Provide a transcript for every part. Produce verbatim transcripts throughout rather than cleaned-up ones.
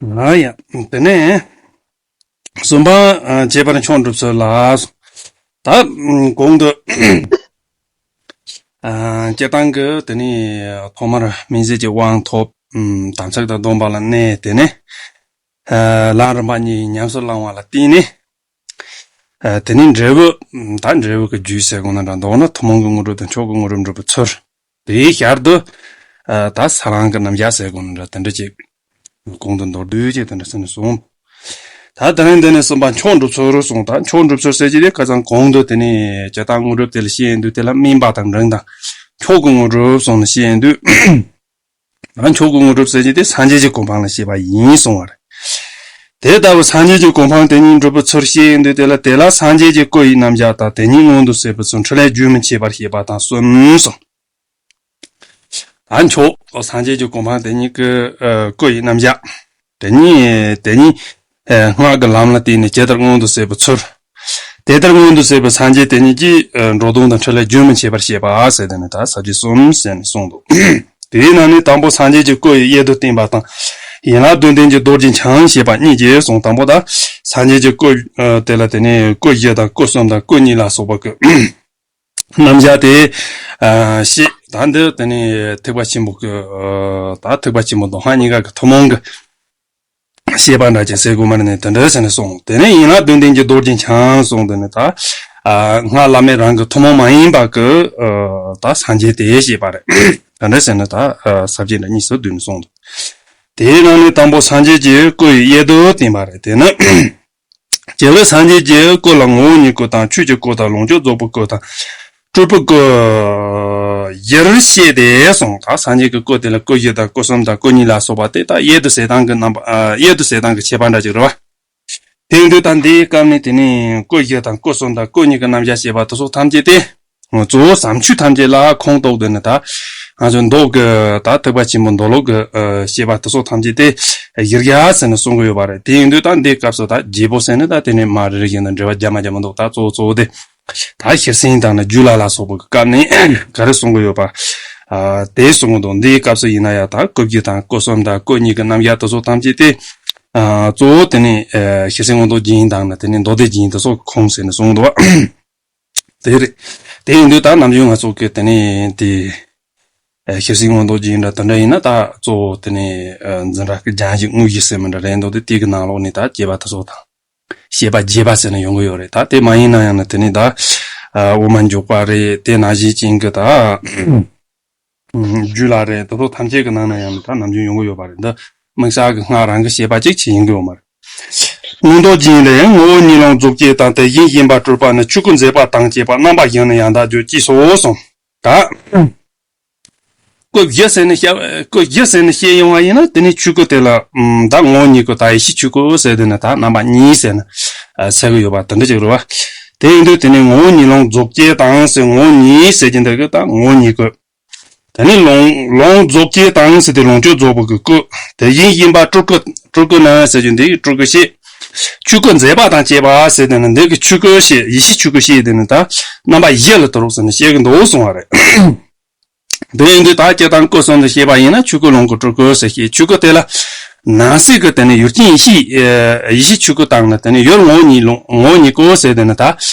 ཨ་ཡ། དེ་ནས་གསུམ་པ། ཨ། བྱས་པར་མཆོག་འགྲུབ་ཚུལ་ལ། ད་གོང་དུ། ཨ། སྤྱིར་བཏང་གི་དེ་ནས་ཐོག་མར་སྨིན་བྱེད་ཀྱི་དབང་ཐོབ། ཨ། དམ་ཚིག་དང་སྡོམ་པ་ལ་གནས། དེ་ནས། ཨ། ལམ་རིམ་པ་གཉིས་ཉམས་སུ་བླང་བ་ལ་བརྟེན་ནས། ཨ། དེ་ནས་འབྲས་བུ། ད་འབྲས་བུ་གི་རྒྱུ་ཟེར་དགོས་ན་འདྲ། མདོར་ན་ཐུན་མོང་གི་དངོས་གྲུབ་དང་མཆོག་གི་དངོས་གྲུབ་འགྲུབ་པའི་ཚུལ། དེའི་ཞར་དུ། ཨ། ད་ས་ལམ་གྱི་རྣམ་གཞག་ཟེར་དགོས་ན་འདྲ། དེ་འདྲ་ཅིག་གོང་དུ་མདོར་བསྡུས་ཅིག་དེ་འདྲ་ཟེར་ནས་གསུངས། ད་དེ་རིང་འདི་ནས་གསུམ་པ་མཆོག་འགྲུབ་ཚུལ་གསུངས། ད་མཆོག་འགྲུབ་ཚུལ་ཟེར་གྱི་དེ་ཁ་སང་གོང་དུ་དེ་ནས་ཇི་ལྟར་དངོས་གྲུབ་དེ་ལ་བཤད་ཡོང་དུས། དེ་ལ་སྨིན་པ་དང་འབྲིང་དང་མཆོག་གི་དངོས་གྲུབ་གསུངས་ནས་བཤད་ཡོང་དུས། ད་མཆོག་གི་དངོས་གྲུབ་ཟེར་གྱི་དེ་སངས་རྒྱས་ཀྱི་གོ་འཕང་ལ་བཤད་པ་ཡིན་གསུངས་པ་རེད། དེ་ལྟ་བུ་སངས་རྒྱས་ཀྱི་གོ་འཕང་དེ་ཉིད་འགྲུབ་པའི་ཚུལ་བཤད་ཡོང་དུས། དེ་ལ་དེ་ལ་སངས་རྒྱས་ཀྱི་སྐུ་ཡི་རྣམ་གཞག་དང་། དེ་ཉིད་མངོན་དུ་གསལ་བའི་ཚུལ་འཕྲིན་ལས་རྒྱུན་མི་འཆད་པར་བཤད་པ་དང་གསུམ་གསུངས། ད་མཆོག་སངས་རྒྱས་ཀྱི་གོ་འཕང་དེ་ཉིད་ཀྱི། ཨ། སྐུ་ཡི་རྣམ་གཞག་དེ་ཉིད། དེ་ཉིད། ཨ། སྔགས་ཀྱི་ལམ་ལ་བརྟེན་ནས་ཇི་ལྟར་མངོན་དུ་གསལ་བའི་ཚུལ། དེ་ལྟར་མངོན་དུ་གསལ་བའི་སངས་རྒྱས་དེ་ཉིད་ཀྱི། ཨ། འགྲོ་དོན་དང་འཕྲིན་ལས་རྒྱུན་མི་འཆད་པར་བཤད་པ་ཟེར་དེ་ནི་ད་ས་བཅད་གསུམ་ཟེར་ནས་གསུངས་འདུག། དེའི་ནང་ནས་དང་པོ་སངས་རྒྱས་ཀྱི་སྐུ་ཡི་དབྱེ་བསྡུ་བསྟན་པ་དང་། ཡན་ལག་བདུན་ལྡན་གྱི་རྡོ་རྗེ་འཆང་ཞེས་པ་གཉིས་ཀྱིས་གསུངས། དང་པོ་ད་སངས་རྒྱས་ཀྱི་སྐུ། ཨ། དེ་ལ་དེ་ནས་སྐུ་བཞི་དང་སྐུ་གསུམ་དང་སྐུ་གཉིས་ལ་སོགས་པ་གི་རྣམ་གཞག་དེ། ཨ། བཤད། ད་འདི་དེ་ནས་ཐེག་པ་ཆེན་པོ་གི། ཨ། ད་ཐེག་པ་ཆེན་པོ་མདོ་སྔགས་གཉིས་ཀ་གི་ཐུན་མོང་གི་བཤད་པ་འདྲ་ཅིག་ཟེར་དགོས་མ་རེད་ནས། དེ་འདྲ་ཟེར་ནས་གསུངས། དེ་ནས་ཡན་ལག་བདུན་ལྡན་གྱི་རྡོ་རྗེ་འཆང་གསུངས། དེ་ནས་ད། ཨ། སྔགས་བླ་མེད་རང་གི་ཐུན་མོང་མ་ཡིན་པ་གི། ཨ། ད་སངས་རྒྱས་དེ་བཤད་པ་རེད། དེ་འདྲ་ཟེར་ནས་ད། ཨ། ས་བཅད་འདྲ་གཉིས་སུ་བསྡུས་ནས་གསུངས་འདུག། དེའི་ནང་ནས་དང་པོ་སངས་རྒྱས་ཀྱི་སྐུ་ཡི་དབྱེ་བསྡུ་བསྟན་པ་རེད། དེ་ནི། རྒྱལ་བའི་སངས་རྒྱས་ཀྱི་སྐུ་ལ་ངོ་བོ་ཉིད་སྐུ་དང་། ཆོས་ཀྱི་སྐུ་དང་། ལོངས་སྤྱོད་རྫོགས་པའི་སྐུ་དང་། སྤྲུལ་པའི་སྐུ་བཞིར་བཤད་དེ་གསུངས། ད་སངས་རྒྱས་ཀྱི་སྐུ་དེ་ལ་སྐུ་བཞི་དང་སྐུ་གསུམ་དང་སྐུ་གཉིས་ལ་སོགས་པ་དེ་ད་དབྱེ་བསྡུ་ཟེར་སྟངས་ཀྱི་རྣམ་པ། ཨ། དབྱེ་བསྡུ་ཟེར་སྟངས་ཀྱི་ཁྱད་པར་འདྲ་ཅིག་རེད་བ། དེ་ཡིན་དུས་ད་འདིའི་སྐབས་ནས་དེ་ནས་སྐུ་བཞི་དང་སྐུ་གསུམ་དང་སྐུ་གཉིས་ཀྱི་རྣམ་གཞག་བཤད་པ་དེ་ཚོ་ཐམས་ཅད་དེ། གཙོ་བོ་བྱམས་ཆོས་ཐམས་ཅད་ལ་ཁོངས་གཏོགས་དེ་ནི་ད་ང་ཚོའི་མདོ་གི་ད་ཐེག་པ་ཆེན་པོའི་མདོ་ལུགས་ཀྱི། ཨ། བཤད་པ་དེ་ཚོ་ཐམས་ཅད་དེ་གཞིར་བཞག་ཟེར་ནས་གསུང་གི་ཡོད་པ་རེད། དེ་ཡིན་དུས་ད་འདིའི་སྐབས་སུ་ད་རྒྱས་པོ་ཟེར་ནས་ད་དེ་ནས་མ་རེ་རེ་བཞིན་དུ་འགྲེལ་བ་རྒྱག་མ་རྒྱག་མི་འདུག། ད་གཙོ་བོ་གཙོ་བོ་དེ་ད་ཤེར་ཕྱིན་དང་ནི་རྒྱུད་བླ་ལ་སོགས་པ་གི་སྐབས་ནས་ག་རེ་གསུང་གི་ཡོད་པ། ཨ། དེ་གསུང་གི་འདུག། འདིའི་སྐབས་སུ་ཡིན་ན་ཡང་ད་སྐུ་བཞི་དང་སྐུ་གསུམ་དང་སྐུ་གཉིས་ཀྱི་རྣམ་གཞག་དེ་ཚོ་ཐམས་ཅད་དེ། ཨ། གཙོ་བོ་དེ་ནི། ཨ། ཤེར་ཕྱིན་མངོན་རྟོགས་རྒྱན་དང་ནི་དེ་ནི་མདོ་སྡེ་རྒྱན་དེ་ཚོ་ཁོངས་ཟེར་ནས་གསུངས་འདུག། དེ་རེད། དེ་ཡིན་དུས་ད་ནམ་རྒྱུན་ང་ཚོ་གི་དེ་ནས་དེ། ཨ། ཤེར་ཕྱིན་མངོན་རྟོགས་རྒྱན་འདྲ་དེ་འདྲ་ཡིན་ན་ད་གཙོ་བོ་དེ་ནས། ཨ། འཛིན་གྲྭ་གི་སྦྱང་གཞི་དངོས་གཞི་ཟེར་མི་འདྲ་རེད་འདུག། དེ་དེ་གི་ནང་ལོགས་ནས་ད་བྱེད་པ་དེ་ཚོ་དང་། བཤད་པ་རྒྱས་པ་ཟེར་ནས་ཡོང་གི་ཡོད་རེད། ད་དེ་མ་ཡིན་ན་ཡང་ན་དེ་ནས་ད། ཨ། དབུ་མ་འཇུག་པ་རེད། དེ་ནང་བཞིན་ཅན་གྱི་ད། རྒྱུད་བླ་རེད། དེ་ཚོ་ཐམས་ཅད་ཀྱི་ནང་ན་ཡང་ན་ད་ནམ་རྒྱུན་ཡོང་གི་ཡོད་པ་རེད། འདི་དམིགས་བསལ་གྱི་སྔགས་རང་གི་བཤད་པ་ཅིག་ཅིག་ཡིན་གྱི་ཡོད་མ་རེད། མངོན་རྟོགས་རྒྱན་ལས། ངོ་བོ་ཉིད་ལོངས་རྫོགས་བསྐྱེད་དང་། དེ་བཞིན་གཞན་པ་སྤྲུལ་པ་ནི། ཆོས་སྐུ་མཛད་པ་དང་བཅས་པ། རྣམ་པ་བཞི་ནི་ཡང་དག་བརྗོད། ཅེས་སོ་གསུངས། ད་སྐུ་བཞི་ཟེར་ནས་བཤད། སྐུ་བཞི་ཟེར་ནས་བཤད་ཡོང་བ་ཡིན་ན་དེ་ནི་ཆོས་སྐུ་དེ་ལ། ཨམ། ད་ངོ་བོ་ཉིད་སྐུ་དང་ཡེ་ཤེས་ཆོས་སྐུ་ཟེར་དེ་ནི་ད་རྣམ་པ་གཉིས་ཟེར་ནས། ཨ། ཟེར་གི་ཡོད་པ་དེ་འདྲ་ཅིག་རེད་བ། དེ་ཡིན་དུས་དེ་ནི་ངོ་བོ་ཉིད་ལོངས་རྫོགས་བསྐྱེད་དང་ཟེར། ངོ་བོ་ཉིད་ཟེར་གྱི་འདི་གི་ད་ངོ་བོ་ཉིད་སྐུ། དེ་ནི་ལོངས་ལོངས་རྫོགས་བསྐྱེད་དང་ཟེར་དེ་ལོངས་སྤྱོད་རྫོགས་པ་གི་སྐུ། དེ་བཞིན་གཞན་པ་སྤྲུལ་སྐུ། སྤྲུལ་སྐུ་ནི་ཟེར་རྒྱུ་འདི་གི་སྤྲུལ་སྐུ་བཤད། ཆོས་སྐུ་མཛད་པ་དང་བཅས་པ་ཟེར་དེ་ནི་འདི་གི་ཆོས་སྐུ་བཤད། ཡེ་ཤེས་ཆོས་སྐུ་བཤད་དེ་ནི་ད་རྣམ་པ་བཞི་ལ་དོར་ཟེར་ནས་བཤད་གི་འདུག་གསུང་བ་རེད། དེ་ཡིན་དུས་ད་སྤྱིར་བཏང་སྐུ་གསུམ་དུ་བཤད་པ་ཡིན་ན་ཆོས་སྐུ་ལོངས་སྐུ་སྤྲུལ་སྐུ་ཟེར་བཤད། ཆོས་སྐུ་དེ་ལ་ནང་གསེས་ཀྱི་དེ་ནི་ཡུལ་ཅན་ཡེ་ཤེས། ཨེ། ཡེ་ཤེས་ཆོས་སྐུ་དང་ནི་དེ་ནི་ཡུལ་ངོ་བོ་ཉིད་ལོངས་ངོ་བོ་ཉིད་སྐུ་ཟེར་དེ་ནི་ད་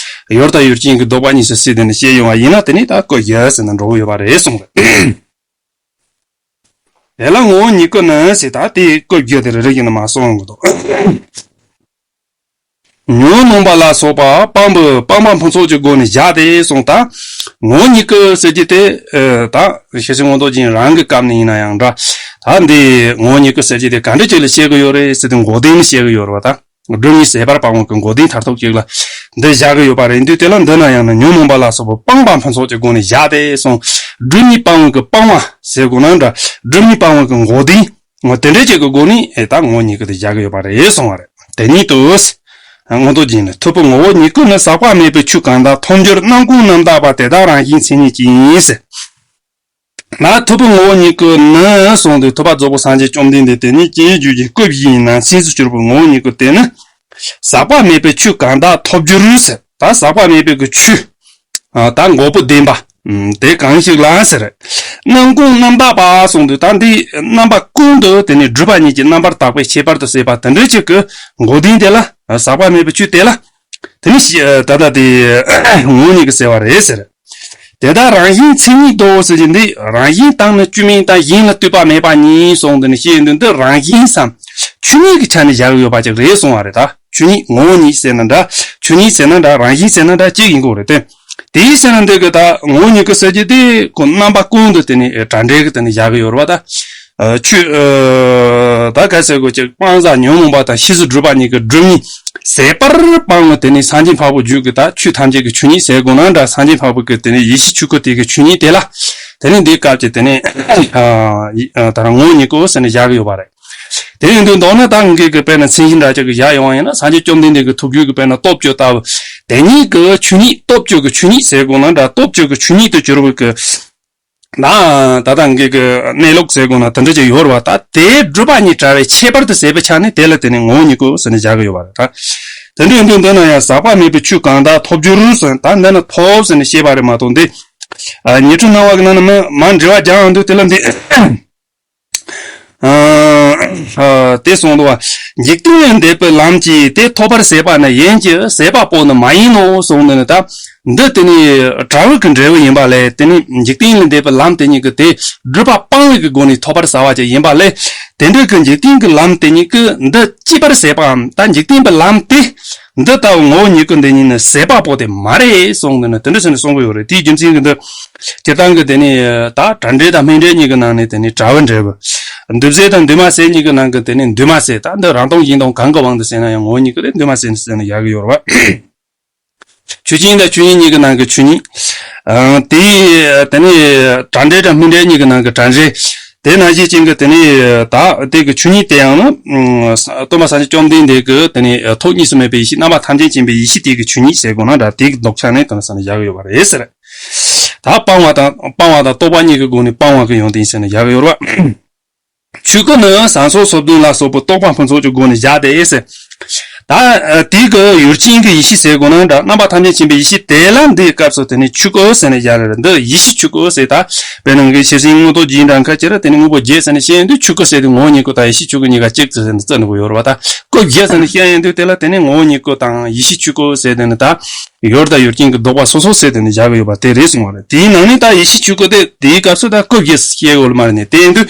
ཡུལ་དང་ཡུལ་ཅན་གྱི་ལྡོག་པ་གཉིས་སུ་བསྲེས་དེ་ནི་བཤད་ཡོང་བ་ཡིན་ན་དེ་ནི་ད་སྐུ་བཞི་ཟེར་ནས་འགྲོ་གི་ཡོད་པ་རེད་གསུངས་རེད། དེ་ལ་ངོ་བོ་ཉིད་སྐུ་ནི་ཟེར་ད་དེའི་སྐུ་བཞི་དེ་རེ་རེ་བཞིན་དུ་མར་གསུང་གི་འདུག། ཉོན་མོངས་པ་ལ་སོགས་པ་སྤངས་པའི་སྤངས་པ་ཕུན་ཚོགས་ཀྱི་སྒོ་ནས་བཞག་སྟེ་གསུངས། ད་ངོ་བོ་ཉིད་སྐུ་ཟེར་གྱི་དེ། ཨ། ད་ཤེར་ཕྱིན་མངོན་རྟོགས་རྒྱན་རང་གི་སྐབས་ནས་ཡིན་ན་ཡང་འདྲ། ད་འདི་ངོ་བོ་ཉིད་སྐུ་ཟེར་གྱི་དེ་ག་འདྲ་ཅིག་ལ་བཤད་གི་ཡོད་རེད་ཟེར་དུས་མགོ་རྟིང་ནས་བཤད་གི་ཡོད་རེད་བ། ད་སྒྲིབ་གཉིས་ཟད་པར་སྤང་བ་གི་མགོ་རྟིང་མཐར་ཐུག་ཅིག་ལ་འདི་བཞག་གི་ཡོད་པ་རེད། འདི་དེ་ལ་འདི་ན་ཡང་ན་ཉོན་མོངས་པ་ལ་སོགས་པ་སྤངས་པ་ཕུན་ཚོགས་ཀྱི་སྒོ་ནས་བཞག་སྟེ་གསུངས། སྒྲིབ་གཉིས་སྤང་བ་གི་སྤང་བ་ཟེར་དགོས་ན་འདྲ། སྒྲིབ་གཉིས་སྤང་བ་གི་མགོ་རྟིང་། འོ། དེ་འདྲ་ཅིག་གི་སྒོ་ནས། ཨེ། ད་ངོ་བོ་ཉིད་སྐུ་དེ་བཞག་གི་ཡོད་པ་རེད་གསུང་བ་རེད། དེ་ཉིད་དུ། མངོན་རྟོགས་རྒྱན་ནི་ཐུབ་པའི་ངོ་བོ་ཉིད་སྐུ་ནི་ཟག་པ་མེད་པའི་ཆོས་གང་དག་ཐོབ་འགྱུར་རྣམ་ཀུན་རྣམ་དག་པ་དེ་དག་རང་བཞིན་མཚན་ཉིད་ཅན་ཟེར། ན་ཐུབ་པའི་ངོ་བོ་ཉིད་སྐུ་ནི་གསུངས་ཏེ་ཐུབ་པ་རྫོགས་པའི་སངས་རྒྱས་བཅོམ་ལྡན་འདས་དེ་ཉིད་ཀྱི་རྒྱུད་ཀྱི་སྐུ་བཞིའི་ནང་ཚན་སུ་གྱུར་པའི་ངོ་བོ་ཉིད་སྐུ་དེ་ནི། ཟག་པ་མེད་པའི་ཆོས་གང་དག་ཐོབ་འགྱུར་ཟེར། ད་ཟག་པ་མེད་པའི་གི་ཆོས། ཨ། ད་འགོག་པའི་བདེན་པ། ཨུམ། དེ་གང་ཞིག་ལ་ཟེར། རྣམ་ཀུན་རྣམ་དག་པ་གསུངས་དུས། ད་འདི་རྣམ་པ་ཀུན་ཏུ་དེ་ནི་སྒྲུབ་པ་ཉིད་ཀྱི་རྣམ་པར་དག་པས་ཁྱད་པར་དུ་གསལ་བ་དེ་འདྲ་ཅིག་གི་མགོ་རྟིང་དེ་ལ་ཟག་པ་མེད་པའི་ཆོས་དེ་ལ། དེ་ནི་ཤི- ད་ལྟ་དེ་ངོ་བོ་ཉིད་ཀྱི་ཟེར་བ་རེད་ཟེར། དེ་དག་རང་བཞིན་མཚན་ཉིད་དོ་ཟེར་གྱི་འདི་རང་བཞིན་དང་ནི་བཅོས་མིན་དང་གཞན་ལ་ལྟོས་པ་མེད་པ་ཉིད་གསུངས་དེ་ནི་ཤེས་ཡོན་དུ་འདི་རང་བཞིན་སམ་ཆོས་ཉིད་ཀྱི་ཆ་ནས་བཞག་ཡོད་པ་ཅིག་རེད་གསུང་བ་རེད། ད་ཆོས་ཉིད་ངོ་བོ་ཉིད་ཟེར་ན་འདྲ། ཆོས་ཉིད་ཟེར་ན་འདྲ། རང་བཞིན་ཟེར་ན་འདྲ་གཅིག་ཡིན་དགོས་རེད་དེ། དེའི་ཕྱིར་ན་འདི་གི་ད་ངོ་བོ་ཉིད་ཀྱི་ཟེར་གྱི་དེ་ཁོ་རྣམ་པ་ཀུན་ཏུ་དེ་ནི་གྲ་འགྲེལ་གྱི་དེ་ནི་བཞག་གི་ཡོད་རེད་བ། ད་ཆོས་ད་ག་ཟེར་དགོས་ཀྱི་སྤང་བྱ་ཉོན་མོངས་པ་དང་ཤེས་བྱ་སྒྲུབ་པ་གཉིས་ཀྱི་སྒྲུབ་གཉིས་ཟད་པར་སྤངས་ནས་དེ་ནི་སངས་རྒྱས་འཕགས་པའི་རྒྱུད་ཀྱི་ད་ཆོས་ཐམས་ཅད་ཀྱི་ཆོས་ཉིད་ཟེར་དགོས་ན་འདྲ། སངས་རྒྱས་འཕགས་པའི་གི་དེ་ནི་ཡེ་ཤེས་ཆོས་སྐུ་དེ་གི་ཆོས་ཉིད་དེ་ལ་དེ་ནི་འདི་སྐབས་ཀྱི་དེ་ནི་ད་རང་ངོ་བོ་ཉིད་ཀྱི་ཟེར་ནས་བཞག་གི་ཡོད་པ་རེད། དེ་ཡིན་དུས་མདོར་ན་ད་ངེད་ཀྱི་དཔེར་ན་མཚན་གཞི་འདྲ་ཅིག་གི་བཞག་ཡོང་བ་ཡིན་ན། སངས་རྒྱས་བཅོམ་ལྡན་འདས་ཀྱི་ཐུགས་རྒྱུད་ཀྱི་དཔེར་ན་སྟོབས་བཅུ་ལྟ་བུ་དེ་ཉིད་ཀྱི་ཆོས་ཉིད། སྟོབས་བཅུ་གི་ཆོས་ཉིད་ཟེར་དགོས་ན་འདྲ། སྟོབས་བཅུ་གི་ཆོས་ཉིད་དུ་གྱུར་པའི་གི་ན་ད་ལྟ་ངེད་ཀྱི་གནས་ལུགས་ཟེར་དགོས་ན་དེ་འདྲ་ཅིག་ཡོད་རེད་བ། ད་དེ་སྒྲུབ་པ་ཉིད་བྲལ་བའི་ཁྱད་པར་དུ་ཟད་པའི་ཆ་ནས་དེ་ལ་དེ་ནི་ངོ་བོ་ཉིད་ཀྱི་ཟེར་ནས་བཞག་གི་ཡོད་པ་རེད། ད་དེ་འདྲ་ཡིན་དུས་འདི་ན་ཡང་ཟག་པ་མེད་པའི་ཆོས་གང་དག་ཐོབ་འགྱུར་ཟེར། ད་འདི་ན་ཐོབ་ཟེར་ནས་བཤད་པ་རེད་མ་གཏོགས་འདི་ཉི་ཁྲི་སྣང་བ་གི་ནང་ན་མི་མ་འབྲེལ་བ་རྒྱག་ཡོང་དུས་དེ་ལ་འདི། ཨ། ཨ། དེ་གསུངས་འདུག་བ། འཇིག་རྟེན་ལས་འདས་པའི་ལམ་གྱིས་དེ་ཐོབ་པར་ཟད་པ་ནི་ཡིན་གྱི་ཟད་པ་པོ་ནི་མ་ཡིན་ནོ་གསུངས་འདུག་ནི། ད་འདི་དེ་ནི་བྲལ་བའི་གི་འབྲས་བུ་ཡིན་པ་ལས། དེ་ནི་འཇིག་རྟེན་ལས་འདས་པའི་ལམ་དེ་ཉིད་ཀྱི་དེ་སྒྲུབ་པ་སྤང་བའི་གི་སྒོ་ནས་ཐོབ་པར་བྱ་བ་ཅིག་ཡིན་པ་ལས། དེ་འདྲའི་གི་འཇིག་རྟེན་གྱི་ལམ་དེ་ཉིད་ཀྱི་འདི་གཅེས་པར་བྱེད་པའམ། ད་འཇིག་རྟེན་པའི་ལམ་དེ། འདི་ལྟ་བུ་ངོ་བོ་ཉིད་ཀྱི་འདི་ཉིད་ནི་ཟད་པ་པོ་དེ་མ་རེད་གསུངས་འདུག་ནི། དེ་འདྲ་ཟེར་ནས་གསུང་གི་ཡོད་རེད། དེའི་རྒྱུ་མཚན་གྱིས་འདི་སྤྱིར་བཏང་གི་དེ་ནི་ད་གྲ་འགྲེལ་དང་སྨིན་གྲོལ་གཉིས་ཀྱི་ནང་ནས་དེ་ནི་བྲལ་བའི་འབྲས་བུ། འདུས་བྱས་དང་འདུས་མ་བྱས་གཉིས་ཀྱི་ནང་གི་དེ་ནི་འདུས་མ་བྱས། ད་འདི་རང་སྟོང་གཞན་སྟོང་གང་གི་དབང་དུ་བྱས་ན་ཡང་ངོ་བོ་ཉིད་ཀྱི་དེ་འདུས་མ་བྱས་ནས་ཟེར་ནས་བཞག་གི་ཡོད་རེད་བ། ཆོས་ཅན་དང་ཆོས་ཉིད་གཉིས་ཀྱི་ནང་གི་ཆོས་ཉིད། ཨ། དེ་དེ་ནི་གྲ་འགྲེལ་དང་སྨིན་གྲོལ་གཉིས་ཀྱི་ནང་གི་གྲ་འགྲེལ། དེ་ནང་བཞིན་ཅན་གྱི་དེ་ནི་ད་དེ་གི་ཆོས་ཉིད་དེ་ཡང་ན། ཨ། སྟོན་པ་སངས་རྒྱས་བཅོམ་ལྡན་འདས་ཀྱི་དེ་ནི་ཐོག་གཉིས་སུ་མེད་པའི་ཡེ་ཤེས། རྣམ་པ་ཐམས་ཅད་མཁྱེན་པའི་ཡེ་ཤེས་དེ་གི་ཆོས་ཉིད་ཟེར་དགོས་ན་འདྲ། དེ་གི་ལྡོག་ཆ་ནས་དེ་ནི་ས་ནས་བཞག་གི་ཡོད་པ་རེད་ཟེར། ད་སྤང་བ་དང་སྤང་བ་དང་རྟོགས་པ་གཉིས་ཀྱི་སྒོ་ནས་སྤང་བ་གི་ཡོན་ཏན་ཟེར་ནས་བཞག་གི་ཡོད་རེད་བ། ཆོས་སྐུ་ནི་ཟངས་སོགས་སོ་བདུན་ལ་སོགས་པའི་རྟོག་པ་ཕུན་ཚོགས་ཀྱི་སྒོ་ནས་བཞག་སྟེ་ཟེར། ད་དེའི་གི་ཡུལ་ཅན་གྱི་ཡེ་ཤེས་ཟེར་དགོས་ན་འདྲ། རྣམ་པ་ཐམས་ཅད་མཁྱེན་པའི་ཡེ་ཤེས་དེ་ལ་འདིའི་སྐབས་སུ་དེ་ནི་ཆོས་སྐུ་ཟེར་ནས་བཞག་རེད། འདི་ཡེ་ཤེས་ཆོས་སྐུ་ཟེར། ད་དཔེར་ན་ངས་ཤེར་ཕྱིན་མངོན་རྟོགས་རྒྱན་འདྲ་ཁ་ཅིག་ར་དེ་ནི་དངོས་པོ་བརྒྱད་ཟེར་ནས་བཤད་ཡོང་དུས་ཆོས་སྐུ་ཟེར་དུས་ངོ་བོ་ཉིད་སྐུ་དང་ཡེ་ཤེས་ཆོས་སྐུ་གཉིས་ཀ་གཅིག་ཏུ་ཟེར་ནས་བརྩི་འགྲོ་གི་ཡོད་རེད་བ། ད་སྐུ་བརྒྱད་ཟེར་ནས་བཤད་ཡོང་དུས་དེ་ལ་དེ་ནི་ངོ་བོ་ཉིད་སྐུ་དང་ཡེ་ཤེས་ཆོས་སྐུ་ཟེར་དེ་ནི་ད་ཡུལ་དང་ཡུལ་ཅན་གྱི་ལྡོག་པ་སོ་སོ་ཟེར་དེ་ནི་བཞག་གི་ཡོད་པ་དེ་རེད་གསུངས་པ་རེད། དེའི་ནང་ནས་ད་ཡེ་ཤེས་ཆོས་སྐུ་དེ་དེའི་སྐབས་སུ་ད་སྐུ་བརྒྱད་བཤད་ཡོད་མ་རེད་ནས། དེ་ཡིན་དུས་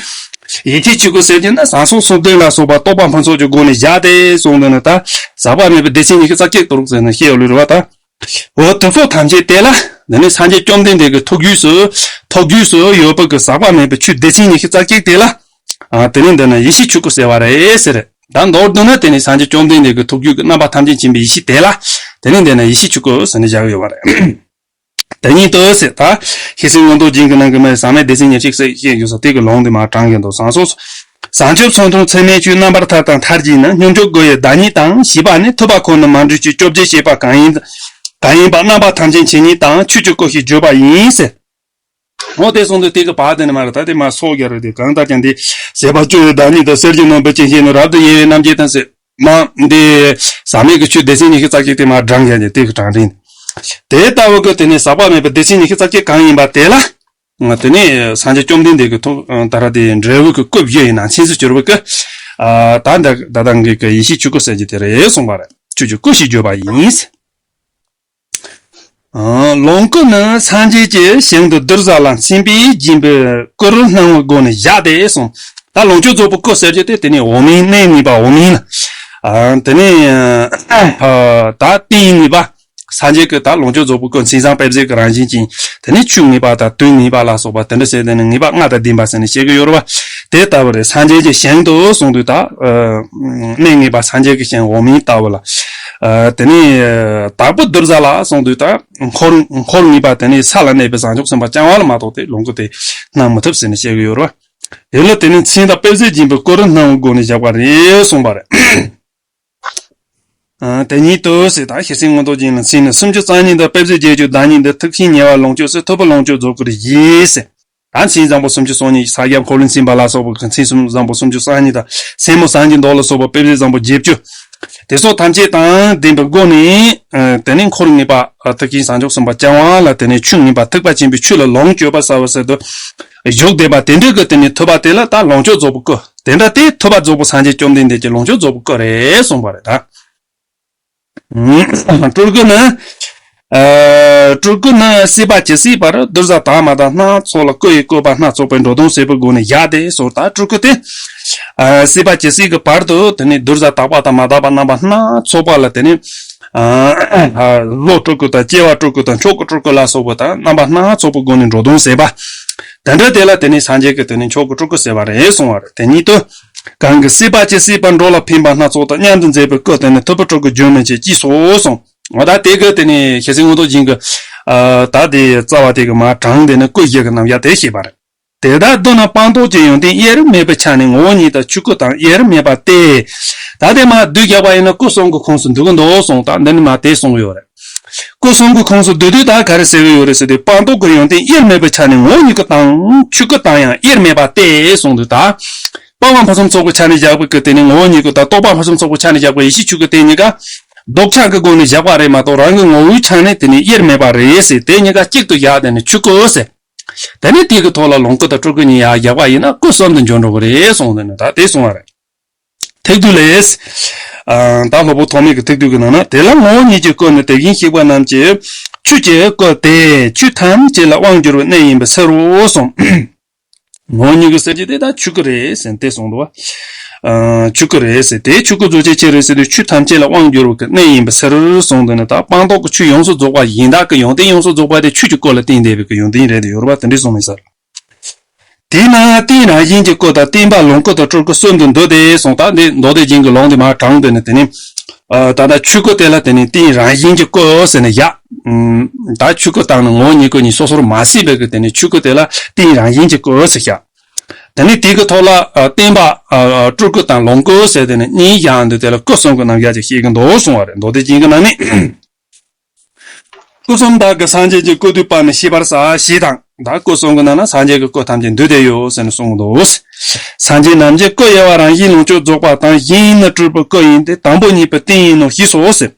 ཡེ་ཤེས་ཆོས་སྐུ་ཟེར་གྱི་ན་ཟངས་སོགས་སོ་བདུན་ལ་སོགས་པ་རྟོག་པ་ཕུན་ཚོགས་ཀྱི་སྒོ་ནས་བཞག་སྟེ་གསུངས་འདུག་ན། ད་ཟག་པ་མེད་པའི་སྡེ་ཚན་ཉི་ཤུ་རྩ་གཅིག་ཏུ་རུག་ཟེར་ནས་བཤད་ཡོད་ལུགས་རེད་བ། ད་འོ་དེ་ཚོ་ཐམས་ཅད་དེ་ལ་འདི་ནི་སངས་རྒྱས་བཅོམ་ལྡན་འདས་ཀྱི་ཐུགས་རྒྱུད་སུ་ཐུགས་རྒྱུད་སུ་ཡོད་པ་གི་ཟག་པ་མེད་པའི་ཆོས་སྡེ་ཚན་ཉི་ཤུ་རྩ་གཅིག་དེ་ལ། ཨ། དེ་ནི་འདི་ནི་ཡེ་ཤེས་ཆོས་སྐུ་ཟེར་བ་རེད་ཟེར། ད་མདོར་བསྡུ་ན་དེ་ནི་སངས་རྒྱས་བཅོམ་ལྡན་འདས་ཀྱི་ཐུགས་རྒྱུད་ཀྱི་རྣམ་པ་ཐམས་ཅད་མཁྱེན་པའི་ཡེ་ཤེས་དེ་ལ། དེ་ནི་འདི་ནི་ཡེ་ཤེས་ཆོས་སྐུ་ཟེར་ནས་བཞག་ཡོད་པ་རེད། དེ་ཉིད་དུ་ཟེར། ད་ཤེར་ཕྱིན་མངོན་རྟོགས་རྒྱན་གྱི་ནང་གི་མའི་ཟག་མེད་སྡེ་ཚན་ཉེར་གཅིག་ཟེར་བཤད་ཡོད་ས་དེ་གི་ལུང་དེ་མར་དྲངས་ཡོད་འདུག་ཟངས་སོགས། བྱང་ཆུབ་སེམས་མཐོང་ཚད་མེད་ཆོས། རྣམ་པར་ཐར་དང་ཐར་བྱེད་ནི། སྙོམས་འཇུག་དགུ་ཡི་བདག་ཉིད་དང་། ཞེས་པ་ནི་ཐུབ་པ་ཁོ་ནར་མ་འདྲེས་ཀྱི་བཅོ་བརྒྱད་བཤད་པ་གང་ཡིན། གང་ཡིན་པ་རྣམ་པ་ཐམས་ཅད་མཁྱེན་ཉིད་དང་ཆོས་ཀྱི་སྐུ་ཞེས་བརྗོད་པ་ཡིན་ཟེར། འོ་དེ་གསུངས་དུས་དེ་གི་བར་དེ་ནི་མ་རེད། ད་དེ་མ་སོགས་རྒྱ་རེད། དེ་གང་ལྟར་ཀྱང་དེ་ཟད་པ་བཅུ་ཡི་བདག་ཉིད་དང་། གསེར་གྱི་ནོར་བུ་ཅན་ཞེས་ནི། རབ་ཏུ་དབྱེ་བའི་རྣམ་འབྱེད་དང་ཟེར། མ་འདི་ཟག་མེད་ཀྱི་ཆོས་སྡེ་ཚན་ཉི་ཤུ་རྩ་གཅིག་དེ་མར་བགྲངས་ཀྱང་དེ་གི་གྲངས་རིང་། དེ་ལྟ་བུ་གི་དེ་ནི་ཟག་པ་མེད་པའི་སྡེ་ཚན་ཉི་ཤུ་རྩ་གཅིག་གང་ཡིན་པ་དེ་ལ། དེ་ནི་སངས་རྒྱས་བཅོམ་ལྡན་འདས་ཀྱི་ཐུགས་ད་ར་དེ་འབྲས་བུ་གི་སྐུ་བཞི་ཡི་ནང་ཚན་སུ་གྱུར་པ་གི། ད་ད་ད་ལྟ་ངེད་ཀྱི་ཡེ་ཤེས་ཆོས་སྐུ་ཟེར་གྱི་དེ་རེད་གསུངས་པ་རེད། ཆོས་ཀྱི་སྐུ་ཞེས་བརྗོད་པ་ཡིན། ལོངས་སྐུ་ནི་སངས་རྒྱས་ཀྱི་ཞིང་དུ་གདུལ་བྱ་ལ་མཚན་དཔེ་སྦྱིན་པའི་སྐུར་སྣང་བའི་སྒོ་ནས་བཞག་སྟེ་གསུངས། ད་ལོངས་སྤྱོད་རྫོགས་པའི་སྐུ་ཟེར་རྒྱུ་དེ་དེ་ནི་འོག་མིན་གནས་ངེས་པ་འོག་མིན་ལ། དེ་ནི་ད་ཏིང་ངེས་པ། སངས་རྒྱས་ཀྱི་ད་ལོངས་སྤྱོད་རྫོགས་པའི་སྐུ་མཚན་བཟང་དཔེ་བྱད་ཀྱི་རང་བཞིན་ཅན། དེ་ནི་ཆོས་ངེས་པ་དང་དོན་ངེས་པ་ལ་སོགས་པ་དེ་འདྲ་ཟེར་དེ་ནི་ངེས་པ་ལྔ་དང་ལྡན་པ་ཟེར་ནས་བཤད་ཀྱི་ཡོད་རེད་བ། དེ་ལྟ་བུ་རེད། སངས་རྒྱས་ཀྱི་ཞིང་དུ་གསུངས་དུས་ད། གནས་ངེས་པ་སངས་རྒྱས་ཀྱི་ཞིང་འོག་མིན་ལྟ་བུ་ལ། དེ་ནས་དྭགས་པོ་གདུལ་བྱ་ལ་གསུངས་དུས་ད་འཁོར་འཁོར་ངེས་པ་དེ་ནས་ས་ལ་གནས་པའི་བྱང་ཆུབ་སེམས་དཔའ་རྐྱང་པ་ལ་མ་གཏོགས་དེ་ལོངས་སྐུ་དེ་སྣང་མི་ཐུབ་ཟེར་ནས་བཤད་ཀྱི་ཡོད་རེད་བ། དེ་ལ་དེ་ནས་མཚན་དང་དཔེ་བྱད་སྦྱིན་པའི་སྐུར་སྣང་བའི་སྒོ་ནས་བཞག་པ་རེད་གསུངས་པ་རེད། དེ་ཉིད་དུ་ཟེར། ད་ཤེར་ཕྱིན་མངོན་རྟོགས་རྒྱན་ལ་མཚན་ནི་སུམ་ཅུ་རྩ་གཉིས་དང་དཔེ་བྱད་བརྒྱད་ཅུ་བདག་ཉིད་འདི། ཐུགས་ཆེན་ཉེ་བར་ལོངས་སྤྱོད་ཟེར། ཐུབ་པ་ལོངས་སྤྱོད་རྫོགས་སྐུར་བཞེད་ཟེར། ད་མཚན་བཟང་པོ་སུམ་ཅུ་སོ་གཉིས། ས་སྐྱ་འཁོར་ལོས་མཚོན་པ་ལ་སོགས་པའི་མཚན་སུམ་བཟང་པོ་སུམ་ཅུ་རྩ་གཉིས་དང་། སེན་མོ་ཟངས་ཀྱི་མདོག་ལ་སོགས་པ་དཔེ་བྱད་བཟང་པོ་བརྒྱད་ཅུ། དེ་སོགས་ཐམས་ཅད་དང་ལྡན་པའི་སྒོ་ནས་དེ་ནས་འཁོར་ངེས་པ་ཐུགས་ཀྱི་བྱང་ཆུབ་སེམས་དཔའ་བྱང་བ་ལ་དེ་ནས་ཆོས་ངེས་པ་ཐེག་པ་ཆེན་པོའི་ཆོས་ལ་ལོངས་སྤྱོད་པ་ཟེར་བ་ཟེར་དུ་བཞུགས་བསྡད་པ་དེ་འདྲ་གི་དེ་ནས་ཐོབ་པ་དེ་ལ་ད་ལོངས་སྤྱོད་རྫོགས་པའི་སྐུ། དེ་འདྲ་དེ་ཐོབ་པ་རྫོགས་པའི་སངས་རྒྱས་བཅོམ་ལྡན་འདས་ཀྱི་ལོངས་སྤྱོད་རྫོགས་པའི་སྐུ་རེད་གསུངས་པ་རེད་ད། སྤྲུལ་སྐུ་ནི། སྤྲུལ་སྐུ་ནི་སྲིད་པ་ཇི་སྲིད་བར་གདུལ་བྱ་དག་མ་དག་སྣ་ཚོགས་ལ་སྐུ་ཡི་བཀོད་པ་སྣ་ཚོགས་པའི་འགྲོ་དོན་སེལ་བའི་སྒོ་ནས་བཞག་སྟེ་སོ། ད་སྤྲུལ་སྐུ་དེ། སྲིད་པ་ཇི་སྲིད་ཀྱི་བར་དུ་དེ་ནི་གདུལ་བྱ་དག་པ་དང་མ་དག་པ་རྣམ་པ་སྣ་ཚོགས་པ་ལ་དེ་ནི། བློ་སྤྲུལ་སྐུ་དང་སྐྱེ་བ་སྤྲུལ་སྐུ་དང་མཆོག་གི་སྤྲུལ་སྐུ་ལ་སོགས་པ་དང་རྣམ་པ་སྣ་ཚོགས་པའི་སྒོ་ནས་འགྲོ་དོན་ཟད་པ། དེ་འདྲ་དེ་ལ་དེ་ནི་སངས་རྒྱས་ཀྱི་དེ་ནི་མཆོག་གི་སྤྲུལ་སྐུ་ཟེར་བ་རེད་གསུང་བ་རེད། དེ་ཉིད་དུ། གང་གི་སྲིད་པ་ཇི་སྲིད་པར་འགྲོ་ལ་ཕན་པ་སྣ་ཚོགས་དང་མཉམ་དུ་མཛད་པའི་སྐུ་དེ་ནི་ཐུབ་པའི་སྤྲུལ་སྐུ་རྒྱུན་མི་འཆད་ཅེས་སོ་གསུངས། འོ་ད་དེ་གི་དེ་ནི་ཞེ་སའི་མངོན་རྟོགས་རྒྱན་གྱི། ད་དེ་རྩ་བ་དེ་གི་མ་དྲངས་དེ་ནི་སྐུ་བཞི་གི་རྣམ་གཞག་དེ་བཤད་པ་རེད། དེ་དག་མདོར་ན་སྤངས་རྟོགས་ཀྱི་ཡོན་ཏན་དབྱེར་མེད་པའི་ཆ་ནས་ངོ་བོ་ཉིད་དང་ཆོས་སྐུ་དང་དབྱེར་མེད་པ་སྟེ། ད་དེ་མ་བསྡུས་རྒྱག་པ་ཡིན་ན་སྐུ་གསུམ་གྱི་ཁོངས་སུ་འདུ་གི་འདུག་གསུངས། ད་འདི་ནི་མ་དེ་གསུངས་ཡོད་རེད། སྐུ་གསུམ་གྱི་ཁོངས་སུ་འདུ་དུས་ད་ག་རེ་ཟེར་གི་ཡོད་རེད་ཟེར་དུས་སྤངས་རྟོགས་ཀྱི་ཡོན་ཏན་དབྱེར་མེད་པའི་ཆ་ནས་ངོ་བོ་ཉིད་ཀྱི་དང་ཆོས་སྐུ་དང་ཡང་དབྱེར་མེད་པ་སྟེ་གསུངས་དུས་ད། སྤངས་པ་ཕུན་སུམ་ཚོགས་པའི་ཆ་ནས་བཞག་པའི་སྐུ་དེ་ནི་ངོ་བོ་ཉིད་སྐུ་དང་རྟོགས་པ་ཕུན་སུམ་ཚོགས་པའི་ཆ་ནས་བཞག་པའི་ཡེ་ཤེས་ཆོས་སྐུ་དེ་གཉིས་ཀ་ལྡོག་ཆ་གི་སྒོ་ནས་བཞག་པ་རེད་མ་གཏོགས་རང་གི་ངོ་བོའི་ཆ་ནས་དེ་ནི་དབྱེར་མེད་པ་རེད་ཟེར། དེ་གཉིས་ཀ་གཅིག་ཏུ་བཞག་དེ་ནི་ཆོས་སྐུ་ཟེར། དེ་ནི་དེ་གི་ཐོག་ལ་ལོངས་སྐུ་དང་སྤྲུལ་སྐུ་གཉིས་ཡར་བཞག་པ་ཡིན་ན་སྐུ་གསུམ་དུ་འབྱོར་འགྲོ་གི་རེད་གསུངས་དེ་ནི་ད་དེ་གསུང་བ་རེད། ཐེག་བསྡུས་ལས། ད་སློབ་དཔོན་ཐོགས་མེད་ཀྱི་ཐེག་བསྡུས་ཀྱི་ནང་ན་དེ་ལ་ངོ་བོ་ཉིད་ཀྱི་སྐུ་ནི་དེ་བཞིན་གཤེགས་པ་རྣམས་ཀྱི་ཆོས་ཀྱི་སྐུ་སྟེ་ཆོས་ཐམས་ཅད་ལ་དབང་བསྒྱུར་བའི་གནས་ཡིན་པའི་ཕྱིར་རོ་གསུངས། ངོ་བོ་ཉིད་ཀྱི་ཟེར་གྱི་དེ་ད་ཆོས་སྐུ་རེད་ཟེར་ཏེ་གསུངས་འདུག་བ། ཆོས་སྐུ་རེད་ཟེར་ཏེ་ཆོས་སྐུ་རྫོགས་ཆེན་ཅི་རེད་ཟེར་དུས་ཆོས་ཐམས་ཅད་ལ་དབང་བསྒྱུར་བའི་གནས་ཡིན་པའི་ཕྱིར་གསུངས་འདུག་ནི་ད་སྤངས་རྟོགས་ཀྱི་ཆོས་ཡོངས་སུ་རྫོགས་པ་ཡིན་དག་གི་ཡོན་ཏན་ཡོངས་སུ་རྫོགས་པ་དེ་ཆོས་ཀྱི་སྐུ་ལ་བརྟེན་བསྡད་པའི་གི་ཡོན་ཏན་རེད་དེ་ཡོད་རེད་བ་དེ་འདྲས་གསུངས་མི་ཟེར། དེས་ན་རྟེན་རང་བཞིན་གྱི་སྐུ་དང་བརྟེན་པ་ལོངས་སྐུ་དང་སྤྲུལ་སྐུ་གསུམ་དུ་འདུ་སྟེ་གསུངས། ད་འདི་མདོ་སྡེ་རྒྱན་གྱི་ལུང་འདི་མར་དྲངས་དུས་ནི་དེ་ནི། ད་ལྟ་ཆོས་སྐུ་དེ་ལ་དེ་ནི་རྟེན་རང་བཞིན་གྱི་སྐུ་ཟེར་ནས་བཞག་ད་ཆོས་སྐུ་དང་ནི་ངོ་བོ་ཉིད་སྐུ་གཉིས་སོ་སོར་མ་ཟད་པའི་གི་དེ་ནི་ཆོས་སྐུ་དེ་ལ་རྟེན་རང་བཞིན་གྱི་སྐུ་ཟེར་བཞག་དེ་ནི་དེ་གི་ཐོག་ལ་བརྟེན་པ་སྤྲུལ་སྐུ་དང་ལོངས་སྐུ་ཟེར་དེ་ནི་གཉིས་བཞག་འདུག་དེ་ལ་སྐུ་གསུམ་གྱི་རྣམ་གཞག་ཅིག་བཤད་ཀྱི་འདུག་གསུང་བ་རེད། མདོ་སྡེ་རྒྱན་གྱི་ནང་ནས། སྐུ་གསུམ་དག་གི་སངས་རྒྱས་ཀྱི་སྐུ་འདུས་པ་ནི་ཤེས་པར་བྱ་ཞེས་དང་། ད་སྐུ་གསུམ་གྱི་ནང་ན་སངས་རྒྱས་ཀྱི་སྐུ་ཐམས་ཅད་འདུས་ཏེ་ཡོད་ཟེར་ནས་གསུངས་འདུག་སངས་རྒྱས་རྣམས་ཀྱི་སྐུ་དབྱེ་བ་རང་བཞིན་ལོངས་སྤྱོད་རྫོགས་པ་དང་གཞན་ནི་སྤྲུལ་པའི་སྐུ་ཡིན་ཏེ་དང་པོ་གཉིས་པའི་རྟེན་ཡིན་ནོ་ཞེས་སོ་ཟེར།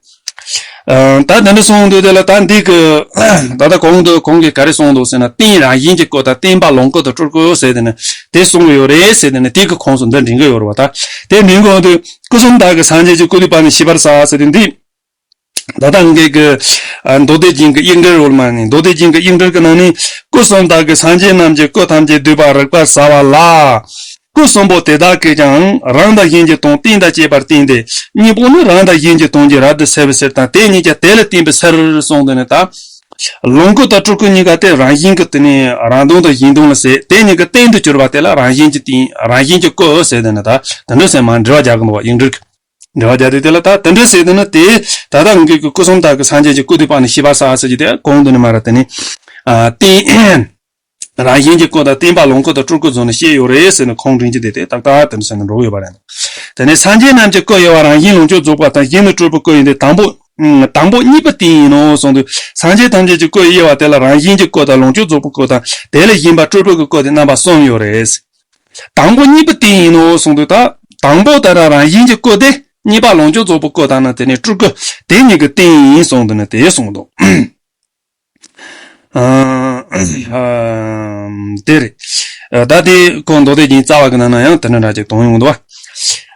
ད་དེ་འདྲ་གསུངས་འདུག་དེ་ལ་ད་འདི་གི་ད་ལྟ་གོང་དུ་གོང་གི་ག་རེ་གསུངས་འདུག་ཟེར་ན་རྟེན་རང་བཞིན་གྱི་སྐུ་དང་བརྟེན་པ་ལོངས་སྐུ་དང་སྤྲུལ་སྐུ་ཟེར་དེ་ནི་དེ་གསུངས་ཡོད་རེད་ཟེར་དེ་ནི་དེ་གི་ཁོངས་སུ་འདི་འདྲེན་གྱི་ཡོད་རེད་བ། ད་དེ་འདྲེན་གོང་དུ་སྐུ་གསུམ་དག་གི་སངས་རྒྱས་ཀྱི་སྐུ་འདུས་པ་ནི་ཤེས་པར་བྱ་ཟེར་དེ་འདི། ད་ལྟ་ངེད་ཀྱི་མདོ་སྡེ་རྒྱན་གྱི་དབྱིངས་འགྲེལ་འོལ་མ་ནི་མདོ་སྡེ་རྒྱན་གྱི་དབྱིངས་འགྲེལ་གྱི་ནང་ནས་སྐུ་གསུམ་དག་གི་སངས་རྒྱས་རྣམས་ཀྱི་སྐུ་ཐམས་ཅད་འདུས་པ་རིག་པར་བྱ་བ་ལ། སྐུ་གསུམ་པོ་དེ་དག་གིས་ཀྱང་རང་དང་གཞན་གྱི་དོན་རྟེན་དང་བཅས་པར་བསྟན་ཏེ་གཉིས་པོ་ནི་རང་དང་གཞན་གྱི་དོན་གྱི་རབ་ཏུ་གསལ་བའི་ཕྱིར་དང་དེ་གཉིས་ཀྱང་དེ་ལ་བརྟེན་པའི་ཕྱིར་གསུངས་ཏེ་ནི་ད། ལོངས་སྐུ་དང་སྤྲུལ་སྐུ་གཉིས་ཀ་དེ་རང་བཞིན་གྱི་དེ་ནི་རང་དོན་དང་གཞན་དོན་ལ་ཟད་དེ་གཉིས་ཀྱི་རྟེན་དུ་གྱུར་པ་དེ་ལ་རང་བཞིན་གྱི་རྟེན་རང་བཞིན་གྱི་སྐུ་ཟེར་ཏེ་ནི་ད་དེ་འདྲ་ཟེར་མ་འགྲེལ་བ་རྒྱག་གི་འདུག་བ་དབྱིངས་འགྲེལ་གྱི། འགྲེལ་བ་རྒྱག་དུས་དེ་ལ་ད་དེ་འདྲ་ཟེར་དུས་ནི་དེ་ད་ལྟ་ངེད་ཀྱི་སྐུ་གསུམ་དག་གི་སངས་རྒྱས་ཀྱི་སྐུ་འདུས་པ་ནི་ཤེས་པར་བྱ་ཟེར་གྱི་དེ་གོང་དུ་ནི་མ་ར་དེ་ནི། རྟེན། རང་བཞིན་གྱི་སྐུ་དང་བརྟེན་པ་ལོངས་སྐུ་དང་སྤྲུལ་སྐུ་བཟུང་ནས་བཤད་ཡོད་རེད་ཟེར་ནས་ཁུངས་འདྲེན་གྱི་དེ་དེ་ཏག་ཏག་དེ་འདྲ་ཟེར་ནས་འགྲོ་གི་ཡོད་པ་རེད། དེ་ནས་སངས་རྒྱས་རྣམས་ཀྱི་སྐུ་དབྱེ་བ་རང་བཞིན་ལོངས་སྤྱོད་རྫོགས་པ་དང་གཞན་ནི་སྤྲུལ་པའི་སྐུ་ཡིན་ཏེ་དང་པོ། དང་པོ་གཉིས་པའི་རྟེན་ཡིན་ནོ་གསུངས་དུས་སངས་རྒྱས་ཐམས་ཅད་ཀྱི་སྐུ་དབྱེ་བ་དེ་ལ་རང་བཞིན་གྱི་སྐུ་དང་ལོངས་སྤྱོད་རྫོགས་པའི་སྐུ་དང་དེ་ལས་གཞན་པ་སྤྲུལ་པའི་སྐུ་དེ་རྣམ་པ་གསུམ་ཡོད་རེད། དང་པོ་གཉིས་པའི་རྟེན་ཡིན་ནོ་གསུངས་དུས་ད། དང་པོ་ད་ར་རང་བཞིན་གྱི་སྐུ་དེ་གཉིས་པ་ལོངས་སྤྱོད་རྫོགས་པའི་སྐུ་དང་ནི་དེ་ནས་སྤྲུལ་སྐུ་དེ་གཉིས་ཀྱི་རྟེན་ཡིན་གསུངས་དུས་ནི་དེ་གསུངས་འདུག་དེ་རེད། ད་དེ་ཁོ་མདོ་སྡེ་རྒྱན་རྩ་བ་གི་ནང་ན་ཡང་དེ་འདྲ་འདྲ་ཅིག་གཏོང་ཡོང་འདུག་བ།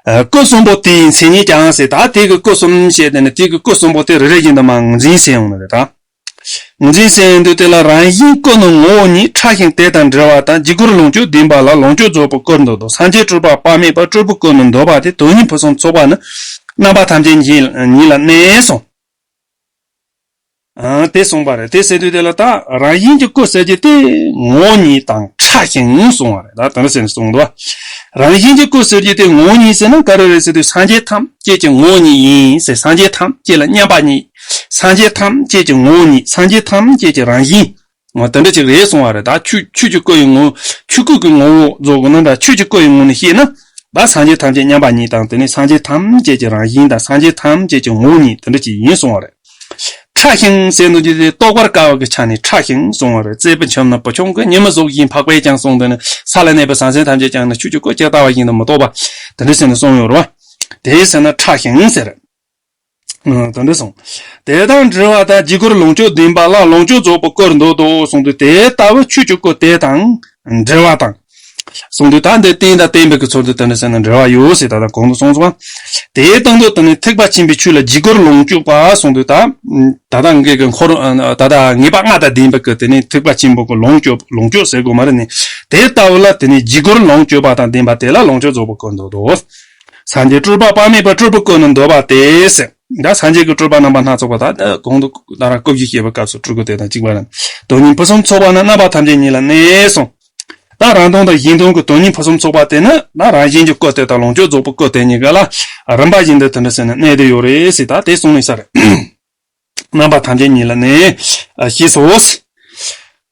སྐུ་གསུམ་པོ་དེའི་མཚན་ཉིད་ཀྱང་ཟེར་ད་དེ་གི་སྐུ་གསུམ་བཤད་དེ་ནི་དེ་གི་སྐུ་གསུམ་པོ་དེ་རེ་རེ་བཞིན་དུ་མར་ངོས་འཛིན་བྱས་ཡོང་ནི་རེད་ད། ངོས་འཛིན་བྱས་ཡོང་དུས་དེ་ལ་རང་བཞིན་སྐུ་ནི་ངོ་བོ་ཉིད་ཕྲ་ཞིང་དེ་དང་འབྲེལ་བ་དང་འཇུག་སྒོར་ལོངས་སྤྱོད་ལྡན་པ་ལ་ལོངས་སྤྱོད་རྫོགས་པའི་སྐུར་འདོད་དོ། སངས་རྒྱས་སྤྲུལ་པ་དཔག་མེད་པ་སྤྲུལ་པའི་སྐུ་ནི་འདོད་པ་དེ་དོན་གཉིས་ཕུན་སུམ་ཚོགས་པ་ནི་རྣམ་པ་ཐམས་ཅད་ཉིད་ལ་གནས་སོ། དེ་གསུངས་པ་རེད། དེ་ཟེར་དུས་དེ་ལ་ད་རང་བཞིན་གྱི་སྐུ་ཟེར་གྱི་དེ་ངོ་བོ་ཉིད་དང་ཕྲ་ཞིང་གསུངས་པ་རེད། ད་དེ་འདྲ་ཟེར་ནས་གསུངས་འདུག་རང་བཞིན་གྱི་སྐུ་ཟེར་གྱི་དེ་ངོ་བོ་ཉིད་ཟེར་ན་ག་རེ་རེད་ཟེར་དུས་སངས་རྒྱས་ཐམས་ཅད་ཀྱི་ངོ་བོ་ཉིད་ཡིན་ཟེར། སངས་རྒྱས་ཐམས་ཅད་ལ་མཉམ་པ་ཉིད། སངས་རྒྱས་ཐམས་ཅད་ཀྱི་ངོ་བོ་ཉིད། སངས་རྒྱས་ཐམས་ཅད་ཀྱི་རང་བཞིན། འོ་དེ་འདྲ་ཅིག་རེད་གསུང་བ་རེད། ད་ཆོས་ཆོས་ཀྱི་སྐུ་ཡི་ངོ་བོ། ཆོས་སྐུ་གི་ངོ་བོ་རྫོགས་དགོས་ན་འདྲ། ཆོས་ཀྱི་སྐུ་ཡི་ངོ་ནས་བཤད་ན། ད་སངས་རྒྱས་ཐམས་ཅད་མཉམ་པ་ཉིད་དང་དེ་ནས་སངས་རྒྱས་ཐམས་ཅད་ཀྱི་རང་བཞིན་དང་སངས་རྒྱས་ཐམས་ཅད་ཀྱི་ངོ་བོ་ཉིད་དེ་འདྲ་ཅིག་ཡིན་གསུང་བ་རེད། ཕྲ་ཞིང་ཟེར་འདུག་རྒྱུ་དེ་རྟོགས་པར་དཀའ་བ་གི་ཆ་ནས་ཕྲ་ཞིང་གསུང་བ་རེད། རྩེ་ཕུ་ཆུ་ནི་བུ་ཆུང་གི་ཉི་མ་གཟུགས་བཞིན་འཕགས་པས་ཀྱང་གསུངས་དེ་ནི་ས་ལ་གནས་པའི་བྱང་སེམས་ཐམས་ཅད་ཀྱང་ནི་ཆོས་ཀྱི་སྐུ་ཇི་ལྟ་བ་བཞིན་དུ་མི་རྟོགས་པ། དེ་འདྲ་ཟེར་ནས་གསུངས་ཡོད་རེད་བ། དེའི་ཟེར་ན་ཕྲ་ཞིང་ཟེར། ཨ། དེ་འདྲ་གསུངས། དེ་དང་འབྲེལ་བ་དང་བརྒྱུད་སྐུལ་ལོངས་སྤྱོད་བདེན་པ་ལ་ལོངས་སྤྱོད་རྫོགས་པའི་སྐུར་འདོད་དོ་གསུངས་དུས། དེ་ལྟ་བུ་ཆོས་ཀྱི་སྐུ་དེ་དང་འབྲེལ་བ་དང་གསུངས་དུས། ད་འདི་རྟེན་དང་བརྟེན་པའི་གི་ཚུལ་དུ་དེ་འདྲ་ཟེར་ན་འབྲེལ་བ་ཡོད་ཟེར། ད་ལྟ་གོང་དུ་གསུངས་སོང་བ། དེའི་སྟེང་དུ་དེ་ནི་ཐེག་པ་ཆེན་པོའི་ཆོས་ལ་བརྒྱུད་སྐུལ་ལོངས་སྤྱོད་པ་གསུངས་དུས། ད་ད་ལྟ་ངེད་ཀྱི་འཁོར། ད་ལྟ་ངེས་པ་ལྔ་དང་ལྡན་པའི་གི་དེ་ནི་ཐེག་པ་ཆེན་པོ་གི་ལོངས་སྤྱོད། ལོངས་སྤྱོད་ཟེར་དགོས་མ་རེད་ནི། དེ་ལྟ་བུ་ལ་དེ་ནི་བརྒྱུད་སྐུལ་ལོངས་སྤྱོད་པ་དང་ལྡན་པ་དེ་ལ་ལོངས་སྤྱོད་རྫོགས་པའི་སྐུར་འདོད་དོ། སངས་རྒྱས་སྤྲུལ་པ་དཔག་མེད་པ་སྤྲུལ་པའི་སྐུ་ནི་འདོད་པ་སྟེ་ཟེར། ད་སངས་རྒྱས་ཀྱི་སྤྲུལ་པ་རྣམ་པ་སྣ་ཚོགས་པ། ད་གོང་དུ་ད་ར་སྐུ་བཞི་བཤད་པའི་སྐབས་སུ་སྤྲུལ་སྐུ་དེ་དང་གཅིག་པ་ལ། དོན་གཉིས་ཕུན་སུམ་ཚོགས་པ་ནི་རྣམ་པ་ཐམས་ཅད་ཉིད་ལ་གནས་གསུངས། ད་རང་དོན་དང་གཞན་དོན་གྱི་དོན་གཉིས་ཕུན་སུམ་ཚོགས་པ་དེ་ནི་ད་རང་བཞིན་གྱི་སྐུ་དེ་དང་ལོངས་སྤྱོད་རྫོགས་པའི་སྐུ་དེ་གཉིས་ཀ་ལ་རིམ་པ་བཞིན་དུ་དེ་འདྲ་ཟེར་ནས་གནས་བསྡད་ཡོད་རེད་ཟེར། ད་དེ་གསུངས་ནས་ས་རེད། རྣམ་པ་ཐམས་ཅད་ཉིད་ལ་གནས། ཨ། ཞེས་སོ།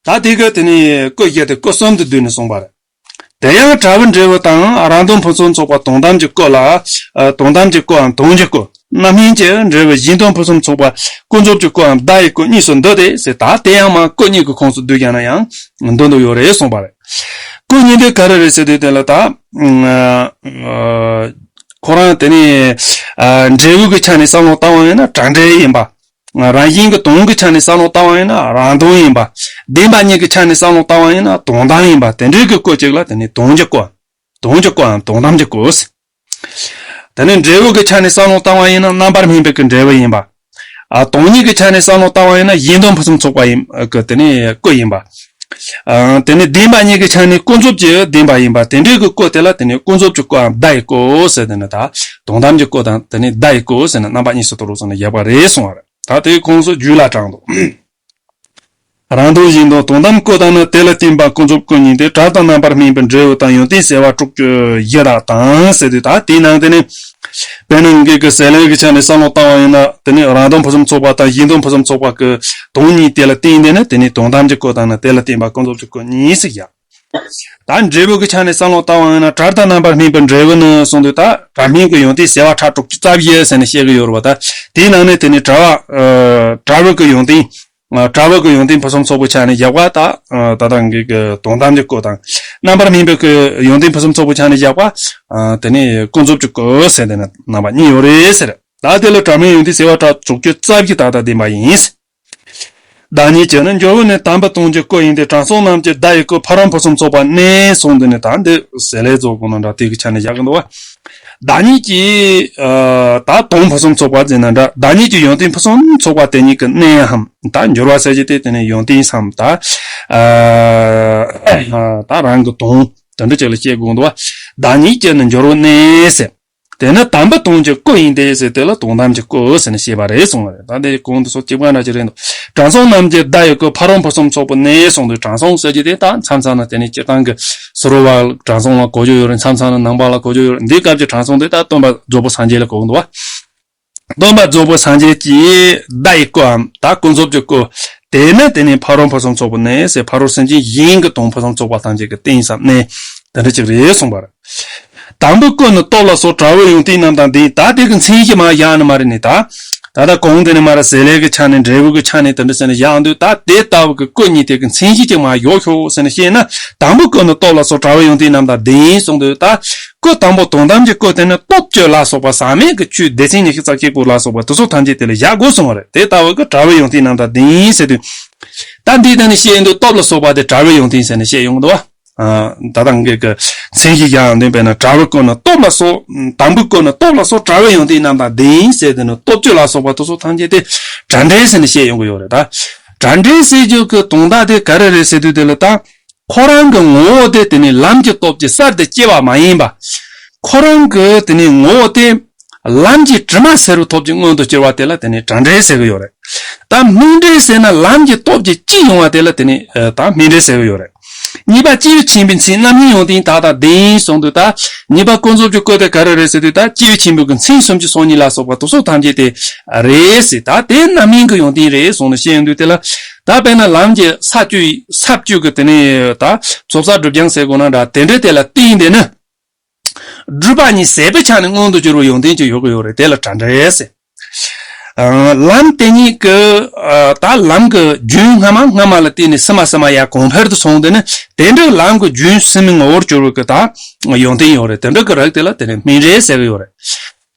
ད་དེ་ག་དེ་ནས་སྐུ་བཞི་དེ་སྐུ་གསུམ་དུ་བསྡུས་ནས་གསུངས་པ་རེད། དེ་ཡང་བྲལ་བའི་འབྲས་བུ་དང་རང་དོན་ཕུན་སུམ་ཚོགས་པ་དོན་དམ་གྱི་སྐུ་ལ། ཨ། དོན་དམ་གྱི་སྐུའམ་དོན་གྱི་སྐུ། རྣམ་སྨིན་གྱི་འབྲས་བུ་གཞན་དོན་ཕུན་སུམ་ཚོགས་པ་ཀུན་རྫོབ་ཀྱི་སྐུའམ་བརྡ་ཡི་སྐུ་གཉིས་སུ་འདུ་སྟེ་ཟེར། ད་དེ་ཡང་མ་སྐུ་གཉིས་ཀྱི་ཁོངས་སུ་བསྡུས་ཀྱང་ན་ཡང་འདུ་འདུ་ཡོད་རེད་གསུངས་པ་རེད། སྐུ་གཉིས་དེ་ག་རེ་རེད་ཟེར་དུས་དེ་ལ་ད། ཨ། ཁོ་རང་དེ་ནི། ཨ། འབྲས་བུ་གི་ཆ་ནས་བསམ་བློ་བཏང་བ་ཡིན་ན་བྲལ་འབྲས་ཡིན་པ། རང་བཞིན་གྱི་དོན་གྱི་ཆ་ནས་བསམ་བློ་བཏང་བ་ཡིན་ན་རང་དོན་ཡིན་པ། བདེན་པ་གཉིས་ཀྱི་ཆ་ནས་བསམ་བློ་བཏང་བ་ཡིན་ན་དོན་དམ་ཡིན་པ། དེ་འདྲའི་གི་སྐུ་གཅིག་ལ་དེ་ནི་དོན་གྱི་སྐུ། དོན་གྱི་སྐུའམ་དོན་དམ་གྱི་སྐུ། དེ་ནི་འབྲས་བུ་གི་ཆ་ནས་བསམ་བློ་བཏང་བ་ཡིན་ན་རྣམ་པར་སྨིན་པའི་གི་འབྲས་བུ་ཡིན་པ། ཨ། དོན་གཉིས་ཀྱི་ཆ་ནས་བསམ་བློ་བཏང་བ་ཡིན་ན་གཞན་དོན་ཕུན་སུམ་ཚོགས་པ་ཡིན་གི་དེ་ནི་སྐུ་ཡིན་པ། ཨ། དེ་ནི་བདེན་པ་གཉིས་ཀྱི་ཆ་ནས་ཀུན་རྫོབ་ཀྱི་བདེན་པ་ཡིན་པ། དེ་འདྲའི་གི་སྐུ་དེ་ལ་དེ་ནི་ཀུན་རྫོབ་ཀྱི་སྐུའམ་བརྡ་ཡི་སྐུ་ཟེར། དེ་ནི་ད་དོན་དམ་གྱི་སྐུ་དང་དེ་ནི་བརྡ་ཡི་སྐུ་ཟེར་ནས་རྣམ་པ་གཉིས་སུ་དུ་རུ་སོང་ནས་བཞག་པ་རེད་གསུང་བ་རེད། ད་དེའི་ཁོངས་སུ་རྒྱུད་ལ་དྲངས་འདུག། རང་དོན་གཞན་དོན་དོན་དམ་སྐུ་དང་ནི། དེ་ལ་བརྟེན་པ་ཀུན་རྫོབ་སྐུ་གཉིས་ཏེ། བྲལ་དང་རྣམ་པར་སྨིན་པའི་འབྲས་བུ་དང་། ཡོན་ཏན་གསལ་བ་དྲུག་ཅུ་བཞི་དག་དང་ཟེར་དུས། ད་དེའི་ནང་དེ་ནི་དཔེར་ན་ངེད་ཀྱི་ཟེར་ལེ་གི་ཆ་ནས་བསམ་བློ་བཏང་བ་ཡིན་ན། དེ་ནི་རང་དོན་ཕུན་སུམ་ཚོགས་པ་དང་གཞན་དོན་ཕུན་སུམ་ཚོགས་པ་གི་དོན་གཉིས་དེ་ལ་བརྟེན་ཏེ་ནི་དེ་ནི་དོན་དམ་གྱི་སྐུ་དང་ནི། དེ་ལ་བརྟེན་པ་ཀུན་རྫོབ་ཀྱི་སྐུ་གཉིས་ཟེར་ཡ། ད་འབྲས་བུ་གི་ཆ་ནས་བསམ་བློ་བཏང་བ་ཡིན་ན། བྲལ་དང་རྣམ་པར་སྨིན་པའི་འབྲས་བུ་ནི་གསུངས་དུས། ད་བྲལ་སྨིན་གྱི་ཡོན་ཏན་གསལ་བ་ཕྲ་དྲུག་ཅུ་རྩ་བཞི་ཟེར་ནས་བཤད་ཀྱི་ཡོད་རེད་བ། ད་དེའི་ནང་ནས་དེ་ནི་བྲལ་བ། ཨ། བྲལ་བའི་གི་ཡོན་ཏན། ཨ། བྲལ་བའི་གི་ཡོན་ཏན་ཕུན་སུམ་ཚོགས་པའི་ཆ་ནས་བཞག་པ། ད། ཨ། ད་ལྟ་ངེད་ཀྱི་དོན་དམ་གྱི་སྐུ་དང་། རྣམ་པར་སྨིན་པའི་གི་ཡོན་ཏན་ཕུན་སུམ་ཚོགས་པའི་ཆ་ནས་བཞག་པ། ཨ། དེ་ནི་ཀུན་རྫོབ་ཀྱི་སྐུ་ཟེར་དེ་ནི་རྣམ་པ་གཉིས་ཡོད་རེད་ཟེར། ད་དེ་ལ་བྲལ་སྨིན་ཡོན་ཏན་གསལ་བ་ཕྲ་དྲུག་ཅུ་རྩ་བཞི་དག་དང་ལྡན་པ་ཡིན། བདག་ཉིད་ཀྱི་ནི་འབྱོར་བ་ནི་དམ་པའི་དོན་གྱི་སྐུ་ཡིན་ཏེ། དྲང་སྲོང་རྣམས་ཀྱི་བརྡ་ཡི་སྐུ་ཕ་རོལ་ཕུན་སུམ་ཚོགས་པ་གནས་གསུངས་དེ་ནི། ད་འདི་ཟེར་ལེ་རྫོགས་དགོས་ན་འདྲ། དེ་གི་ཆ་ནས་བཞག་གི་འདུག་བ། བདག་ཉིད་ཀྱི། ཨ། ད་དོན་ཕུན་སུམ་ཚོགས་པ་ཟེར་ན་འདྲ། བདག་ཉིད་ཀྱི་ཡོན་ཏན་ཕུན་སུམ་ཚོགས་པ་དེ་ཉིད་ཀྱི་གནས་སམ། ད་འབྱོར་བ་ཟེར་གྱི་དེ་དེ་ནི་ཡོན་ཏན་སམ། ད། ཨ། ད་རང་གི་དོན་དེ་འདྲ་ཅིག་ལ་བཤད་དགོས་འདུག་བ། བདག་ཉིད་ཀྱི་ནི་འབྱོར་བ་གནས་ཟེར། དེ་ནི་དམ་པའི་དོན་གྱི་སྐུ་ཡིན་ཏེ་ཟེར། དེ་ལ་དོན་དམ་གྱི་སྐུ་ཟེར་ནས་བཤད་པ་རེད་གསུངས་པ་རེད། ད་འདི་གོང་དུ་སོགས་གཅིག་པ་འདྲ་ཅིག་རེད་འདུག། དྲང་སྲོང་རྣམས་ཀྱི་བརྡ་ཡི་སྐུ་ཕ་རོལ་ཕུན་སུམ་ཚོགས་པ་གནས་གསུངས་དུས། དྲང་སྲོང་ཟེར་གྱི་དེ་ད་མཚམས་མཚམས་ན་དེ་ནི་སྤྱིར་བཏང་གི་ཟུར་པ་དྲང་སྲོང་ལ་གོ་རྒྱུ་ཡོད་རེད། མཚམས་མཚམས་ན་ནང་པ་ལ་གོ་རྒྱུ་ཡོད་རེད། འདིའི་སྐབས་ཀྱི་དྲང་སྲོང་དེ་ད་སྟོན་པ་རྫོགས་པའི་སངས་རྒྱས་ལ་གོ་གི་འདུག་བ། སྟོན་པ་རྫོགས་པའི་སངས་རྒྱས་ཀྱི་བརྡ་ཡི་སྐུའམ་ད་ཀུན་རྫོབ་ཀྱི་སྐུ། དེ་ནི་དེ་ནི་ཕ་རོལ་ཕུན་སུམ་ཚོགས་པ་གནས་ཟེར། ཕ་རོལ་སེམས་ཅན་གཞན་གྱི་དོན་ཕུན་སུམ་ཚོགས་པ་ཐམས་ཅད་ཀྱི་རྟེན་སམ་གནས་དེ་འདྲ་ཅིག་རེད་གསུངས་པ་རེད། དམ་པའི་སྐུ་ནི་སྟོབས་ལ་སོགས་བྲལ་བའི་ཡོན་ཏན་རྣམས་དང་ལྡན། ད་དེ་གི་མཚན་གཞི་མར་བཞག་ནི་མ་རེད་ནི། ད་ད་ལྟ་གོང་དེ་ནི་མར་ཟེར་ལེ་གི་ཆ་ནས་འབྲས་བུ་གི་ཆ་ནས་དེ་འདྲ་ཟེར་ནས་བཞག་འདུག། ད་དེ་ལྟ་བུ་གི་སྐུ་གཉིས་དེ་གི་མཚན་གཞི་ཅིག་མར་བཞག་ཤོག་ཟེར་ནས་བཤད་ན། དམ་པའི་སྐུ་ནི་སྟོབས་ལ་སོགས་བྲལ་བའི་ཡོན་ཏན་རྣམས་དང་ལྡན་གསུངས་འདུག། ད་སྐུ་དང་པོ་དོན་དམ་གྱི་སྐུ་དེ་ནི་སྟོབས་བཅུ་ལ་སོགས་པ་ཟག་མེད་ཀྱི་ཆོས་སྡེ་ཚན་ཉི་ཤུ་རྩ་གཅིག་པོ་ལ་སོགས་པ་དེ་ཚོ་ཐམས་ཅད་དེ་ལ་བཞག་དགོས་གསུངས་པ་རེད། དེ་ལྟ་བུ་གི་བྲལ་བའི་ཡོན་ཏན་རྣམས་དང་ལྡན་ཟེར་དུས། ད་འདི་ལྟ་ནས་བཤད་ཡོང་དུས་སྟོབས་ལ་སོགས་པ་དེ་བྲལ་བའི་ཡོན་ཏན་ཟེར་ནས་བཤད་ཡོང་གི་འདུག་བ། ཨ། ད་ལྟ་ངེད་ཀྱི་མཚན་གཞི་བཞག་ཡོང་དུས་དཔེར་ན་བྲལ་བའི་སྐུ་ནི་སྟོབས་ལ་སོགས། དམ་པའི་སྐུ་ནི་སྟོབས་ལ་སོགས་བྲལ་བའི་ཡོན་ཏན་རྣམས་དང་ལྡན་ཟེར་དུས་ནི་སྟོབས་བཅུ་ལ་སོགས་པ་དེ་ཚོ་ཐམས་ཅད་དེ་བྲལ་འབྲས་ཟེར་ནས་བཤད་ཡོང་གི་ཡོད་རེད། ད་བྲལ་འབྲས་ཟེར་རྒྱུ་གི་དོན་དག་དེ་ག་རེ་རེད་ཟེར་དུས་དེ་ལ་ད། ཁོ་རང་གི་ངོ་བོ་དེ་དེ་ནི་ལམ་གྱི་སྟོབས་ཀྱིས་གསར་དུ་སྐྱེ་བ་མ་ཡིན་པ། ཁོ་རང་གི་དེ་ནི་ངོ་བོ་དེ་ལམ་གྱི་དྲི་མ་སེལ་བའི་སྟོབས་ཀྱིས་མངོན་དུ་གྱུར་པ་དེ་ལ་དེ་ནི་བྲལ་འབྲས་ཟེར་གི་ཡོད་རེད། ད་སྨིན་འབྲས་ཟེར་ན་ལམ་གྱི་སྟོབས་ཀྱིས་སྐྱེ་ཡོང་བ་དེ་ལ་དེ་ནི་ད་སྨིན་འབྲས་ཟེར་གི་ཡོད་རེད། གཉིས་པ་སྐྱེས་བུ་ཆེན་པོའི་མཚན་རྣམ་སྨིན་ཡོན་ཏན་དག་དང་ལྡན་གསུངས་དུས། ད་གཉིས་པ་ཀུན་རྫོབ་ཀྱི་སྐུ་དེ་ག་རེ་རེད་ཟེར་དུས། ད་སྐྱེས་བུ་ཆེན་པོའི་མཚན་སུམ་ཅུ་སོ་གཉིས་ལ་སོགས་པ་དེ་ཚོ་ཐམས་ཅད་དེ་རེད་ཟེར། ད་དེ་རྣམ་སྨིན་གྱི་ཡོན་ཏན་རེད་གསུངས་ནས་བཤད་ཡོང་དུས་དེ་ལ། ད་དཔེར་ན་ལམ་གྱི་ས་བཅུ་ཡི་ས་བཅུ་གི་དེ་ནས་ད་ཚོགས་བསགས་སྒྲུབ་སྦྱང་ཟེར་དགོས་ན་འདྲ། དེ་འདྲ་དེ་ལ་བརྟེན་དེ་ནི་སྒྲུབ་པ་གཉིས་ཟད་པའི་ཆ་ནས་མངོན་དུ་གྱུར་པའི་ཡོན་ཏན་ཅིག་ཡོད་ཀྱི་ཡོད་རེད། དེ་ལ་བྲལ་འབྲས་ཟེར། ཨ། ལམ་དེ་ཉིད་ཀྱི། ཨ། ད་ལམ་གྱི་རྒྱུན་སྔ་མ་སྔ་མ་ལ་བརྟེན་ནས་ཕྱི་མ་ཕྱི་མ་ཡར་གོང་འཕེལ་དུ་སོང་དེ་ནི་དེ་འདྲའི་ལམ་གྱི་རྒྱུན་ཕྱི་མའི་ངོ་བོར་གྱུར་པའི་གི་ད་ཡོན་ཏན་ཡོད་རེད། དེ་འདྲ་གི་རིགས་དེ་ལ་དེ་ནི་སྨིན་འབྲས་ཟེར་གི་ཡོད་རེད།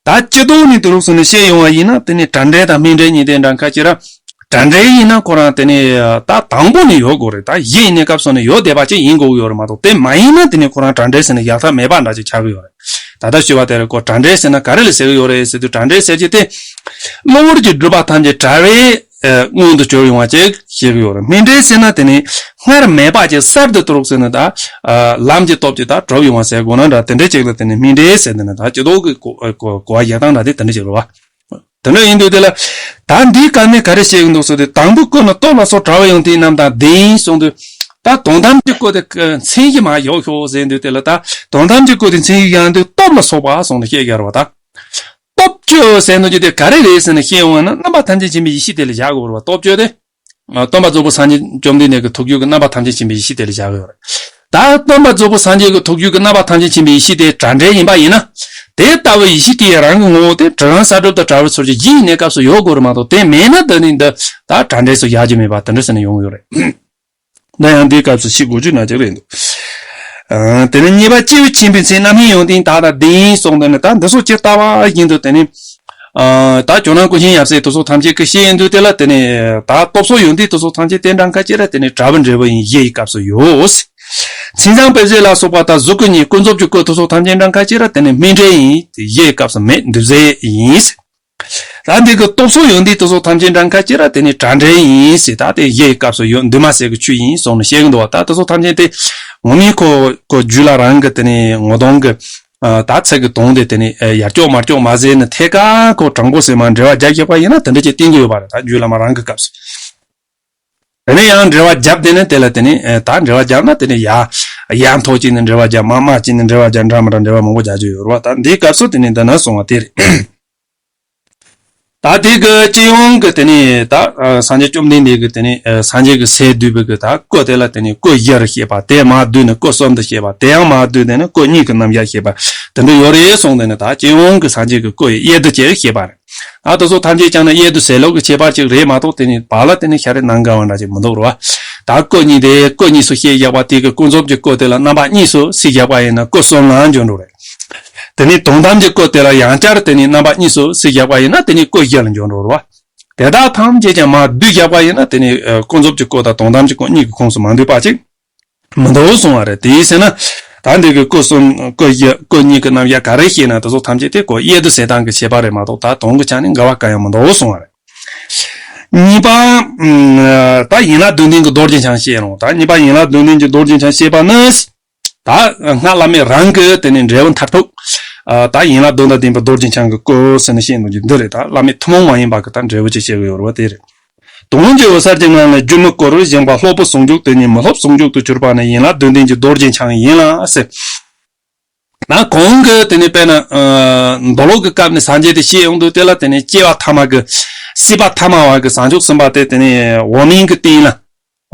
ད་སྤྱི་ལྡོག་ནས་དུ་རུག་སོང་ནས་བཤད་ཡོང་བ་ཡིན་ན་དེ་ནི་དྲ་འབྲེལ་དང་སྨིན་འབྲེལ་གཉིས་དེ་འདྲ་ཁ་ཅིག་ར། དྲ་འབྲེལ་ཡིན་ན་ཁོ་རང་དེ་ནི་ད་དང་པོ་ནས་ཡོད་དགོས་རེད། ད་གཞི་ཡིན་ནས་སྐབས་སོང་ནས་ཡོད་བསྡད་པ་ཅིག་ཡིན་དགོས་ཡོད་རེད་མ་གཏོགས། དེ་མ་ཡིན་ན་དེ་ནི་ཁོ་རང་དྲ་འབྲེལ་ཟེར་ནས་ཡག་ཐབས་མེད་པ་འདྲ་ཅིག་ཆགས་ཀྱི་ཡོད་རེད། ད་ལྟ་ཞུས་པ་དེ་རེད། ཁོ་དྲ་འབྲེལ་ཟེར་ན་ག་རེ་ལ་ཟེར་གྱི་ཡོད་རེད་ཟེར་དུས། དྲ་འབྲེལ་ཟེར་གྱི་དེ་གློ་བུར་གྱི་སྒྲུབ་པ་ཐམས་ཅད་དྲ་བའི་སྔོན་དུ་གྱུར་ཡོང་བ་ཅིག་བཤད་ཀྱི་ཡོད་རེད། སྨིན་འབྲེལ་ཟེར་ན་དེ་ནི་སྔར་མེད་པ་ཅིག་གསར་དུ་དུ་རུག་ཟེར་ན་ད་ལམ་གྱི་སྟོབས་ཀྱིས་ད་གྲུབ་ཡོང་བ་ཟེར་དགོས་ན་འདྲ། དེ་འདྲའི་ཅིག་ལ་དེ་ནི་སྨིན་འབྲེལ་ཟེར། དེ་ནི་ད་སྤྱི་ལྡོག་གི་གོ་གོ་གོ་བ་བཞག་སྟངས་འདྲ་དེ་དེ་འདྲ་ཅིག་རེད་བ། དེ་འདྲ་ཡིན་དུས་དེ་ལ་ད་འདིའི་སྐབས་ནས་ག་རེ་བཤད་ཀྱི་འདུག་ཟེར་དུས། དང་པོའི་སྐོར་ནི་སྟོབས་ལ་སོགས་དྲ་བ་ཡོངས་དེའི་རྣམ་དང་ལྡན་གསུངས་དུས། ད་དོན་དམ་གྱི་སྐོར་དེ་མཚན་གཞི་མ་བཞག་ཤོག་ཟེར་དུས། དེ་ལ་ད་དོན་དམ་གྱི་སྐོར་དེ་མཚན་གཞི་བཞག་དུས་སྟོབས་ལ་སོགས་པ་གསུངས་ནས་བཤད་ཡོད་རེད་བ་ད། སྟོབས་བཅུ་ཟེར་ནོ་ཅི་དེ་ག་རེ་རེད་ཟེར་ན་ཤེས་ཡོང་བ་ན། རྣམ་པ་ཐམས་ཅད་མཁྱེན་པའི་ཡེ་ཤེས་དེ་ལ་བཞག་དགོས་རེད་བ། སྟོབས་བཅུ་དེ། སྟོན་པ་རྫོགས་པའི་སངས་རྒྱས་བཅོམ་ལྡན་འདས་ཀྱི་ཐུགས་རྒྱུད་ཀྱི་རྣམ་པ་ཐམས་ཅད་མཁྱེན་པའི་ཡེ་ཤེས་དེ་ལ་བཞག་ཡོད་རེད། ད་སྟོན་པ་རྫོགས་པའི་སངས་རྒྱས་ཀྱི་ཐུགས་རྒྱུད་ཀྱི་རྣམ་པ་ཐམས་ཅད་མཁྱེན་པའི་ཡེ་ཤེས་དེ་དྲ་འབྲེལ་ཡིན་པ་ཡིན་ན། དེ་ལྟ་བུའི་ཡེ་ཤེས་དེ་རང་གི་ངོ་བོ་དེ་དྲི་རང་གསལ་གྲུབ་དང་བྲལ་བའི་ཚུལ་གྱིས་གཞི་ཡི་གནས་སྐབས་སུ་ཡོད་དགོས་རེད་མ་གཏོགས། དེ་མེད་ན་ད་ནི་འདི་ད་དྲ་འབྲེལ་སུ་བཞག་རྒྱུ་མེད་པ་དེ་འདྲ་ཟེར་ནས་ཡོང་གི་ཡོད་རེད། ད་ཡང་འདིའི་སྐབས་སུ་ཤེས་དགོས་རྒྱུ་ན་ཅིག་རེད་འདུག་ཨ། དེ་ནས་གཉིས་པ་སྐྱེས་བུ་མཁྱེན་པའི་མཚན། རྣམ་སྨིན་ཡོན་ཏན་དག་དང་ལྡན་གསུངས་དོན་ནི། ད་འདི་ཚོ་ཇི་ལྟ་བ་བཞིན་དུ་དེ་ནི། ཨ། ད་ཇོ་ནང་ཀུན་མཁྱེན་ཡབ་སྲས་དེ་ཚོ་ཐམས་ཅད་ཀྱི་བཤད་ཡོན་དུ་དེ་ལ་དེ་ནི། ད་སྟོབས་སོགས་ཡོན་ཏན་དེ་ཚོ་ཐམས་ཅད་དེ་འདྲ་ཁ་ཅིག་ར་དེ་ནི་དྲ་བའི་འབྲས་བུ་ཡིན། གཞི་ཡི་སྐབས་སུ་ཡོད། མཚན་བཟང་དཔེ་བྱད་ལ་སོགས་པ་དང་གཟུགས་སྐུ་གཉིས། ཀུན་རྫོབ་ཀྱི་སྐུ་དེ་ཚོ་ཐམས་ཅད་འདྲ་ཁ་ཅིག་ར་དེ་ནི་སྨིན་འབྲས་ཡིན། གཞི་ཡི་སྐབས་སུ་མེད། འདུས་བྱས་ཡིན། ད་འདི་གི་སྟོབས་སོགས་ཡོན་ཏན་དེ་ཚོ་ཐམས་ཅད་འདྲ་ཁ་ཅིག་ར་དེ་ནི་དྲ་འབྲེལ་ཡིན་ཟེར། ད་དེ་གཞི་ཡི་སྐབས་སུ་ཡོད། འདུས་མ་བྱས་ཀྱི་ཆོས་ཡིན་གསུངས་ནས་བཤད་ཀྱི་འདུག་བ། ད་དེ་ཚོ་ཐམས་ཅད་དེ་ངོ་མའི་ཁོ་ཁོ་རྒྱུད་ལ་རང་གི་དེ་ནི་ངོ་གདོང་གི། ཨ། ད་ཚིག་གི་དོན་དེ་དེ་ནི་ཡར་ཀྱོག་མར་ཀྱོག་མ་ཟེར་ནས་ཐད་ཀར་ཁོ་དྲང་པོ་ཟེར་མ་འགྲེལ་བ་རྒྱབ་བཞག་པ་ཡིན་ན་དེ་འདྲ་ཅིག་བསྟན་གྱི་ཡོད་པ་རེད། ད་རྒྱུད་བླ་མ་རང་གི་སྐབས་སུ། དེ་ནས་ཡང་འགྲེལ་བ་རྒྱབ། དེ་ནས་དེ་ལ་དེ་ནས་ཨེ། ད་འགྲེལ་བ་རྒྱབ་ན་དེ་ནས་ཡ་ཡ་མཐོ་ཅིག་ནས་འགྲེལ་བ་རྒྱབ། མ་དམའ་ཅིག་ནས་འགྲེལ་བ་རྒྱབ། འདྲ་མི་འདྲ་འགྲེལ་བ་མང་པོ་རྒྱག་རྒྱུ་ཡོད་རེད་བ། ད་འདིའི་སྐབས་སུ་དེ་ནས་འདི་ན་གསུང་བ་དེ་རེད། ད་དེ་གི་སྤྱི་ཡོངས་ཀྱི་དེ་ནས་ད་ཨ། སངས་རྒྱས་བཅོམ་ལྡན་འདས་ཀྱི་དེ་ནས་ཨ། སངས་རྒྱས་ཀྱི་སྲས་བསྡུས་པའི་གི་ད་སྐུ་དེ་ལ་དེ་ནས་སྐུ་བཞིར་བཤད་པ། དེ་མ་བསྡུས་ནས་སྐུ་གསུམ་དུ་བཤད་པ། དེ་ཡང་མ་བསྡུས་དེ་ནས་སྐུ་གཉིས་ཀྱི་རྣམ་གཞག་བཤད་པ། དེ་འདྲ་ཡོད་རེད་གསུངས། དེ་ནས་ད་སྤྱི་ཡོངས་ཀྱི་སངས་རྒྱས་ཀྱི་སྐུ་ཡི་དབྱེ་བསྡུ་བཅས་བཤད་པ་རེད། ད་དེ་ཚོ་ཐམས་ཅད་ཀྱང་ནི་དབྱེ་བསྡུ་ཟེར་ལུགས་ཀྱི་ཁྱད་པར་ཅིག་རེད་མ་གཏོགས། དེ་ནི་བར་ལ་དེ་ནི་ཤ་རེ་ནང་འགལ་བ་འདྲ་ཅིག་མི་འདུག་རེད་བ། ད་སྐུ་གཉིས་དེ་སྐུ་གཉིས་སུ་བཤད་བཞག་པ་དེ་གི་ཀུན་རྫོབ་ཀྱི་སྐུ་དེ་ལ་རྣམ་པ་གཉིས་སུ་བསྲེས་བཞག་པ་ཡིན་ན་སྐུ་གསུམ་ལ་འགྱུར་འགྲོ་རེད། དེ་ནི་དོན་དམ་གྱི་སྐུ་དེ་ལ་ཡང་བསྐྱར་དེ་ནི་རྣམ་པ་གཉིས་སུ་བསྲེས་བཞག་པ་ཡིན་ན་དེ་ནི་སྐུ་བཞི་ལ་འགྱུར་འགྲོ་རེད་བ། དེ་དག་ཐམས་ཅད་ཀྱང་མར་བསྡུས་བཞག་པ་ཡིན་ན་དེ་ནི་ཀུན་རྫོབ་ཀྱི་སྐུ་དང་དོན་དམ་གྱི་སྐུ་གཉིས་ཀྱི་ཁོངས་སུ་མ་འདུས་པ་ཅིག་མི་འདུག་གསུང་བ་རེད། དེའི་ཕྱིར་ན་ད་འདི་གི་སྐུ་གསུམ་སྐུ་བཞི་སྐུ་གཉིས་ཀྱི་རྣམ་གཞག་ག་རེ་བཤད་ན་དེ་ཚོ་ཐམས་ཅད་དེ་ཁོ་དབྱེ་བསྡུ་ཟེར་སྟངས་ཀྱི་ཁྱད་པར་རེད་མ་གཏོགས། ད་དོན་གྱི་ཆ་ནས་འགལ་བ་གང་ཡང་མི་འདུག་གསུང་བ་རེད། གཉིས་པ། ཨ། ད་ཡན་ལག་བདུན་ལྡན་གྱི་མདོ་རྒྱུན་འཆང་བཤད་རུང་། ད་གཉིས་པ་ཡན་ལག་བདུན་ལྡན་གྱི་མདོ་རྒྱུན་འཆང་བཤད་པ་ནི། ད་སྔགས་བླ་མེད་རང་གི་དེ་ནས་འབྲས་བུ་མཐར་ཐུག་ཨ། ད་ཡན་ལག་བདུན་དང་ལྡན་པའི་མདོ་རྒྱུན་འཆང་གི་སྐུ་ཟེར་ནས་བཤད་འདུག་རྒྱུ་འདི་རེད། ད་བླ་མེད་ཐུན་མོང་མ་ཡིན་པ་གི་ད་འབྲས་བུ་ཅིག་བཤད་གི་ཡོད་རེད་བ། དེ་རེད། དོན་གྱི་འོད་གསལ་གྱི་ངང་ལས་སྒྱུ་མའི་སྐུ་རུ་བཞེངས་པ་སློབ་བུའི་ཟུང་འཇུག་དེ་ཉིད་མི་སློབ་ཟུང་འཇུག་ཏུ་གྱུར་པ་ནི་ཡན་ལག་བདུན་ལྡན་གྱི་མདོ་རྒྱུན་འཆང་ཡིན་ལ་ཟེར། ན་གོང་གི་དེ་ནས་དཔེར་ན། ཨ། མདོ་ལུགས་ཀྱི་སྐབས་ནས་སངས་རྒྱས་དེ་བཤད་ཡོང་དུས་དེ་ལ་དེ་ནས་སྐྱེ་བ་ཐ་མ་གི་སྲིད་པ་ཐ་མ་བ་གི་བྱང་ཆུབ་སེམས་དཔའ་དེ་དེ་ནས་འོག་མིན་གྱི་སྟེང་ལ།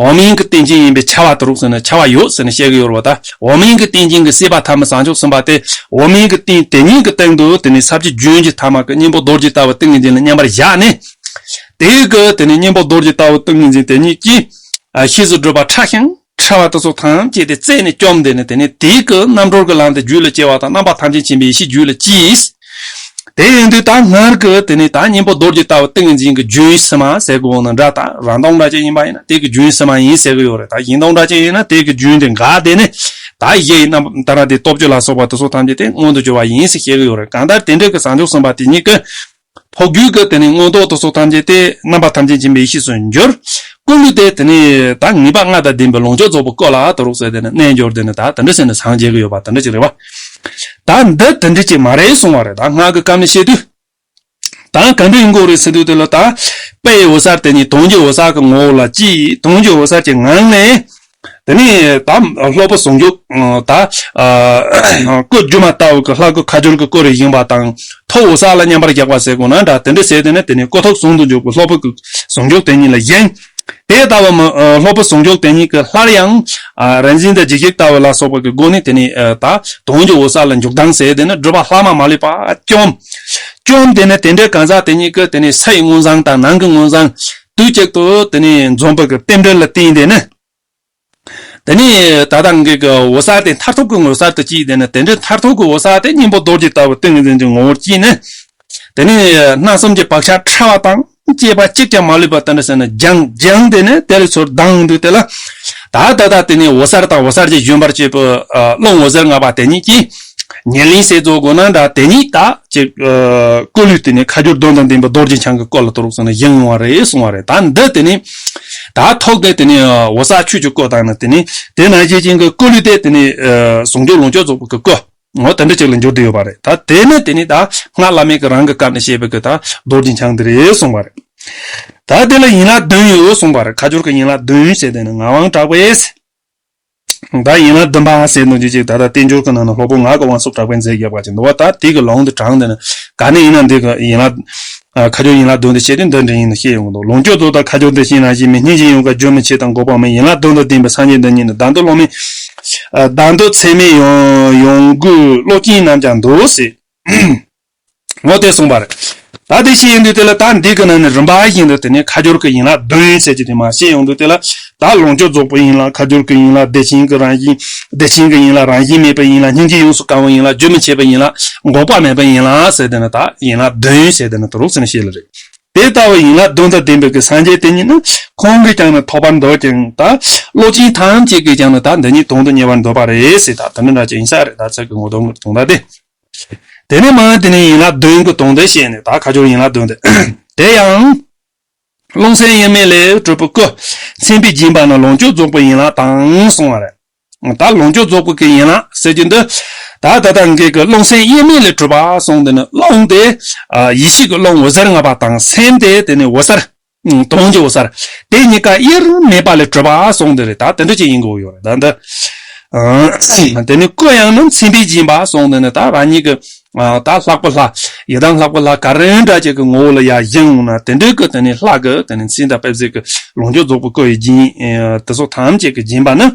འོག་མིན་གྱི་རྟེན་ཅན་ཡིན་པས་ཁྱབ་པ་དེ་རུ་ཟེར་ན་ཁྱབ་པ་ཡོད་ཟེར་ནས་བཤད་གི་ཡོད་རེད་བ། ད་འོག་མིན་གྱི་རྟེན་ཅན་གྱི་སྲིད་པ་ཐ་མའི་བྱང་ཆུབ་སེམས་དཔའ་དེ་འོག་མིན་གྱི་རྟེན་དེ་ཉིད་ཀྱི་སྟེང་དུ་དེ་ནི་ས་བཅུ་རྒྱུན་གྱི་ཐ་མ་གི་གཉེན་པོ་རྡོ་རྗེ་ལྟ་བུ་ཏིང་ངེ་འཛིན་ལ་མཉམ་པར་བཞག་ནས། དེའི་གི་དེ་ནི་གཉེན་པོ་རྡོ་རྗེ་ལྟ་བུ་ཏིང་ངེ་འཛིན་དེ་ཉིད་ཀྱིས་ཤེས་སུ་སྒྲུབ་པ་ཕྲ་ཞིང་ཕྲ་བ་དེ་ཚོ་ཐམས་ཅད་དེ་རྩད་ནས་བཅོམ་དེ་ནི་དེ་ནི་དེའི་གི་རྣམ་གྲོལ་གྱི་ལམ་དེ་རྒྱུད་ལ་སྐྱེ་བ་དང་རྣམ་པ་ཐམས་ཅད་མཁྱེན་པའི་ཡེ་ཤེས་རྒྱུད་ལ་སྐྱེས། དེ་ཡིན་དུས་ད་སྔར་གྱི་དེ་ནི་ད་གཉེན་པོ་རྡོ་རྗེ་ལྟ་བུ་ཏིང་ངེ་འཛིན་གྱི་རྒྱུན་ཕྱི་མ་ཟེར་དགོས་ན་འདྲ། ད་རང་སྟོང་འདྲ་ཅན་ཡིན་པ་ཡིན་ན་དེ་གི་རྒྱུན་ཕྱི་མ་ཡིན་ཟེར་གི་ཡོད་རེད། ད་གཞན་སྟོང་འདྲ་ཅན་ཡིན་ན་དེ་གི་རྒྱུན་དེ་འགག་དེ་ནི་ད་གཞི་ཡི་རྣམ་ལྟར་དེ་སྟོབས་བཅུ་ལ་སོགས་པ་དེ་ཚོ་ཐམས་ཅད་དེ་མངོན་དུ་གྱུར་པ་ཡིན་ཟེར་བཤད་གི་ཡོད་རེད། གང་ལྟར་དེ་འདྲ་གི་བྱང་ཆུབ་སེམས་དཔའ་དེ་ཉིད་ཀྱི་ཐོག་རྒྱུད་ཀྱི་དེ་ནི་མངོན་རྟོགས་དེ་ཚོ་ཐམས་ཅད་དེ་རྣམ་པ་ཐམས་ཅད་མཁྱེན་པའི་ཡེ་ཤེས་སུ་འགྱུར། ཀུན་ཏུ་དེ་དེ་ནི་ད་ངེས་པ་ལྔ་དང་ལྡན་པའི་ལོངས་སྤྱོད་རྫོགས་པའི་སྐུ་ལ་དེ་རུ་ཟེར་དེ་ནི་གནས་འགྱུར་དེ་ནི་ད་དེ་འདྲ་ཟེར་ནས་སངས་རྒྱས་གི་ཡོད་པ་དེ་འདྲ་ཅིག་རེད་བ། ད་འདི་དེ་འདྲ་ཅིག་མ་རེད་གསུང་བ་རེད། ད་སྔགས་ཀྱི་སྐབས་ནས་བཤད་དུས། ད་ག་འདྲ་ཡིན་དགོས་རེད་ཟེར་དུས་དེ་ལ་ད་དཔེ་ཡི་འོད་གསལ་དེ་ཉིད་དོན་གྱི་འོད་གསལ་གྱི་ངོ་བོ་ལ་སྐྱེས། དོན་གྱི་འོད་གསལ་གྱི་ངང་ནས་དེ་ནས་ད་སློབ་བུ་ཟུང་འཇུག་ད་སྐུ་སྒྱུ་མ་ལྟ་བུ་གི་ལྷ་སྐུ་ཁ་སྦྱོར་གྱི་སྐུ་རུ་བཞེངས་པ་དང་ཐུགས་འོད་གསལ་ལ་མཉམ་པར་བཞག་པ་ཟེར་དགོས་ན་འདྲ། དེ་འདྲ་ཟེར་དེ་ནས་དེ་ནས་སྐུ་ཐུགས་ཟུང་དུ་འཇུག་པའི་སློབ་བུ་གི་ཟུང་འཇུག་དེ་ཉིད་ལ་བཞེངས། དེ་ལྟ་བུ་མི་སློབ་བུ་ཟུང་འཇུག་དེ་ཉིད་ཀྱི་སླར་ཡང་རིན་ཆེན་དང་འཇིགས་བྱེད་ལྟ་བུ་ལ་སོགས་པ་གི་སྒོ་ནས་དེ་ནས་ད་དོན་གྱི་འོད་གསལ་ལ་འཇུག་སྟངས་ཟེར་དེ་ནི་སྒྲུབ་པ་ལྷག་མ་མ་ལུས་པ་བཅོམ། བཅོམ་དེ་ནི་དེ་འདྲའི་གང་ཟག་དེ་ཉིད་ཀྱི་དེ་ནི་ཕྱི་ཡི་མངོན་བྱང་དང་ནང་གི་མངོན་བྱང་དུས་གཅིག་ཏུ་དེ་ནི་འཛོམས་པ་གི་རྟེན་འབྲེལ་ལ་བརྟེན་དེ་ནི། དེ་ནི་ད་ལྟ་ངེད་ཀྱི་འོད་གསལ་དེ་མཐར་ཐུག་གི་འོད་གསལ་དུ་སྐྱེས། དེ་ནི་དེ་འདྲའི་མཐར་ཐུག་གི་འོད་གསལ་དེ་གཉེན་པོ་རྡོ་རྗེ་ལྟ་བུ་ཏིང་ངེ་འཛིན་གྱི་ངོ་བོར་སྐྱེས་ནས། དེ་ནས་སྣ་གསུམ་གྱི་བག་ཆགས་ཕྲ་བ་དང་བཅས་པ་གཅིག་ཀྱང་མ་ལུས་པ་དེ་འདྲ་ཟེར་ན་སྦྱངས་སྦྱངས་དེ་ནས་དེ་ལས་ཚུར་ལྡང་འདུག་དེ་ལ། ད་ད་ད་དེ་ནས་འོད་གསལ་དང་འོད་གསལ་གྱི་བཞིན་པར་བཅས་པའི་རླུང་འོད་ཟེར་ལྔ་པ་དེ་ཉིད་ཀྱིས། ཉེར་ལེན་ཟེར་རྫོགས་དགོས་ན་འདྲ་དེ་ཉིད་ད་ཅིག་སྐུ་ལུས་དེ་ནས་ཁ་སྦྱོར་དོན་དང་ལྡན་པའི་རྡོ་རྗེ་འཆང་གི་སྐུ་ལ་དུ་རུག་ཟེར་ན་བཞེངས་ཡོང་བ་རེད་གསུང་བ་རེད། ད་འདི་དེ་ནས་ད་ཐོག་དེ་དེ་ནས་འོད་གསལ་ཆོས་ཀྱི་སྐུ་དང་ནི་དེ་ནས་དེ་ནང་བཞིན་ཅན་གྱི་སྐུ་ལུས་དེ་དེ་ནས་ཟུང་འཇུག་ལོངས་སྤྱོད་རྫོགས་པའི་སྐུ། འོ་དེ་འདྲ་ཅིག་ལ་འགྱུར་བསྡད་ཡོད་པ་རེད། ད་དེ་ནི་དེ་ནི་ད་སྔགས་བླ་མེད་ཀྱི་རང་གི་སྐབས་ནས་བཤད་པའི་གི་ད་རྡོ་རྗེ་འཆང་འདི་རེད་གསུངས་པ་རེད། ད་དེ་ལ་ཡན་ལག་བདུན་ཡོད་གསུངས་པ་རེད། ཁ་སྦྱོར་གྱི་ཡན་ལག་བདུན་ཟེར་དེ་ནི་ངག་དབང་གྲགས་པས། ད་ཡན་ལག་བདུན་པ་ཟེར་འདུག་ཅིག་ཅིག་ད་ལྟ་བསྟན་འགྱུར་གྱི་ནང་ན་སློབ་དཔོན་ངག་གི་དབང་ཕྱུག་གྲགས་པས་མཛད་རྒྱབ་པ་ཅིག་འདུག་བ། ད་དེ་གི་ལུང་དུ་དྲངས་དེ་ནི་ག་ནས་ཡིན་ན་འདི་གི་ཡན་ལག་ཁ་སྦྱོར་ཡན་ལག་བདུན་དེ་བཤད་དུས་འདི་འདྲ་ཡིན་ན་བཤད་ཡོང་གི་འདུག་ལོངས་སྤྱོད་རྫོགས་དང་ཁ་སྦྱོར་དེ་བཞིན་རང་བཞིན་མི་སྙན་ཞིང་ཡོངས་དགའ་བརྗོད་མི་ཆེ་དང་འགོག་པ་མེད་ཡན་ལག་བདུན་དང་ལྡན་པའི་སངས་རྒྱས་འདི་ཉིད་ནི་བདག་འདོད་བློ་མེད། བདག་འདོད་ཚད་མེད་ཡོངས་ཡོངས་དགུའི་བློ་ཅན་རྣམས་ཀྱང་འདུག་ཟེར། འོ་དེ་གསུངས་པ་རེད། ད་དེ་བཤད་ཡོང་དུས་དེ་ལ་ད་འདི་གི་ནང་ནས་རིམ་པ་བཞིན་དུ་དེ་ནས་ཁ་སྦྱོར་གྱི་ཡན་ལག་བདུན་ཟེར་གྱི་དེ་མ་བཤད་ཡོང་དུས་དེ་ལ་ད་ལོངས་སྤྱོད་རྫོགས་པའི་ཡན་ལག་ཁ་སྦྱོར་གྱི་ཡན་ལག་བདེ་ཆེན་གྱི་རང་བཞིན་བདེ་ཆེན་གྱི་ཡན་ལག་རང་བཞིན་མེད་པའི་ཡན་ལག་སྙིང་རྗེ་ཡོངས་སུ་གང་བའི་ཡན་ལག་རྗོད་མི་ཆེས་པའི་ཡན་ལག་འགོག་པ་མེད་པའི་ཡན་ལག་ཟེར་དེ་ནི་ད་ཡན་ལག་བདུན་ཟེར་དེ་ནི་དུ་རུག་ཟེར་ནས་བཤད་ལ་རེད། དེ་ལྟ་བུའི་ཡན་ལག་བདུན་དང་ལྡན་པའི་གི་སངས་རྒྱས་དེ་ཉིད་ནི་ཁོང་གིས་ཀྱང་ནི་ཐོབ་པར་འདོད་ཅིང་ད་བློ་ཅན་ཐམས་ཅད་ཀྱིས་ཀྱང་ནི་ད་འདི་ཉིད་དོན་དུ་གཉེར་བར་འདོད་པ་རེད་ཟེར། ད་དེ་འདྲ་འདྲ་ཅིག་ཡིན་ས་རེད། ད་ཚིག་གི་ངོ་དོན་གྱི་དོན་དག་དེ། དེ་ནས་མ་དེ་ནས་ཡན་ལག་བདུན་གྱི་དོན་དེ་བཤད་ནས་ད་ཁ་སྦྱོར་ཡན་ལག་བདུན་དེ། དེ་ཡང་། རླུང་སེམས་དབྱེར་མེད་ལས་གྲུབ་པའི་སྐུ། མཚན་དཔེས་བརྒྱན་པ་ནི་ལོངས་སྤྱོད་རྫོགས་པའི་ཡན་ལག་དང་གསུངས་པ་རེད། ད་ལོངས་སྤྱོད་རྫོགས་པའི་གི་ཡན་ལག་ཟེར་རྒྱུ་འདི། ད་ད་ལྟ་འགའ་གི་རླུང་སེམས་དབྱེར་མེད་ལས་གྲུབ་པ་གསུངས་དེ་ནི་རླུང་དེ། ཡེ་ཤེས་ཀྱི་རླུང་འོད་ཟེར་ལྔ་པ་དང་སེམས་དེ་དེ་ནི་འོད་གསལ། དོན་གྱི་འོད་གསལ། དེ་གཉིས་ཀ་དབྱེར་མེད་པ་ལས་གྲུབ་པ་གསུངས་དེ་རེད། ད་དེ་འདྲ་ཅིག་ཡིན་དགོས་ཡོད་རེད། ད་འདི། དེ་ནི་སྐུ་ཡང་ནི་མཚན་དཔེས་བརྒྱན་པ་གསུངས་དེ་ནི་ད་རང་ཉིད་ཀྱི། ད་ལྷག་པའི་ལྷ། ཡི་དམ་ལྷག་པའི་ལྷ་ག་རེ་འདྲ་ཅིག་གི་ངོ་བོ་ལ་ཡར་བཞེངས་འོང་ན་དེ་འདྲའི་གི་དེ་ནི་ལྷ་གི་དེ་ནི་མཚན་དང་དཔེ་བྱད་ཀྱི་ལོངས་སྤྱོད་རྫོགས་པའི་སྐུ་ཡི་བརྒྱན། དེ་ཚོ་ཐམས་ཅད་ཀྱིས་བརྒྱན་པ་ནི།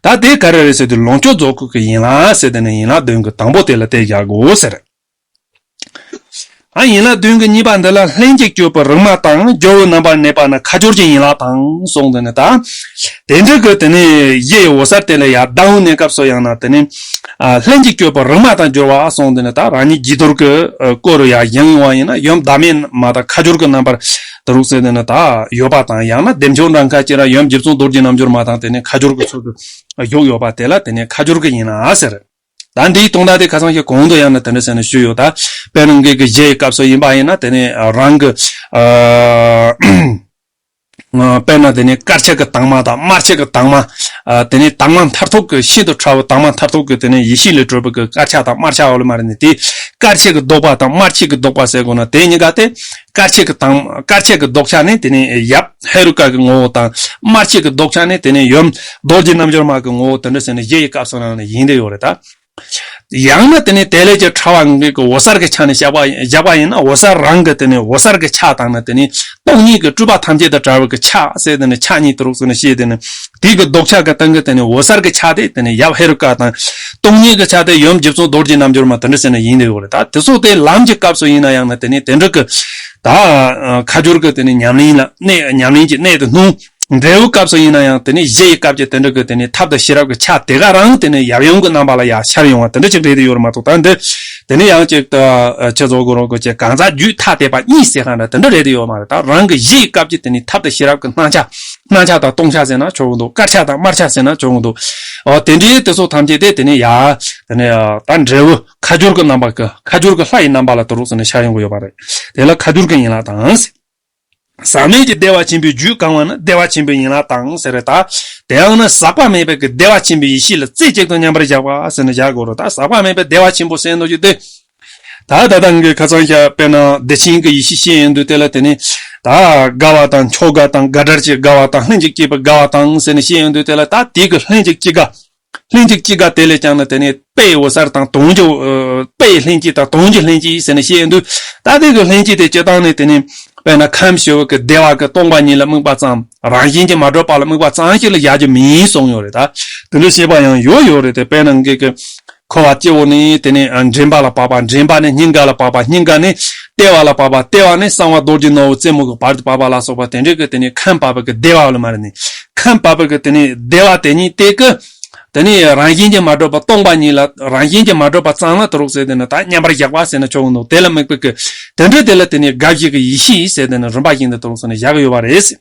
ད་དེ་ག་རེ་རེད་ཟེར་དུས་ལོངས་སྤྱོད་རྫོགས་སྐུ་གི་ཡན་ལག་ཟེར་དེ་ནི་ཡན་ལག་བདུན་གྱི་དང་པོ་དེ་ལ་དེ་བཞག་དགོས་ཟེར། ཨ་ཡན་ལག་བདུན་གྱི་གཉིས་པ་འདི་ལ་ལྷན་ཅིག་སྤྱོད་པའི་རིག་མ་དང་སྦྱོར་བའི་རྣམ་པར་གནས་པ་ནི་ཁ་སྦྱོར་གྱི་ཡན་ལག་དང་གསུངས་དེ་ནི་ད། དེ་འདྲ་གི་དེ་ནི་གཞི་ཡི་འོད་གསལ་དེ་ལ་ཡར་ལྡང་བའི་གནས་སྐབས་སུ་ཡང་ན་དེ་ནི། ལྷན་ཅིག་སྤྱོད་པའི་རིག་མ་དང་སྦྱོར་བ་གསུངས་དེ་ནི་ད་རང་ཉིད་རྗེས་ཐོབ་ཀྱི་སྐོར་རུ་ཡར་བཞེངས་ཡོང་བ་ཡིན་ན་ཡུམ་བདག་མེད་མ་དང་ཁ་སྦྱོར་གྱི་རྣམ་པར་དུ་རུག་ཟེར་དེ་ནི་ད་ཡོད་པ་དང་ཡང་ན་བདེ་མཆོག་འབྲང་ཁ་ཅིག་ར་ཡུམ་རྗེ་བཙུན་རྡོ་རྗེ་རྣལ་འབྱོར་མ་དང་དེ་ནི་ཁ་སྦྱོར་གྱི་ཚུལ་དུ་བཞུགས་ཡོད་པ་དེ་ལ་དེ་ནི་ཁ་སྦྱོར་གྱི་ཡན་ལག་ཟེར། ད་འདིའི་དོན་དག་དེ་ཁ་སང་ཞིག་གོང་དུ་ཡང་ན་དེ་འདྲ་ཟེར་ནས་ཞུས་ཡོད། ད་དཔེར་ན་འགའ་གི་གཞི་ཡི་སྐབས་སུ་ཡིན་པ་ཡིན་ན་དེ་ནས་རང་གི་དཔེར་ན་དེ་ནས་དཀར་ཆ་གི་དྭངས་མ་དང་དམར་ཆ་གི་དྭངས་མ། དེ་ནས་དྭངས་མ་མཐར་ཐུག་གི་ཤིན་ཏུ་ཕྲ་བའི་དྭངས་མ་མཐར་ཐུག་གི་དེ་ནས་ཡེ་ཤེས་ལས་གྲུབ་པའི་གི་དཀར་ཆ་དང་དམར་ཆ་འོ་ལ་མ་རེད་ནས་དེ་དཀར་ཆ་གི་ལྡོག་པ་དང་དམར་ཆ་གི་ལྡོག་པ་ཟེར་དགོས་ན་དེ་གཉིས་ཀ་དེ་དཀར་ཆ་གི་དྭངས་དཀར་ཆ་གི་ལྡོག་ཆ་ནི་དེ་ནས་ཡབ་ཧེ་རུ་ཀ་གི་ངོ་བོ་དང་དམར་ཆ་གི་ལྡོག་ཆ་ནི་དེ་ནས་ཡུམ་རྡོ་རྗེ་རྣལ་འབྱོར་མ་གི་ངོ་བོ་དེ་འདྲ་ཟེར་ནས་གཞི་ཡི་སྐབས་སུ་ནང་ནས་ཡིན་དེ་ཡོད་རེད་ད། ཡང་ན་དེ་ནས་དེ་ལས་ཀྱི་ཕྲ་བ་འགའ་གི་འོད་གསལ་གྱི་ཆ་ནས་བཞག་པ་བཞག་པ་ཡིན་ན་འོད་གསལ་རང་གི་དེ་ནས་འོད་གསལ་གྱི་ཆ་དང་ནི་དེ་ནས་སྟོང་ཉིད་ཀྱི་སྤྲོས་པ་ཐམས་ཅད་དང་བྲལ་བའི་གི་ཆ་ཟེར་དེ་ནས་ཆ་གཉིས་དུ་རུག་ཟེར་ནས་བཤད་དེ་ནས་དེ་གི་ལྡོག་ཆ་གི་སྟེང་གི་དེ་ནས་འོད་གསལ་གྱི་ཆ་དེ་དེ་ནས་ཡབ་ཧེ་རུ་ཀ་དང་སྟོང་ཉིད་ཀྱི་ཆ་དེ་ཡུམ་རྗེ་བཙུན་རྡོ་རྗེ་རྣལ་འབྱོར་མ་དེ་འདྲ་ཟེར་ནས་ཡིན་དེ་ཡོད་རེད་ད། དེ་ཚོ་དེ་ལམ་གྱི་སྐབས་སུ་ཡིན་ན་ཡང་ན་དེ་ནས་དེ་འདྲ་གི་ད་ཁ་སྦྱོར་གྱི་དེ་ནས་ཉམས་ལེན་ལ་གནས་ཉམས་ལེན་གྱི་གནས་དུ་སྣང་། འབྲས་བུའི་སྐབས་སུ་ཡིན་ན་ཡང་དེ་ནས་གཞི་ཡི་སྐབས་ཀྱི་དེ་འདྲ་གི་དེ་ནས་ཐབས་དང་ཤེས་རབ་ཀྱི་ཆ་དེ་ག་རང་དེ་ནས་ཡབ་ཡུམ་གྱི་རྣམ་པ་ལ་ཡང་ཤར་ཡོང་བ་དེ་འདྲ་ཅིག་རེད་དེ་ཡོད་རེད་མ་གཏོགས་ད་འདི་དེ་ནས་ཡང་ཅིག་ཏུ་ཆེ་བཟོ་དགོས་རོགས་དགོས་ཀྱི་གང་ཟག་རྒྱུད་ཐ་དད་པ་གཉིས་ཟེར་གང་འདྲ་དེ་འདྲ་རེད་དེ་ཡོད་མ་རེད། ད་རང་གི་གཞི་ཡི་སྐབས་ཀྱི་དེ་ནས་ཐབས་དང་ཤེས་རབ་ཀྱི་སྣང་ཆ་སྣང་ཆ་དང་སྟོང་ཆ་ཟེར་ན་ཆོག་གི་འདུག་དཀར་ཆ་དང་དམར་ཆ་ཟེར་ན་ཆོག་གི་འདུག་འོ་དེ་འདྲའི་དེ་ཚོ་ཐམས་ཅད་དེ་དེ་ནས་ཡ་དེ་ནས་ད་འབྲས་བུ་ཁ་སྦྱོར་གྱི་རྣམ་པ་གི་ཁ་སྦྱོར་གྱི་ལྷ་ཡི་རྣམ་པ་ལ་དུ་རུག་ཟེར་ནས་ཤར་ཡོང་གི་ཡོད་པ་རེད། དེ་ལ་ཁ་སྦྱོར་གྱི་ཡན་ལག་དང་། ཟག་མེད་ཀྱི་བདེ་བ་ཆེན་པོའི་རྒྱུད་གང་བ་ནི་བདེ་བ་ཆེན་པོའི་ཡན་ལག་དང་ཟེར་རེད་ད། དེའང་ནི་ཟག་པ་མེད་པའི་གི་བདེ་བ་ཆེན་པོའི་ཡེ་ཤེས་ལ་རྩེ་གཅིག་ཏུ་མཉམ་པར་བཞག་པ་ཟེར་ནས་བཞག་དགོས་རེད་ད། ཟག་པ་མེད་པའི་བདེ་བ་ཆེན་པོ་ཟེར་འདུག་ཅིག་སྟེ། ད་ད་ལྟ་ངས་ཁ་སང་ཤ་དཔེར་ན་བདེ་ཆེན་གྱི་ཡེ་ཤེས་བཤད་ཡོང་དུས་དེ་ལ་དེ་ནི། ད་དགའ་བ་དང་མཆོག་དགའ་དང་དགའ་བྲལ་གྱི་དགའ་བ་དང་ལྷན་ཅིག་སྐྱེས་པའི་དགའ་བ་དང་ཟེར་ནས་བཤད་ཡོང་དུས་དེ་ལ་ད་དེ་གི་ལྷན་ཅིག་སྐྱེས་དགའ། ལྷན་ཅིག་སྐྱེས་དགའ་དེ་ལས་ཀྱང་ནི་དེ་ནས་དཔེའི་འོད་གསལ་དང་དོན་གྱི་དཔེའི་ལྷན་སྐྱེས་དང་དོན་གྱི་ལྷན་སྐྱེས་ཟེར་ནས་བཤད་ཡོང་དུས། ད་དེ་གི་ལྷན་སྐྱེས་དེ་སྤྱིར་བཏང་ནས་དེ་ནས་དཔེར་ན་ཁམས་བཞི་པོ་གི་བདེ་བ་གི་སྟོང་པ་ཉིད་ལ་དམིགས་པ་ཙམ། རང་བཞིན་གྱིས་མ་གྲུབ་པ་ལ་དམིགས་པ་ཙམ་ཞིག་ལ་བཞག་རྒྱུ་མིན་གསུངས་ཡོད་རེད་ད། དེ་འདྲ་བཤད་པ་ཡང་ཡོད་ཡོད་རེད་དེ། དཔེར་ན་འགའ་གི་འཁོར་བ་སྐྱེ་བོ་ནས་དེ་ནས་འདྲེན་པ་ལ་བབ་པ། འདྲེན་པ་ནས་སྙིང་ག་ལ་བབ་པ། སྙིང་ག་ནས་ལྟེ་བ་ལ་བབ་པ། ལྟེ་བ་ནས་གསང་བ་རྡོ་རྗེ་ནོར་བུ་རྩེ་མོ་གི་བར་དུ་བབ་པ་ལ་སོགས་པ་དེ་འདྲའི་གི་དེ་ནས་ཁམས་བབ་པའི་གི་བདེ་བ་ལ་མ་རེད་ནས། ཁམས་བབ་པའི་གི་དེ་ནས་བདེ་བ་དེ་ཉིད་དེ་གི། དེ་ནས་རང་བཞིན་གྱིས་མ་གྲུབ་པ་སྟོང་པ་ཉིད་ལ་རང་བཞིན་གྱིས་མ་གྲུབ་པ་ཙམ་ལ་དུ་རུག་ཟེར་དེ་ནི་ད་མཉམ་པར་བཞག་པ་ཟེར་ན་ཆོག་གི་འདུག་དེ་ལ་དམིགས་པའི་གི་དེ་འདྲ་དེ་ལ་དེ་ནི་དགག་བྱའི་གི་ཡེ་ཤེས་ཟེར་དེ་ནི་རིམ་པ་བཞིན་དུ་དུ་རུག་ཟེར་ནས་བཞག་གི་ཡོད་པ་རེད།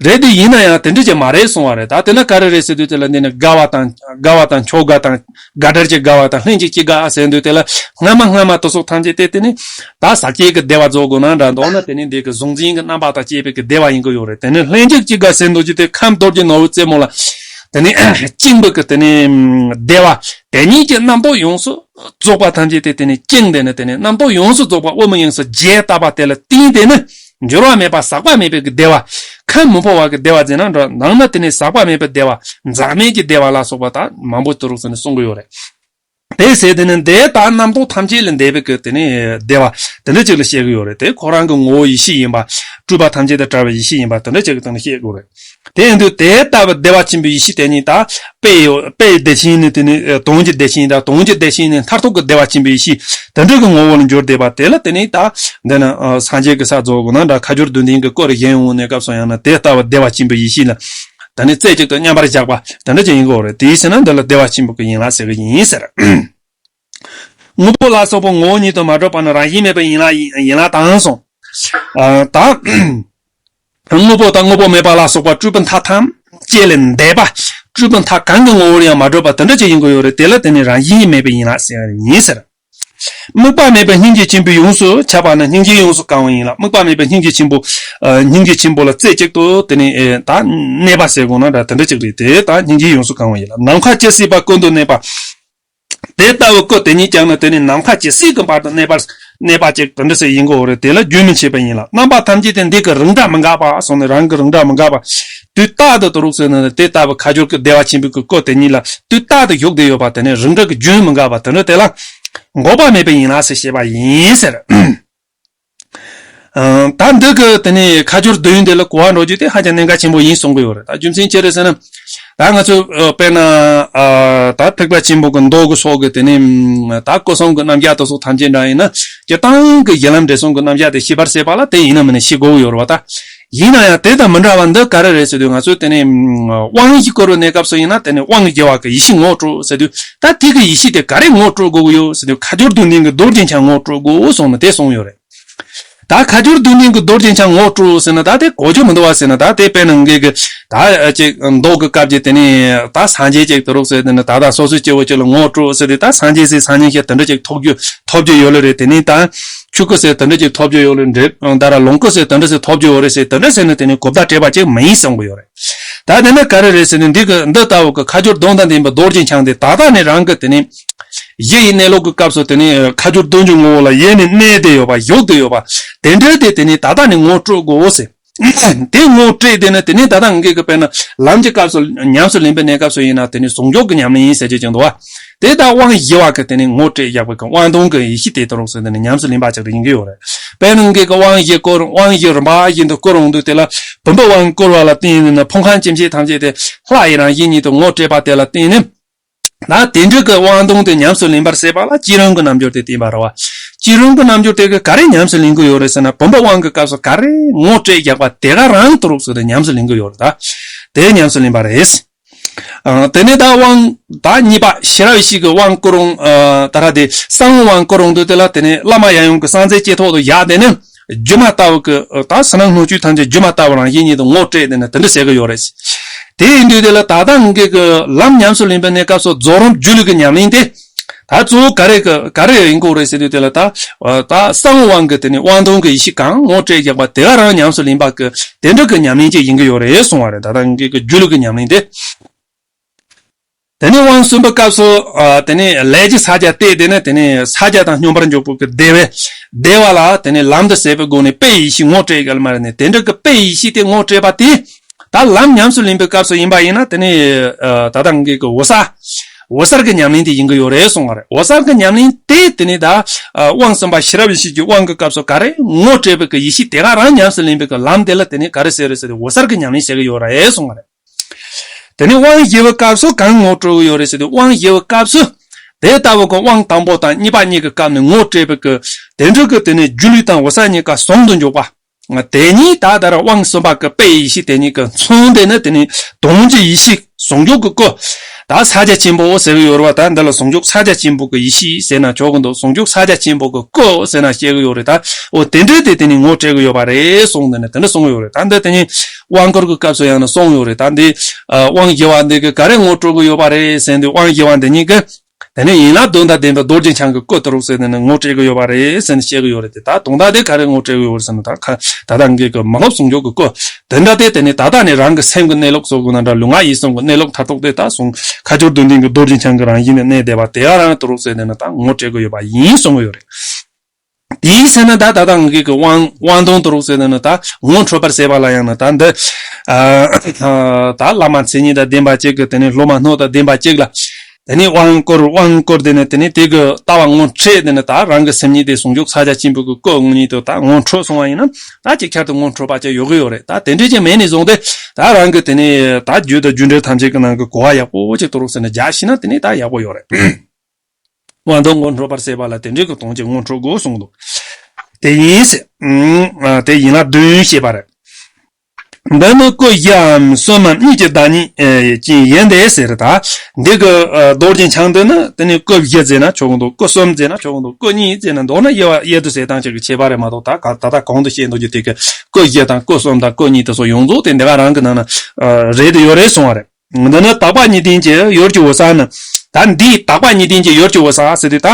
རེད་དེ་ཡིན་ན་ཡང་དེ་འདྲ་ཅིག་མ་རེད་གསུང་བ་རེད། ད་དེ་ན་ག་རེ་རེད་ཟེར་དུས་དེ་ལ་འདི་ནི་དགའ་བ་དང་དགའ་བ་དང་ཆོག་དགའ་དང་དགའ་བྲལ་གྱི་དགའ་བ་དང་ལྷན་ཅིག་སྐྱེས་དགའ་ཟེར་དུས་དེ་ལ་སྔ་མ་སྔ་མ་དུ་སོགས་ཐམས་ཅད་དེ་དེ་ནི་ད་ཟག་བཅས་ཀྱི་བདེ་བ་རྫོགས་དགོས་ན་འདྲ་མདོར་ན་དེ་ནི་འདི་གི་གཟུང་འཛིན་གྱི་རྣམ་པ་དང་བཅས་པའི་གི་བདེ་བ་ཡིན་གྱི་ཡོད་རེད། དེ་ནི་ལྷན་ཅིག་སྐྱེས་དགའ་ཟེར་དུས་ཀྱི་དེ་ཁམས་རྡོ་རྗེ་ནོར་བུའི་རྩེ་མོ་ལ་དེ་ནི་བཅིངས་པའི་གི་དེ་ནི་བདེ་བ་དེ་ཉིད་ཀྱི་རྣམ་རྟོག་ཡོངས་སུ་རྫོགས་པ་ཐམས་ཅད་དེ་དེ་ནི་བཅིངས་དེ་ནི་དེ་ནི་རྣམ་རྟོག་ཡོངས་སུ་རྫོགས་པ་དབུ་མ་ཡིན་སོགས་རྒྱས་བཏབ་པ་དེ་ལ་བརྟེན་དེ་ནི། འགྱུར་བ་མེད་པ་ཟག་པ་མེད་པའི་གི་བདེ་བ། ཁམས་མི་འཕོ་བ་གི་བདེ་བ་ཟེར་ན་འདྲ་ནང་ན་དེ་ནི་ཟག་པ་མེད་པའི་བདེ་བ། འཛག་མེད་ཀྱི་བདེ་བ་ལ་སོགས་པ་དག་མང་པོ་དུ་རུག་ཟེར་ནས་གསུང་གི་ཡོད་རེད། དེ་ཟེར་དེ་ནི་འདི་ལྟར་རྣམ་རྟོག་ཐམས་ཅད་ལས་འདས་པའི་གི་དེ་ནི་བདེ་བ་དེ་འདྲ་ཅིག་ལ་བཤད་གི་ཡོད་རེད། དེ་ཁོ་རང་གི་ངོ་བོ་ཡེ་ཤེས་ཡིན་པ། སྤྲོས་པ་ཐམས་ཅད་དང་བྲལ་བའི་ཡེ་ཤེས་ཡིན་པ་དེ་འདྲ་ཅིག་གི་སྟེང་ནས་བཤད་དགོས་རེད། དེ་ཡིན་དུས་དེ་ལྟ་བུ་བདེ་བ་ཆེན་པོའི་ཡེ་ཤེས་དེ་ཉིད་དག་དཔེ་ཡོད་དཔེ་ཡི་བདེ་ཆེན་ནི་དེ་ནི་དོན་གྱི་བདེ་ཆེན་དང་དོན་གྱི་བདེ་ཆེན་ནི་མཐར་ཐུག་གི་བདེ་བ་ཆེན་པོའི་ཡེ་ཤེས་དེ་འདྲ་གི་ངོ་བོ་ལ་འགྱུར་བསྡད་པ་དེ་ལ་དེ་ནི་ད་འདི་ནི་སངས་རྒྱས་ཀྱི་ས་རྫོགས་དགོས་ན་འདྲ་ཁ་སྦྱོར་བདུན་ལྡན་གྱི་སྐོར་གཞན་འོང་ནས་སྐབས་སུ་ཡང་ན་དེ་ལྟ་བུ་བདེ་བ་ཆེན་པོའི་ཡེ་ཤེས་ལ་དེ་ནི་རྩེ་གཅིག་ཏུ་མཉམ་པར་བཞག་པ་དེ་འདྲ་ཅིག་ཡིན་དགོས་རེད། དེའི་ཕྱིར་ན་འདི་ལ་བདེ་བ་ཆེན་པོ་གི་ཡན་ལག་ཟེར་གི་ཡིན་ཟེར། དངོས་པོ་ལ་སོགས་པ་ངོ་བོ་ཉིད་དུ་མ་གྲུབ་པ་ནི་རང་བཞིན་མེད་པའི་ཡན་ལག་ཡིན་ཡན་ལག་དང་གསུངས། ཨ་ད། དངོས་པོ་དང་དངོས་པོ་མེད་པ་ལ་སོགས་པ་སྤྲོས་པའི་མཐའ་ཐམས་ཅད་ལས་འདས་པ། སྤྲོས་པའི་མཐའ་གང་གི་ངོ་བོར་ཡང་མ་གྲུབ་པ་དེ་འདྲ་ཅིག་ཡིན་དགོས་ཡོད་རེད། དེ་ལ་དེ་ནི་རང་བཞིན་མེད་པའི་ཡན་ལག་ཟེར་ཡིན་ཟེར། དམིགས་པ་མེད་པའི་སྙིང་རྗེ་ཆེན་པོའི་ཡོངས་སུ་ཁྱབ་པ་ནི་སྙིང་རྗེ་ཡོངས་སུ་གང་བ་ཡིན་ལ། དམིགས་པ་མེད་པའི་སྙིང་རྗེ་ཆེན་པོ། ཨ་སྙིང་རྗེ་ཆེན་པོ་ལ་རྩེ་གཅིག་ཏུ་དེ་ནི་ཨེ་ད་གནས་པ་ཟེར་དགོས་ན་འདྲ་དེ་འདྲ་ཅིག་རེད་དེ། ད་སྙིང་རྗེ་ཡོངས་སུ་གང་བ་ཡིན་ལ། ནམ་མཁའ་ཇི་སྲིད་པ་ཀུན་ཏུ་གནས་པ། དེ་ལྟ་བུ་སྐུ་དེ་ཉིད་ཀྱང་ནི་དེ་ནི་ནམ་མཁའ་ཇི་སྲིད་ཀྱི་བར་དུ་གནས་པར་གནས་པ་ཅིག་དེ་འདྲ་ཟེར་ཡིན་དགོས་རེད། དེ་ལ་རྒྱུན་མི་འཆད་པ་ཡིན་ལ། རྣམ་པ་ཐམས་ཅད་དེ་འདི་གི་རང་སྒྲ་མི་འགག་པ་སོང་ནས་རང་གི་རང་སྒྲ་མི་འགག་པ། དུས་རྟག་ཏུ་དུ་རུག་ཟེར་ན་དེ་ལྟ་བུ་ཁ་སྦྱོར་གྱི་བདེ་བ་ཆེན་པོའི་གི་སྐུ་དེ་ཉིད་ལ་དུས་རྟག་ཏུ་བཞུགས་བསྡད་ཡོད་པ་དེ་ནི་རང་སྒྲ་གི་རྒྱུན་མི་འགག་པ་དེ་འདྲ་དེ་ལ་འགོག་པ་མེད་པའི་ཡན་ལག་ཟེར་བཤད་པ་ཡིན་ཟེར། ཨ་ད་འདི་གི་དེ་ནས་ཁ་སྦྱོར་བསྡུས་ཡོན་དེ་ལ་གོ་བ་འགྲོ་རྒྱུ་དེ་ཧ་ཅང་གནད་འགག་ཆེན་པོ་ཡིན་གསུང་གི་ཡོད་རེད། ད་རྒྱུ་མཚན་ཅི་རེད་ཟེར་ན། ད་ང་ཚོས་ཨ་དཔེར་ན་ཨ་ད་ཐེག་པ་ཆེན་པོ་གི་མདོ་གི་སོགས་ཀྱི་དེ་ནས་ད་སྐུ་གསུམ་གྱི་རྣམ་གཞག་དེ་སོགས་ཐམས་ཅད་འདྲ་ཡིན་ན་སྤྱིར་བཏང་གི་གཞི་ལམ་འབྲས་གསུམ་གྱི་རྣམ་གཞག་དེ་ཤེས་པར་བྱེད་པ་ལ་དེ་ཡིན་ན་མིན་ན་ཤེས་དགོས་ཀྱི་ཡོད་རེད་བ། ད་ཡིན་ན་ཡང་དེ་དང་མི་འདྲ་བ་འདི་ག་རེ་རེད་ཟེར་དུས་ང་ཚོས་དེ་ནས་དབང་བཞི་བསྐུར་བའི་གནས་སྐབས་སུ་ཡིན་ན་དེ་ནས་དབང་བཞི་བ་གི་ཡེ་ཤེས་ངོ་སྤྲོད་ཟེར་དུས། ད་དེ་གི་ཡེ་ཤེས་དེ་ག་རེ་ངོ་སྤྲོད་དགོས་ཀྱི་ཡོད་ཟེར་དུས། ཁ་སྦྱོར་བསྡུས་ལྡན་གྱི་མདོ་རྒྱན་ཆ་ངོ་སྤྲོད་དགོས་གསུངས་ནས་དེ་གསུངས་ཡོད་རེད། ད་ཁ་སྦྱོར་བསྡུས་ལྡན་གྱི་མདོ་རྒྱན་ཆ་ངོ་སྤྲོད་ཟེར་ན་ད་དེ་གོ་རྒྱུ་མི་འདུག་བ་ཟེར་ན། ད་དེ་དཔེར་ན་ངེད་ཀྱི་ད་ཅིག་མདོ་གི་སྐབས་ཀྱི་དེ་ནས་ད་སངས་རྒྱས་ཅིག་དུ་རུག་ཟེར་དེ་ནས་ད་ད་སོ་སོའི་སྐྱེ་བོ་ཅིག་ལ་ངོ་སྤྲོད་ཟེར་དེ། ད་སངས་རྒྱས་ཟེར་སངས་རྒྱས་ཞེས་དེ་འདྲ་ཅིག་ཐོབ་རྒྱུ་ཐོབ་རྒྱུ་ཡོད་ལེ་རེད། དེ་ནས་ད་ཆོས་སྐུ་ཟེར་དེ་འདྲ་ཅིག་ཐོབ་རྒྱུ་ཡོད་ལེ་རེད། ད་ར་ལོངས་སྐུ་ཟེར་དེ་འདྲ་ཟེར་ཐོབ་རྒྱུ་ཡོད་རེད་ཟེར་དེ་འདྲ་ཟེར་ན་དེ་ནས་གོ་བརྡ་སྤྲད་པ་ཅིག་མ་ཡིན་བསམ་གི་ཡོད་རེད། ད་དེ་ནི་ག་རེ་རེད་ཟེར་ན། འདི་གི་འདི་ལྟ་བུ་གི་ཁ་སྦྱོར་སྡོམ་དང་ལྡན་པའི་མདོ་རྒྱན་ཆ་འདི་ད་ལྟ་ནས་རང་གི་དེ་ནི་གཞི་ཡི་གནས་ལུགས་ཀྱི་སྐབས་སུ་དེ་ནི་ཁ་སྦྱོར་སྡོམ་གྱི་ངོ་བོ་ལ་ཡེ་ནས་གནས་བསྡད་ཡོད་པ་བཞུགས་བསྡད་ཡོད་པ་དེ་འདྲའི་དེ་དེ་ནི་ད་ལྟ་ནས་ངོ་སྤྲོད་དགོས་ཟེར། དེ་ངོ་སྤྲད་དེ་ནི་དེ་ནི་ད་ལྟ་ངེད་ཀྱི་དཔེར་ན་ལམ་གྱི་སྐབས་སུ་ཉམས་སུ་ལེན་པའི་གནས་སྐབས་སུ་ཡིན་ན་དེ་ནི་ཟུང་འཇུག་གི་ཉམས་ལེན་ཡིན་ཟེར་གྱི་ཀྱང་འདུག་བ། དེ་ལྟར་དབང་བཞི་བ་གི་དེ་ནི་ངོ་སྤྲད་བཞག་པའི་གི་དབང་དོན་གྱི་ཡེ་ཤེས་དེ་དུ་རུག་ཟེར་དེ་ནི་ཉམས་སུ་ལེན་པ་ཅིག་ཏུ་ཡིན་གྱི་ཡོད་རེད། དཔེར་ན་ངེད་ཀྱི་དབང་བཞི་བསྐུར། དབང་བཞི་རིམ་པ་བཞིན་དུ་བསྐུར་འོང་དུས་དེ་ལ་བུམ་པའི་དབང་བསྐུར་བ་ལ་བརྟེན་ནས་ནི་ཕུང་ཁམས་ཇི་སྙེད་ཐམས་ཅད་དེ་ལྷ་ཡི་རང་བཞིན་ཉིད་དུ་ངོ་སྤྲད་པ་དེ་ལ་བརྟེན་ནས། ད་དེ་འདྲ་གི་དབང་དོན་དེ་ཉམས་སུ་ལེན་པར་བྱེད་པ་ལ་བསྐྱེད་རིམ་གྱི་རྣལ་འབྱོར་དེ་བསྟན་པ་རེད་བ། བསྐྱེད་རིམ་གྱི་རྣལ་འབྱོར་དེ་གི་ག་རེ་ཉམས་སུ་ལེན་གྱི་ཡོད་རེད་ཟེར་ན། བུམ་པའི་དབང་གི་སྐབས་སུ་ག་རེ་ངོ་སྤྲད་བཞག་པ་དེ་ག་རང་དུ་རུག་ཟེར་ཏེ་ཉམས་སུ་ལེན་གྱི་ཡོད་རེད། ད་དེ་ཉམས་སུ་ལེན་པ་རེད། ཨ། དེ་ནས་ད་དབང་ད་གཉིས་པ་ཤེས་རབ་ཡེ་ཤེས་ཀྱི་དབང་བསྐུར་རུང་། ཨ། ད་ར་དེ་གསང་བའི་དབང་བསྐུར་རུང་དུས་དེ་ལ་དེ་ནས་བླ་མ་ཡབ་ཡུམ་གྱི་གསང་རྫས་ལྕེ་ཐོག་ཏུ་བཞག་དེ་ནས་སྒྱུ་མ་ལྟ་བུ་གི་ད་ཕྱི་ནང་སྣོད་བཅུད་ཐམས་ཅད་སྒྱུ་མ་ལྟ་བུ་རང་བཞིན་ཉིད་དུ་ངོ་སྤྲད་དེ་ནས་དེ་འདྲ་ཟེར་གི་ཡོད་རེད། དེ་ཡིན་དུས་དེ་ལ་ད་ལྟ་ངེད་ཀྱི་ལམ་ཉམས་སུ་ལེན་པའི་གནས་སྐབས་སུ་རྫོགས་རིམ་སྒྱུ་ལུས་ཀྱི་ཉམས་ལེན་དེ། ད་གཙོ་བོ་ག་རེ་གི་ག་རེ་ཡིན་དགོས་རེད་ཟེར་དུས་དེ་ལ་ད་ད་གསང་བའི་དབང་གི་དེ་ནས་དབང་དོན་གྱི་ཡེ་ཤེས་གང་ངོ་སྤྲད་བཞག་པ་དེ་ག་རང་ཉམས་སུ་ལེན་པ་གི་དེ་འདྲ་གི་ཉམས་ལེན་ཅིག་ཡིན་གི་ཡོད་རེད་གསུང་བ་རེད། ད་ལྟ་ངེད་ཀྱི་སྒྱུ་ལུས་ཀྱི་ཉམས་ལེན་དེ། དེ་ནས་དབང་གསུམ་པའི་སྐབས་སུ། ཨ། དེ་ནས་ལས་ཀྱི་ཕྱག་རྒྱ་བལྟས་དེ་ནས་དེ་ནས་ཕྱག་རྒྱ་དང་སྙོམས་པར་འཇུག་པའི་གི་བདེ་བས་བདེ་བ་ལ་དེ་ནས་ལམ་དུ་ཟད་པའི་སྒོ་ནས་དཔེའི་ཡེ་ཤེས་ངོ་སྤྲད་གལ་མ་རེད་ནས། དེ་འདྲ་གི་དཔེའི་ཡེ་ཤེས་དེ་ངོ་སྤྲད་པ་དེ་ད་ལམ་ཉམས་སུ་ལེན་པའི་སྐབས་སུ་ཡིན་པ་ཡིན་ན་དེ་ནས། ཨ། ད་ལྟ་ངེད་ཀྱི་འོད་གསལ། འོད་གསལ་གྱི་ཉམས་ལེན་དེ་ཡིན་གྱི་ཡོད་རེད་གསུང་བ་རེད། འོད་གསལ་གྱི་ཉམས་ལེན་དེ་དེ་ནས་ད། ཨ། དབང་གསུམ་པ་ཤེས་རབ་ཡེ་ཤེས་ཀྱི་དབང་གི་སྐབས་སུ་ག་རེ་ངོ་སྤྲད་པའི་གི་ཡེ་ཤེས་དེ་ག་རང་ཉམས་སུ་ལེན་པའི་གི་ལམ་དེ་ལ་དེ་ནས་ག་རེ་ཟེར་རེད་ཟེར་ཏེ་འོད་གསལ་གྱི་ཉམས་ལེན་ཟེར་གྱི་ཡོད་རེད་གསུང་བ་རེད། དེ་ནས་དབང་བཞི་པའི་སྐབས་སུ་གང་ངོ་སྤྲོད་ཀྱི་ཡོད་རེད་ཟེར་དུས། དབང་བཞི་པའི་སྐབས་སུ་དེ་ལྟ་བུ་གི་དབང་དང་པོ་དང་གཉིས་པ་གཉིས་ཀྱི་སྐབས་ནས་ངོ་སྤྲད་པའི་གི་དེ་འདྲ་གི་དེ་ནས་སྒྱུ་ལུས་དང་འོད་གསལ་གཉིས་ཀ་ཟུང་དུ་འཇུག་པ། དེ་ཉིད་ད་ལྟར་དབང་གསུམ་པ་གི་དཔེ་ཡེ་ཤེས་དེ་ཉིད་ཀྱི་མཚོན་དེ་ནི་དེ་ནི་དོན་གྱི་ཡེ་ཤེས་ཟུང་འཇུག་གི་སྐུ། ད་ས་སྐྱ་ཆེན་པོ་ཟེར་གི་ཡོད་རེད་བ། ད་འདི་ལ་ཟུང་འཇུག་ས་སྐྱ་ཆེན་པོ་གི་ཡེ་ཤེས་ཟེར་ན་ཆོག་གི་འདུག་ཟུང་འཇུག་ས་སྐྱ་ཆེན་པོ་གི་སྐུ་ཟེར་ན་བཤད་གི་ཡོད་རེད། ད་འོ་དེ་འདྲ་དེ་དེ་ནི་ངོ་སྤྲད་གི་ཡོད་པ་རེད་གསུངས། དེ་ནི་དེ་འདྲ་གསུངས་ཡོད་རེད། ད་འདི་དེ་ནི་དབང་བསྐུར་གི་སྐབས་སུ་ཡང་ནི་གསུངས་ཡོད་རེད། ད་འདི་དབང་བཞི་པ་འདི་གི་ག་རེ་ངོ་སྤྲོད་གི་ཡོད་པ་རེད་ཟེར་དུས། དབང་བཞི་པ་འདི་ཉིད་ཀྱི་དེ་ནས་ཡན་ལག་བདུན་དང་ལྡན་པའི་རྡོ་རྗེ་འཆང་གི་སྐུ་དེ་རུ་ཟེར་དེ་ནས་ངོ་སྤྲད་གི་ཡོད་པ་རེད་ཟེར་ནས་བཤད་གི་ཡོད་རེད་དེ། ད་དོན་དག་དེ་ག་རེ་ངོ་སྤྲད་གི་ཡོད་རེད་ཟེར་ན། ད་ཁ་ད་ལྟ་ངེད་ཀྱི་མ་ལོབས་ཟུང་འཇུག་གི་སྐུ་དེ་འདྲ་དེ་དེ་ནས་ད་ལྟ་ནས་རང་གི་སེམས་ཀྱི་གནས་ལུགས་སོགས་ཀྱི་ནང་འདྲ་ལུས་ངག་ཡིད་གསུམ་གྱི་གནས་ལུགས་མཐར་ཐུག་དེ་ད་གསུང་ཁ་སྦྱོར་བདུན་ལྡན་གྱི་རྡོ་རྗེ་འཆང་གི་རང་བཞིན་ནས་གནས་བསྡད་པ་དེ་ག་རང་དེ་རུ་ཟེར་དེ་ནས་ད་ངོ་སྤྲད་གི་ཡོད་པ་ཡིན་གསུང་གི་ཡོད་རེད། དེའི་ཚེ་ན་ད་ད་ལྟ་ངེད་ཀྱི་དབང་དབང་དོན་དུ་རུག་ཟེར་ན་ད་ངོ་འཕྲོད་པར་ཟེར་བ་ལ་ཡང་ན་ད་འདི་ཨ་ད་བླ་མ་མཚན་ཉིད་དང་ལྡན་པ་གཅིག་གི་དེ་ནས་སློབ་མ་སྣོད་དང་ལྡན་པ་གཅིག་ལ་དེ་ནས་དབང་བསྐུར་དབང་བསྐུར་དེ་ནས་དེ་ནས་དེ་གི་ལྟ་བ་ངོ་འཕྲོད་དེ་ནས་ད་རང་གི་སེམས་ཉིད་དེ་ཟུང་འཇུག་ས་སྐྱ་ཆེན་པོ་གི་སྐུ་དངོས་ཉིད་དུ་ད་ངོ་འཕྲོད་སོང་བ་ཡིན་ན། ད་ཅིག་ཆར་དུ་ངོ་འཕྲོད་པ་ཅིག་ཡོད་གི་ཡོད་རེད། ད་དེ་འདྲས་ཅིག་མེད་ནས་བཟུང་སྟེ་ད་རང་གི་དེ་ནས་ད་རྒྱུད་དང་རྒྱུ་འབྲས་ཐམས་ཅད་ཀྱི་ནང་གི་གོ་བ་ཡག་པོ་ཅིག་དུ་རུག་ཟེར་ན་རྒྱག་ཤེས་ན་དེ་ནས་ད་ཡག་པོ་ཡོད་རེད། དབང་དོན་ངོ་འཕྲོད་པར་ཟེར་བ་ལ་དེ་འདྲའི་གི་དོན་གྱི་ངོ་འཕྲོད་དགོས་གསུངས་འདུག་དེ་ཡིན་ཟེར། ཨ་དེ་ཡིན་ལ་བདུན་བཤད་པ་རེད། འདི་ནི་སྐུ་བཞིའམ་གསུམ་མམ་གཉིས་ཀྱི་བདག་ཉིད་ཨེ་ཅན་ཡིན་ཏེ་ཟེར། ད་འདི་གི་ཨ་རྡོ་རྗེ་འཆང་འདི་ནི་དེ་ནི་སྐུ་བཞི་ཟེར་ན་ཆོག་གི་འདུག་སྐུ་གསུམ་ཟེར་ན་ཆོག་གི་འདུག་སྐུ་གཉིས་ཟེར་ན་འདོགས་ན་དབྱེ་བ་དབྱེ་དུ་ཟེར་སྟངས་ཅིག་གི་ཁྱད་པར་རེད་མ་གཏོགས། ད་ག་ད་ལྟ་གོང་དུ་བཤད་འདུག་རྒྱུ་དེ་གི་སྐུ་བཞི་དང་སྐུ་གསུམ་དང་སྐུ་གཉིས་དེ་ཚོ་ཡོངས་རྫོགས་དེ་འདི་ག་རང་གི་ནང་ན་ཨ་རེད་དུ་ཡོད་རེད་གསུང་བ་རེད། འདི་ནི་དག་པ་གཉིས་ལྡན་གྱི་ཡུལ་གྱི་འོད་གསལ་ནི། ད་འདིའི་དག་པ་གཉིས་ལྡན་གྱི་ཡུལ་གྱི་འོད་གསལ་ཟེར་དུས་ད་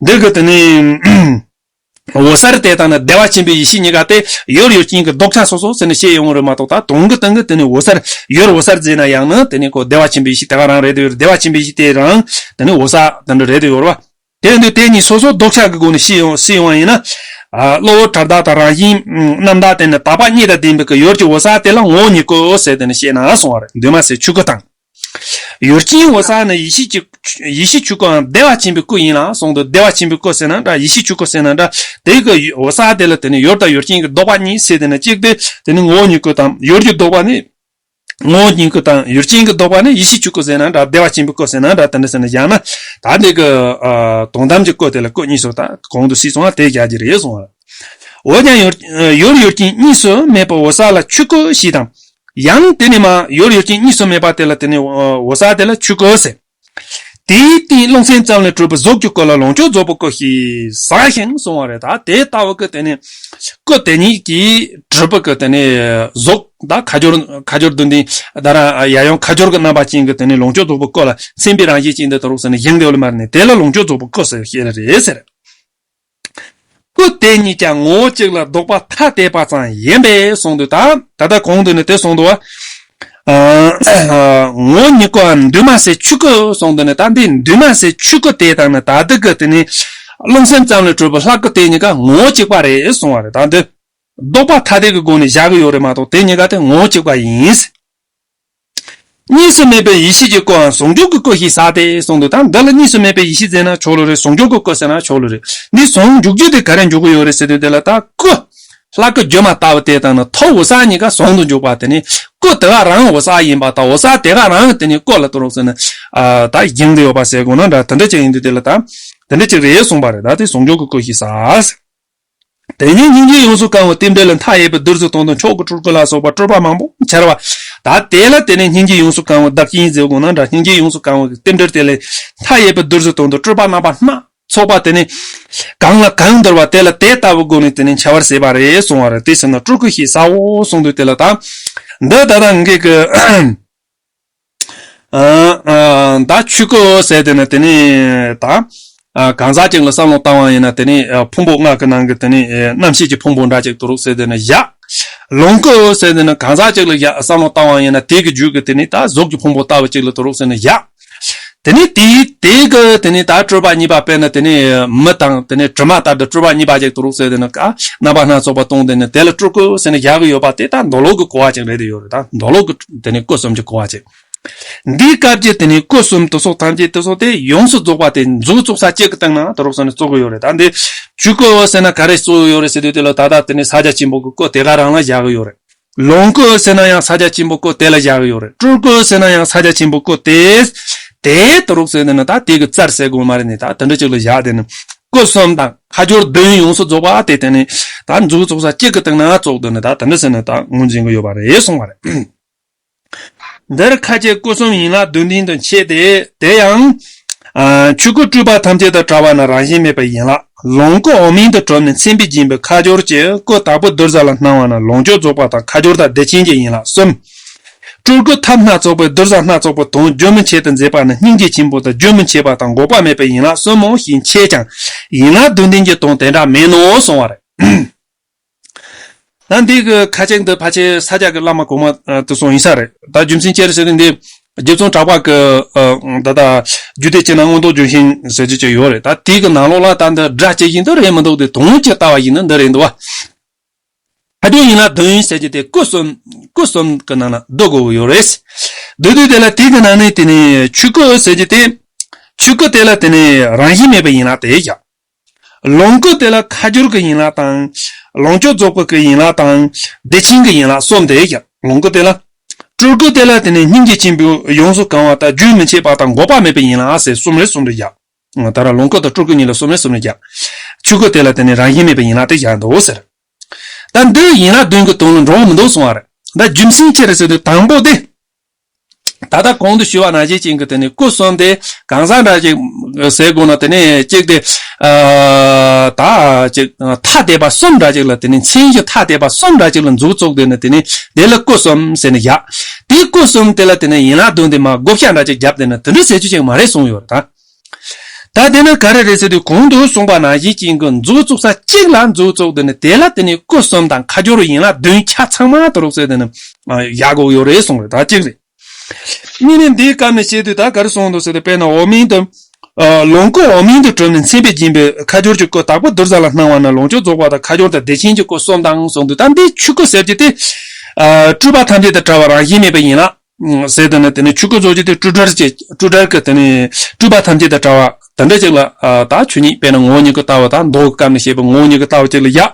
འདི་གི་དེ་ནི་འོད་གསལ་དེ་དང་ནི་བདེ་བ་ཆེན་པོའི་ཡེ་ཤེས་གཉིས་ཀ་དེ་ཡུལ་ཡུལ་ཅན་གྱི་ལྡོག་ཆ་སོ་སོ་ཟེར་ནས་བཤད་ཡོང་གི་རེད་མ་གཏོགས། ད་དོན་གྱི་སྟེང་གི་དེ་ནི་འོད་གསལ་ཡུལ་འོད་གསལ་ཟེར་ན་ཡང་ནི་དེ་ནི་ཁོ་བདེ་བ་ཆེན་པོའི་ཡེ་ཤེས་དེ་ག་རང་རེད་དེ་ཡོད་རེད། བདེ་བ་ཆེན་པོའི་ཡེ་ཤེས་དེ་རང་དེ་ནི་འོད་གསལ་དེ་འདྲ་རེད་དེ་ཡོད་རེད་བ། དེ་ཡིན་དུས་དེ་གཉིས་སོ་སོ་ལྡོག་ཆ་གི་སྒོ་ནས་བཤད་ཡོང་བཤད་ཡོང་བ་ཡིན་ན། ཨ་གློ་བུར་བྲལ་དག་དང་རང་བཞིན་རྣམ་དག་དེ་ནི་དག་པ་གཉིས་དང་ལྡན་པའི་གི་ཡུལ་གྱི་འོད་གསལ་དེ་ལ་ངོ་བོ་ཉིད་སྐུ་ཟེར་དེ་ནི་བཤད་ན་གསུང་བ་རེད། འདུས་མ་བྱས་ཆོས་སྐུ་དང་། ཡུལ་ཅན་འོད་གསལ་ནི་ཡེ་ཤེས་ཀྱི་ཡེ་ཤེས་ཆོས་སྐུའམ་བདེ་བ་ཆེན་པོའི་སྐུ་ཡིན་ལ་གསུངས་འདུག་བདེ་བ་ཆེན་པོའི་སྐུ་ཟེར་ན་འདྲ། ཡེ་ཤེས་ཆོས་སྐུ་ཟེར་ན་འདྲ། དེ་གི་འོད་གསལ་དེ་ལ་དེ་ནི་ཡུལ་དང་ཡུལ་ཅན་གྱི་ལྡོག་པ་གཉིས་ཟེར་དེ་ནི་གཅིག་སྟེ། དེ་ནི་ངོ་བོ་ཉིད་སྐུ་དང་ཡུལ་གྱི་ལྡོག་པ་ནི། ངོ་བོ་ཉིད་སྐུ་དང་ཡུལ་ཅན་གྱི་ལྡོག་པ་ནི་ཡེ་ཤེས་ཆོས་སྐུ་ཟེར་ན་འདྲ། བདེ་བ་ཆེན་པོའི་སྐུ་ཟེར་ན་འདྲ། དེ་འདྲ་ཟེར་ན་བཞག་ན། ད་འདི་གི་ཨ་དོན་དམ་གྱི་སྐུ་དེ་ལ་སྐུ་གཉིས་སུ་ད་གོང་དུ་སྲིད་སོང་བ་དེ་རྒྱག་རྒྱུ་རེད་གསུང་བ། འོ་ཀྱང་ཡུལ་ཡུལ་ཡུལ་ཅན་གཉིས་སུ་མེད་པའི་འོད་གསལ་ལ་ཆོས་སྐུ་ཞེས་དང་། ཡང་དེ་ནི་མ་ཡུལ་ཡུལ་ཅན་གཉིས་སུ་མེད་པ་དེ་ལ་དེ་ནི་འོད་གསལ་དེ་ལ་ཆོས་སྐུ་ཟེར། དེའི་སྟེང་རླུང་སེམས་ཙམ་ལས་གྲུབ་པའི་གཟུགས་ཀྱི་སྐུ་ལ་ལོངས་སྤྱོད་རྫོགས་པའི་སྐུ་ཞེས་ཟེར་ཞིང་གསུང་བ་རེད། ད་དེ་ལྟ་བུ་གི་དེ་ནི་སྐུ་དེ་ཉིད་ཀྱིས་གྲུབ་པའི་གི་དེ་ནི་གཟུགས་ད་ཁ་སྦྱོར་ཁ་སྦྱོར་བདུན་ལྡན་ད་ར་ཡ་ཡང་ཁ་སྦྱོར་གྱི་རྣམ་པ་ཅན་གྱི་དེ་ནི་ལོངས་སྤྱོད་རྫོགས་པའི་སྐུ་ལ་སེམས་པའི་རང་བཞིན་ཅན་དུ་རྟོགས་ཟེར་ནས་བཞེངས་ཏེ་ཡོད་ལ་མ་རེད་ནས། དེ་ལ་ལོངས་སྤྱོད་རྫོགས་པའི་སྐུ་ཟེར་ཞེས་རེད་ཟེར། སྐུ་དེ་ཉིད་ཀྱང་ངོ་བོ་གཅིག་ལ་ལྡོག་པ་ཐ་དད་པ་ཙམ་ཡིན་པས་གསུངས་འདུག་ད་ད་ལྟ་གོང་དུ་ནི་དེ་གསུངས་འདུག་བ། ཨ་ངོ་བོ་ཉིད་སྐུའམ་འདུས་མ་བྱས་ཆོས་སྐུ་གསུངས་འདུག་ནི། ད་འདི་འདུས་མ་བྱས་ཆོས་སྐུ་དེ་དང་ནི་ད་ལྟ་གི་དེ་ནི་རླུང་སེམས་ཙམ་ལས་གྲུབ་པའི་ལྷ་སྐུ་དེ་གཉིས་ཀ་ངོ་བོ་གཅིག་པ་རེད་གསུངས་པ་རེད། ད་འདི་ལྡོག་པ་ཐ་དད་ཀྱི་སྒོ་ནས་བཞག་གི་ཡོད་རེད་མ་གཏོགས་དེ་གཉིས་ཀ་དེ་ངོ་བོ་གཅིག་པ་ཡིན། གཉིས་སུ་མེད་པའི་ཡེ་ཤེས་ཀྱི་སྐུའམ་ཟུང་འཇུག་གི་སྐུ་ཞེས་ཟེར་ཏེ་གསུངས་འདུག་ད་འདི་ལ་གཉིས་སུ་མེད་པའི་ཡེ་ཤེས་ཟེར་ན་ཆོག་ལོ་རེད། ཟུང་འཇུག་གི་སྐུ་ཟེར་ན་ཆོག་ལོ་རེད། འདི་ཟུང་འཇུག་རྒྱུ་དེ་ག་རེ་འཇུག་གི་ཡོད་རེད་ཟེར་དུས་དེ་ལ་ད་སྐུ། ལྷ་སྐུ་སྒྱུ་མ་ལྟ་བུ་དེ་དང་ནི་ཐུགས་འོད་གསལ་གཉིས་ཀ་ཟུང་དུ་འཇུག་པ་དེ་ནི་སྐུ་དེ་ག་རང་འོད་གསལ་ཡིན་པ་དང་འོད་གསལ་དེ་ག་རང་དེ་ནི་སྐུ་ལ་དུ་རོགས་ཟེར་ན། ཨ་ད་བཞེངས་ཏེ་ཡོད་པ་ཟེར་དགོས་ན་འདྲ། དེ་འདྲ་ཅིག་ཡིན་དུས་དེ་ལ་ད་དེ་འདྲ་ཅིག་རེད་གསུངས་པ་རེད། ད་དེ་ཟུང་འཇུག་གི་སྐུ་ཞེས་ཟེར། དེ་ནས་སྙིང་རྗེས་ཡོངས་སུ་གང་བའི་རྟེན་འབྲེལ་ལ་མཐའ་ཡས་པའི་བདུད་རྩི་དང་དུ་མཆོག་གི་སྤྲུལ་སྐུ་ལ་སོགས་པ་སྤྲུལ་པ་མང་པོ་འཆར་བ། ད་དེ་ལ་དེ་ནས་སྙིང་རྗེས་ཡོངས་སུ་གང་བའི་བདག་རྐྱེན་ཟེར་དགོས་ན་འདྲ། སྙིང་རྗེས་ཡོངས་སུ་གང་བའི་རྟེན་འབྲེལ་དེ་ལས་མཐའ་ཡས་པའི་བདུད་རྩི་དང་དུ་སྤྲུལ་པ་རྣམ་པ་སྣ་ཚོགས་པ་དེ་ནས་གང་ལ་གང་འདུལ་བ་དེ་ལ་དེ་ལྟ་བུའི་སྒོ་ནས་དེ་ནས་འཆར་བར་བྱེད་པ་རེད་གསུང་བ་རེད། དེ་ཟེར་ན་སྤྲུལ་སྐུ་ཞེས་ཟེར་གསུངས་དུས་དེ་ལ་ད་འདི་ད་ལྟ་ངེད་ཀྱི་ཨ་ཨ་ད་ཆོས་སྐུ་ཟེར་དེ་ནི་དེ་ནི་ད་ཨ་གང་ཟག་ཅིག་ལ་བསམ་བློ་བཏང་བ་ཡིན་ན་དེ་ནི་ཨ་ཕུང་པོ་ལྔ་གི་ནང་གི་དེ་ནི་ཨ་རྣམ་ཤེས་ཀྱི་ཕུང་པོ་འདྲ་ཅིག་ཏུ་རུག་ཟེར་དེ་ནི་བཞག་ལོངས་སྐུ་ཟེར་དེ་ནི་གང་ཟག་ཅིག་ལ་བཞག་བསམ་བློ་བཏང་བ་ཡིན་ན་དེ་གི་རྒྱུད་ཀྱི་དེ་ནི་ད་གཟུགས་ཀྱི་ཕུང་པོ་ལྟ་བུ་ཅིག་ལ་ཏུ་རུག་ཟེར་ནི་བཞག་དེ་ནི་དེའི་དེ་གི་དེ་ནི་ད་སྤྲུལ་པ་གཉིས་པ་དཔེར་ན་དེ་ནི་མི་དང་དེ་ནི་གྲིབ་མ་ལྟར་དུ་སྤྲུལ་པ་གཉིས་པ་ཅིག་ཏུ་རུག་ཟེར་དེ་ནི་ཀ་རྣམ་པ་སྣ་ཚོགས་པ་སྟོང་དེ་ནི་དེ་ལ་སྤྲུལ་སྐུ་ཟེར་ནི་བཞག་གི་ཡོད་པ་དེ་ད་མདོ་ལུགས་ཀྱི་གོ་བ་ཅིག་རེད་དེ་ཡོད་རེད། ད་མདོ་ལུགས་ཀྱི་དེ་ནི་སྐུ་གསུམ་གྱི་གོ་བ་ཅིག་འདིའི་སྐབས་ཀྱི་དེ་ནི་སྐུ་གསུམ་དུ་སོགས་ཐམས་ཅད་དེ་སོགས་དེ་ཡོངས་སུ་རྫོགས་པ་དེ་མཛུབ་བཙུགས་ས་གཅིག་གི་སྟེང་ན་དུ་རུག་ཟེར་ནི་བཙུགས་གི་ཡོད་རེད། ད་འདི་ཆོས་སྐུ་ཟེར་ན་ག་རེ་བཙུགས་ཡོད་རེད་ཟེར་དུས་དེ་ལ་ད་ལྟ་དེ་ནི་ས་སྐྱ་ཆེན་པོ་གི་སྐུ་དེ་ག་རང་ལ་བཞག་གི་ཡོད་རེད། ལོངས་སྐུ་ཟེར་ན་ཡང་ས་སྐྱ་ཆེན་པོ་སྐུ་དེ་ལ་བཞག་གི་ཡོད་རེད། སྤྲུལ་སྐུ་ཟེར་ན་ཡང་ས་སྐྱ་ཆེན་པོ་སྐུ་དེ་དེ་དུ་རུག་ཟེར་ནི་ད་དེ་གི་རྩར་ཟེར་དགོས་མ་རེད་ནི། ད་དེ་འདྲ་ཅིག་ལ་བཞག་དེ་ནི་ སྐུ་གསུམ་དང་ཁ་སྦྱོར་བདུན་ཡོངས་སུ་རྫོགས་པ་དེ་དེ་ནི་ད་མཛུབ་བཙུགས་ས་གཅིག་གི་སྟེང་ན་བཙུགས་དུས་ནི་ད་དེ་འདྲ་ཟེར་ནས་ད་ངོས་འཛིན་གྱི་ཡོད་པ་རེད་གསུངས་པ་རེད། འདིར་ཁ་ཅིག་སྐུ་གསུམ་ཡན་ལག་བདུན་ལྡན་དུ་འཆད་དེ། དེ་ཡང་། ཨ། ཆོས་སྐུ་སྤྲུལ་པ་ཐམས་ཅད་དང་བྲལ་བ་ནི་རང་བཞིན་མེད་པའི་ཡན་ལག། ལོངས་སྐུ་འོག་མིན་དུ་གྲུབ་ནས་མཚན་དཔེས་བརྒྱན་པའི་ཁ་སྦྱོར་གྱི་སྐུ་དྭགས་པོ་གདུལ་བྱ་ལ་སྣང་བ་ནི་ལོངས་སྤྱོད་རྫོགས་པ་དང་ཁ་སྦྱོར་དང་བདེ་ཆེན་གྱི་ཡན་ལག་གསུམ། སྤྲུལ་སྐུ་ཐབས་སྣ་ཚོགས་པའི་གདུལ་བྱ་སྣ་ཚོགས་པ་དང་རྒྱུན་མི་འཆད་དུ་མཛད་པ་ནི་སྙིང་རྗེ་ཆེན་པོ་དང་རྒྱུན་མི་འཆད་པ་དང་འགོག་པ་མེད་པའི་ཡན་ལག་གསུམ་མོ་ཞེས་འཆད་ཀྱང་ཡན་ལག་བདུན་ལྡན་གྱི་དོན་དེ་འདྲ་མིན་ནོ་གསུང་བ་རེད། ད་འདི་གི་ཁ་ཅིག་འདི་ཕལ་ཆེར་ས་སྐྱ་གི་བླ་མ་གོང་མ་དེ་ཚོ་ཡིན་ས་རེད། ད་རྒྱུ་མཚན་ཅི་རེད་ཟེར་ན་འདི་རྗེ་ཙོང་གྲགས་པ་གི་ད་ལྟ་རྒྱུད་སྡེ་སྤྱི་ནང་མངོན་རྟོགས་ལྗོན་ཤིང་ཟེར་གྱི་ཅིག་ཡོད་རེད། ད་དེ་གི་ནང་ལོགས་ལ་ད་འདི་སྒྲ་ཅིག་ཡིན་འདི་རེད་མི་འདུག་དེ་དོན་གྱི་ལྟ་བ་ཡིན་ན་འདི་རེད་འདུག་བ། ཁ་སྦྱོར་ཡན་ལག་བདུན་ཟེར་གྱི་དེ་སྐུ་གསུམ། སྐུ་གསུམ་གི་ནང་ན་བསྡུ་དགོས་ཀྱི་ཡོད་རེད། བསྡུ་དུས་དེ་ལ་དེ་གི་ནང་ནས་དེ་ནས་ཆོས་སྐུ་ཟེར་གྱི་དེ། ཆོས་སྐུ་དེ་ལ་དེ་ནས་རང་བཞིན་མེད་པའི་ཡན་ལག་དེ་བཞག། ལོངས་སྐུ་དེ་ལ་ཁ་སྦྱོར་གྱི་ཡན་ལག་དང་། ལོངས་སྤྱོད་རྫོགས་པ་གི་ཡན་ལག་དང་། བདེ་ཆེན་གྱི་ཡན་ལག་གསུམ་དེ་བཞག། ལོངས་སྐུ་དེ་ལ། སྤྲུལ་སྐུ་དེ་ལ་དེ་ནས་སྙིང་རྗེ་ཆེན་པོས་ཡོངས་སུ་གང་བ་དང་རྒྱུན་མི་འཆད་པ་དང་འགོག་པ་མེད་པའི་ཡན་ལག་ཟེར་གསུམ་རེ་གསུམ་རེ་བཞག། ད་ར་ལོངས་སྐུ་དང་སྤྲུལ་སྐུ་གཉིས་ལ་གསུམ་རེ་གསུམ་རེ་བཞག། ཆོས་སྐུ་དེ་ལ་དེ་ནས་རང་བཞིན་མེད་པའི་ཡན་ལག་དེ་བཞག་འདུག་ཟེར། ད་འདི་ཡན་ལག་བདུན་གྱི་དོན་ལ་འགྲོ་བ་མི་འདུག་གསུང་བ་རེད། ད་རྒྱུ་མཚན་ཅི་རེད་ཟེར་དུས་དང་པོ་དེ། ད་ལྟ་གོང་དུ་ཞུས་པ་ནང་བཞིན་ཅན་གྱི་དེ་ནས་སྐུ་གསུམ་དེ་གང་ཟག་འདྲ་ཅིག་ཟེར་དགོས་ན་དེ་ནས་གཅིག་དེ། ཨ། ད་ཅིག་ཐ་དད་པ་གསུམ་འདྲ་ཅིག་ལ་དེ་ནས་མཚན་གཞི་ཐ་དད་པ་གསུམ་འདྲ་ཅིག་ལ་མཛུབ་བཙུགས་དེ་ནས་དེ་ནས་དེ་ལ་སྐུ་གསུམ་ཟེར་ནས་བཞག། དེའི་སྐུ་གསུམ་དེ་ལ་དེ་ནས་ཡན་ལག་བདུན་དེ་མ་བགོ་བཤའ་འདྲ་ཅིག་བརྒྱབ་དེ་ནས་དེ་འདྲ་ཟེར་རྒྱུ་ཅིག་མ་རེད་གསུངས་ཡོད་རེད་ད། ད་དེ་ནི་ག་རེ་རེད་ཟེར་དུས་གོང་དུ་གསུངས་པ་ནང་བཞིན་ཅན་གྱི་མཛུབ་བཙུགས་ས་གཅིག་ལ་མཛུབ་བཙུགས་དེ་ནས་དེ་ལ་དེ་ནས་སྐུ་གསུམ་དང་ཁ་སྦྱོར་ཡན་ལག་བདུན་ཆ་ཚང་མ་དུ་རུག་ཟེར་དེ་ནས་བཞག་དགོས་ཡོད་རེད་གསུངས་རེད། ད་གཅིག་རེད། གཉིས་ནས་འདིའི་སྐབས་ནས་བཤད་དུས་ད་ག་རེ་གསུངས་འདུག་ཟེར་དུས་དཔེར་ན་འོག་མིན་དུ། ཨ། ལོངས་སྐུ་འོག་མིན་དུ་གྲུབ་ནས་མཚན་དཔེས་བརྒྱན་པའི་ཁ་སྦྱོར་གྱི་སྐུ་དྭགས་པོ་གདུལ་བྱ་ལ་སྣང་བ་ན་ལོངས་སྤྱོད་རྫོགས་པ་དང་ཁ་སྦྱོར་དང་བདེ་ཆེན་གྱི་སྐུ་གསུམ་དང་གསུངས་འདུག་ད་འདིའི་ཆོས་སྐུ་ཟེར་རྒྱུ་དེ། ཨ། སྤྲུལ་པ་ཐམས་ཅད་དང་བྲལ་བ་རང་བཞིན་མེད་པ་ཡིན་ལ། ཟེར་དུས་ནི་དེ་ནི་ཆོས་སྐུ་རྫོགས་རྒྱུ་དེ་སྤྲོས་བྲལ་གྱི་སྤྲོས་བྲལ་གྱི་དེ་ནི་སྤྲུལ་པ་ཐམས་ཅད་དང་བྲལ་བ་དེ་འདྲ་ཅིག་ལ། ཨ། ད་ཆོས་ཉིད་དཔེར་ན་ངོ་བོ་ཉིད་ཀྱི་ལྟ་བ་དང་མདོ་གི་སྐབས་ནས་བཤད་པའི་ངོ་བོ་ཉིད་ཀྱི་ལྟ་བ་ཅིག་ལ་བཞག།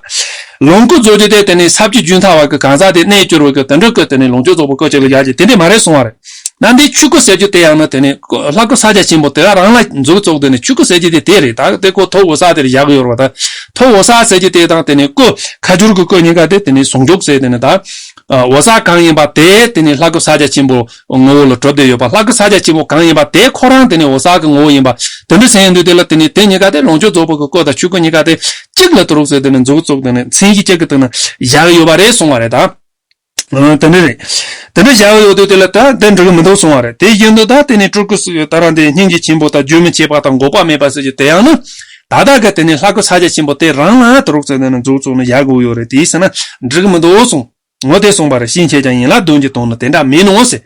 ལོངས་སྐུ་རྫོགས་རྒྱུ་དེ་དེ་ནི་ས་བཅུ་རྒྱུན་ཐ་བ་གི་གང་ཟག་དེ་གནས་གྱུར་བ་གི་དེ་འདྲ་གི་དེ་ནི་ལོངས་སྤྱོད་རྫོགས་པའི་སྐུ་ཅིག་ལ་བཞག་རྒྱུ་དེ་འདྲ་མ་རེད་གསུང་བ་རེད། ད་འདི་ཆོས་སྐུ་ཟེར་རྒྱུ་དེ་ཡང་ན་དེ་ནི་ལྷ་སྐུ་ཕྱག་རྒྱ་ཆེན་པོ་དེ་ག་རང་ལ་མཛུབ་བཙུགས་དེ་ནི་ཆོས་སྐུ་ཟེར་རྒྱུ་དེ་དེ་རེད། ད་དེ་ཁོ་ཐོབ་འོད་གསལ་དེར་བཞག་གི་ཡོད་རེད་བ། ད་ཐོབ་འོད་གསལ་ཟེར་རྒྱུ་དེ་དང་དེ་ནི་སྐུ་ཁ་སྦྱོར་གྱི་སྐུ་གཉིས་ཀ་དེ་དེ་ནི་ཟུང་འཇུག་ཟེར་དེ་ནི་ད། ཨ། འོད་གསལ་གང་ཡིན་པ་དེ་དེ་ནི་ལྷ་སྐུ་ཕྱག་རྒྱ་ཆེན་པོ་ངོ་བོ་ལ་གྲུབ་བསྡད་ཡོད་པ། ལྷ་སྐུ་ཕྱག་རྒྱ་ཆེན་པོ་གང་ཡིན་པ་དེ་ཁོ་རང་དེ་ནི་འོད་གསལ་གྱི་ངོ་བོ་ཡིན་པ་དེ་འདྲ་ཟེར་ཡོང་དུས་དེ་ལ་དེ་ནི་དེ་གཉིས་ཀ་དེ་ལོངས་སྤྱོད་རྫོགས་པ་གི་སྐུ་དང་ཆོས་སྐུ་གཉིས་ཀ་དེ་གཅིག་ལ་དུ་རུག་ཟེར་དེ་ནི་མཛུབ་བཙུགས་དེ་ནི་མཚན་གཞི་གཅིག་གི་སྟེང་ན་བཞག་ཡོད་པ་རེད་གསུང་བ་རེད་ད། ཨ། དེ་འདྲ་རེད། དེ་འདྲ་བཞག་ཡོད་དུས་དེ་ལ་ད་དེ་འགྲིག་གི་མི་འདུག་གསུང་བ་རེད། དེ་བཞིན་དུ་ད་དེ་ནི་སྤྲུལ་སྐུ་སུ་ད་རང་དེ་སྙིང་རྗེ་ཆེན་པོ་དང་རྒྱུན་མི་འཆད་པ་དང་འགོག་པ་མེད་པ་ཟེར་གྱི་དེ་ཡང་ན། ད་ལྟ་གི་དེ་ནི་ལྷ་སྐུ་ཕྱག་རྒྱ་ཆེན་པོ་དེ་རང་ལ་དུ་རུག་ཟེར་དེ་ནི་མཛུབ་བཙུགས་ནས་བཞག་དགོས་ཡོད་རེད། དེའི་ཟེར་ན་འགྲིག་གི་མི་འདུག་གསུང་། ངོ་དེ་གསུངས་པ་རེད། ཞེས་འཆད་ཀྱང་ཡན་ལག་བདུན་གྱི་དོན་ནི་དེ་འདྲ་མིན་ནོ་ཟེར།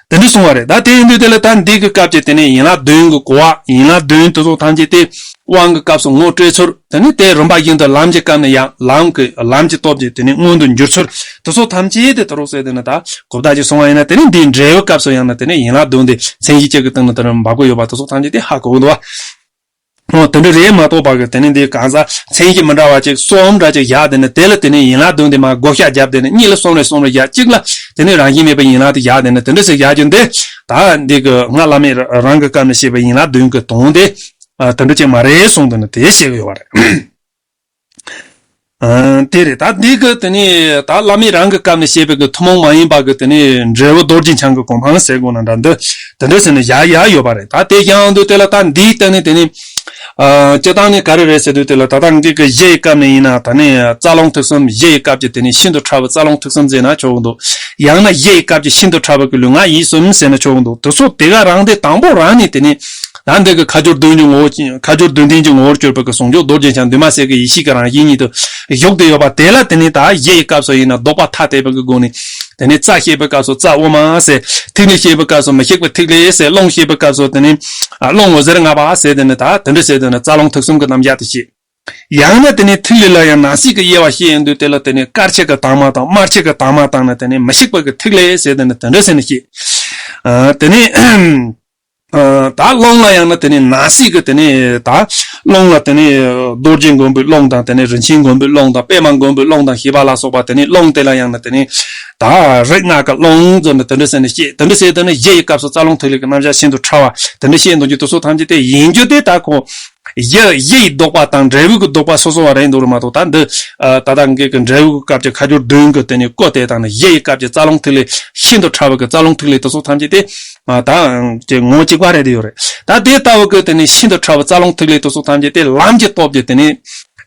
དེ་འདྲ་གསུངས་པ་རེད། ད་དེ་ཡིན་དུས་དེ་ལ་ད་འདི་གི་སྐབས་ཀྱི་དེ་ནས་ཡན་ལག་བདུན་གྱི་གོ་བ། ཡན་ལག་བདུན་དེ་ཚོ་ཐམས་ཅད་དེ་དབང་གི་སྐབས་སུ་ངོ་སྤྲོད་ཚུལ། དེ་ནས་དེ་རིམ་པ་བཞིན་དུ་ལམ་གྱི་སྐབས་ནས་ཡང་ལམ་གྱི་ལམ་གྱི་སྟོབས་ཀྱིས་དེ་ནས་མངོན་དུ་འགྱུར་ཚུལ། དེ་ཚོ་ཐམས་ཅད་དེ་དུ་རུག་ཟེར་དེ་ནི་ད་གོ་བརྡ་ཅིག་སོང་བ་ཡིན་ན་དེ་ནས་འདིའི་འགྲེལ་བའི་སྐབས་སུ་ཡང་ན་དེ་ནས་ཡན་ལག་བདུན་དེ་མཚན་གཞི་གཅིག་གི་སྟེང་ན་དེ་རིམ་འབབ་གི་ཡོད་པ་དེ་ཚོ་ཐམས་ཅད་དེ་ཧ་གོ་གི་འདུག་བ། འོ་དེ་འདྲ་རེད་མ་གཏོགས་པ་གི་དེ་ནི་འདི་གང་ཟག་མཚན་གཞི་མི་འདྲ་བ་ཅིག་གསུམ་འདྲ་ཅིག་བཞག་དེ་ནི་དེ་ལ་དེ་ནི་ཡན་ལག་བདུན་དེ་མ་བགོ་བཤའ་བརྒྱབ་དེ་ནི་གཉིས་ལ་གསུམ་ལ་གསུམ་ལ་བཞག་གཅིག་ལ་དེ་ནི་རང་བཞིན་མེད་པའི་ཡན་ལག་དེ་བཞག་དེ་ནི་དེ་འདྲ་ཟེར་བཞག་རྒྱུ་འདི་ད་འདི་གི་སྔ་བླ་མེད་རང་གི་སྐབས་ནས་བཤད་པའི་ཡན་ལག་བདུན་གི་དོན་དེ་དེ་འདྲ་ཅིག་མ་རེད་གསུངས་དེ་ནི་དེ་བཤད་གི་ཡོད་པ་རེད། ཨ། དེ་རེད། ད་འདི་གི་དེ་ནི་ད་བླ་མེད་རང་གི་སྐབས་ནས་བཤད་པའི་གི་ཐུན་མོང་མ་ཡིན་པ་གི་དེ་ནི་འབྲས་བུ་རྡོ་རྗེ་འཆང་གི་གོ་འཕང་ཟེར་དགོས་ན་འདྲ་འདི་དེ་འདྲ་ཟེར་ནས་བཞག་ཡ་ཡོད་པ་རེད། ད་དེ་ཡང་འདུག་དེ་ལ་ད་འདིའི་སྟེང་ནས་དེ་ནི། ཨ། སྤྱི་བཏང་ནས་ག་རེ་རེད་ཟེར་དུས་དེ་ལ་ད་ལྟ་འདི་གི་གཞི་ཡི་སྐབས་ནས་ཡིན་ན་ད་ནི་རྩ་རླུང་ཐིག་གསུམ། གཞི་ཡི་སྐབས་ཀྱི་དེ་ནི་ཤིན་ཏུ་ཕྲ་བའི་རྩ་རླུང་ཐིག་གསུམ་ཟེར་ན་ཆོག་གི་འདུག་ཡང་ན་གཞི་ཡི་སྐབས་ཀྱི་ཤིན་ཏུ་ཕྲ་བ་གི་ལུས་ངག་ཡིད་གསུམ་ཟེར་ན་ཆོག་གི་འདུག་དེ་ཚོ་དེ་ག་རང་དེ་དང་པོ་རང་ནས་དེ་ནི། ད་འདི་གི་ཁ་སྦྱོར་བདུན་གྱི་ངོ་བོ་ཅན། ཁ་སྦྱོར་བདུན་ལྡན་གྱི་ངོ་བོར་གྱུར་པ་གི་ཟུང་འཇུག་རྡོ་རྗེ་འཆང་འདུས་མ་བྱས་ཀྱི་ཡེ་ཤེས་ཀྱི་རང་བཞིན་ཉིད་དུ་བཞུགས་ཏེ་ཡོད་པ་དེ་ལ་དེ་ནི་ད་གཞི་ཡི་སྐབས་སུ་ཡིན་ན་ལྡོག་པ་ཐ་དད་པ་གི་སྒོ་ནས་དེ་ནི་རྩ་བཤད་པའི་སྐབས་སུ་རྩ་དབུ་མ་ཟེར། ཐིག་ལེ་བཤད་པའི་སྐབས་སུ་མི་ཤིགས་པའི་ཐིག་ལེ་ཟེར། རླུང་བཤད་པའི་སྐབས་སུ་དེ་ནི་རླུང་འོད་ཟེར་ལྔ་པ་ཟེར། དེ་ནི་ད་དེ་འདྲ་ཟེར་དེ་ནི་རྩ་རླུང་ཐིག་གསུམ་གྱི་རྣམ་གཞག་དེ་བཤད། ཡང་ན་དེ་ནི་ཐིག་ལེ་ལ་ཡང་ན་སྲིད་ཀྱི་དབྱེ་བ་བཤད་ཡོང་དུས་དེ་ལ་དེ་ནི་དཀར་ཆ་གི་དྭངས་མ་དང་དམར་ཆ་གི་དྭངས་མ་དང་ནི་དེ་ནི་མི་ཤིགས་པ་གི་ཐིག་ལེ་ཟེར་དེ་ནི་དེ་འདྲ་ཟེར་ནི་བཤད། ཨ། དེ་ནི། ཨ། ད་རླུང་ལ་ཡང་ན་དེ་ནི་ན་སྲིད་ཀྱི་དེ་ནི་ད་རླུང་ལ་དེ་ནི་རྡོ་རྗེ་མགོན་པོའི་རླུང་དང་དེ་ནི་རིན་ཆེན་མགོན་པོའི་རླུང་དང་པདྨ་མགོན་པོའི་རླུང་དང་ཞེས་པ་ལ་སོགས་པ་དེ་ནི་རླུང་དེ་ལ་ཡང་ན་དེ་ནི་ད་རིགས་ལྔ་གི་རླུང་ཟེར་ནི་དེ་འདྲ་ཟེར་ནི་བཤད། དེ་འདྲ་ཟེར་དེ་ནི་གཞི་ཡི་སྐབས་སུ་རྩ་རླུང་ཐིག་ལེ་གི་རྣམ་གཞག་ཤིན་ཏུ་ཕྲ་བ་དེ་འདྲ་བཤད་འདུག་རྒྱུ་དེ་ཚོ་ཐམས་ཅད་དེ་ཡིན་རྒྱུ་དེ་ད་ཁོ། ཡི་ཡི་ཡི་ལྡོག་པ་དང་འབྲས་བུ་གི་ལྡོག་པ་སོ་སོ་བ་རེད་འདུག་རེད་མ་གཏོགས། ད་འདི་ད་ལྟ་འགའི་གི་འབྲས་བུ་གི་སྐབས་ཀྱི་ཁ་སྦྱོར་བདུན་གི་དེ་ནས་སྐུ་དེ་དང་ནི་ཡི་ཡི་སྐབས་ཀྱི་རྩ་རླུང་ཐིག་ལེ། ཤིན་ཏུ་ཕྲ་བ་གི་རྩ་རླུང་ཐིག་ལེ་དེ་ཚོ་ཐམས་ཅད་དེ་ད་ཀྱི་ངོ་གཅིག་པ་རེད་དེ་ཡོད་རེད། ད་དེ་ལྟ་བུ་གི་དེ་ནས་ཤིན་ཏུ་ཕྲ་བ་རྩ་རླུང་ཐིག་ལེ་དེ་ཚོ་ཐམས་ཅད་དེ་ལམ་གྱི་སྟོབས་ཀྱིས་དེ་ནས།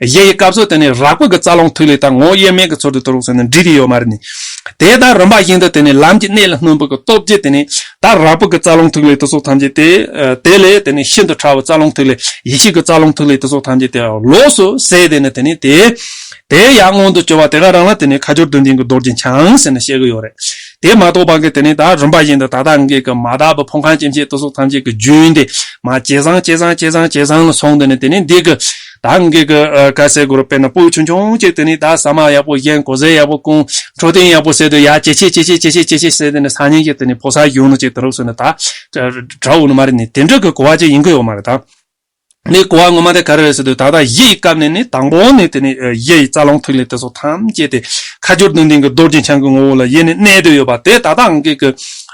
ཡི་ཡི་སྐབས་སུ་དེ་ནས་རགས་པ་གི་རྩ་རླུང་ཐིག་ལེ་དང་ངོ་བོ་དབྱེར་མེད་ཀྱི་ཚུལ་དུ་དུ་རུག་ཟེར་ནས་འདྲིས་ཏེ་ཡོད་མ་རེད་ནི། དེ་ལྟར་རིམ་པ་བཞིན་དུ་དེ་ནས་ལམ་གྱི་གནད་ལ་སྣུན་པ་གི་སྟོབས་ཀྱིས་དེ་ནས་ད་རགས་པ་གི་རྩ་རླུང་ཐིག་ལེ་དེ་ཚོ་ཐམས་ཅད་དེ་དེ་ལས་དེ་ནས་ཤིན་ཏུ་ཕྲ་བའི་རྩ་རླུང་ཐིག་ལེ། ཡེ་ཤེས་ཀྱི་རྩ་རླུང་ཐིག་ལེ་དེ་ཚོ་ཐམས་ཅད་དེ་ལོགས་སུ་ཟད་དེ་ནས་དེ་ནས་དེ་དེ་ཡང་མངོན་དུ་གྱུར་པ་དེ་ག་རང་ལ་དེ་ནས་ཁ་སྦྱོར་བདུན་ལྡན་གྱི་རྡོ་རྗེ་འཆང་ཟེར་ནས་བཤད་ཀྱི་ཡོད་རེད། དེ་མ་གཏོགས་པ་གི་དེ་ནས་ད་རིམ་པ་བཞིན་དུ་ད་ལྟ་འགའི་གི་མ་དག་པའི་ཕོ་ཁ་སྐྱེ་མཆེད་དེ་ཚོ་ཐམས་ཅད་ཀྱི་རྒྱུན་དེ་མ་ཇེ་བཟང་ཇེ་བཟང་ཇེ་བཟང་ཇེ་བཟང་ལ་སོང་དེ་ནས་དེ་ནས་འདི་གི་ད་འགའི་གི་ཨ་ག་ཟེར་དགོས་རེད། དཔེར་ན་སྤུ་གུ་ཆུང་ཆུང་གཅིག་དེ་ནས་ད་ཟ་མ་ཡག་པོ་བཞེས། གོས་ཟས་ཡག་པོ་གོན། འཕྲོད་བསྟེན་ཡག་པོ་ཟེར་དུས་ཡ་ཇེ་ཆེ་ཇེ་ཆེ་ཇེ་ཆེ་ཇེ་ཆེ་ཟེར་དེ་ནས་སང་ཉིན་གྱི་དེ་ནས་ཕོ་གསར་གཞོན་ནུ་གཅིག་དེ་རུ་སོང་ནས་ད་གྲྭ་འོ་ནི་མ་རེད་ནི། དེ་འདྲ་གི་གོ་བ་ཅིག་ཡིན་གི་ཡོད་མ་རེད་ད། ནི་གོ་བ་ངོ་མ་དེ་ག་རེ་རེད་ཟེར་དུས་ད་ལྟ་ཡི་ཡི་སྐབས་ནས་ནི་དང་པོ་ནས་དེ་ནས་ཡི་ཡི་རྩ་རླུང་ཐིག་ལེ་དེ་ཚོ་ཐམས་ཅད་དེ་ཁ་སྦྱོར་བདུན་ལྡན་གྱི་རྡོ་རྗེ་འཆང་གི་ངོ་བོ་ལ་ཡེ་ནས་གནས་བསྡད་ཡོད་པ་དེ་ད་ལྟ་འགའི་གི་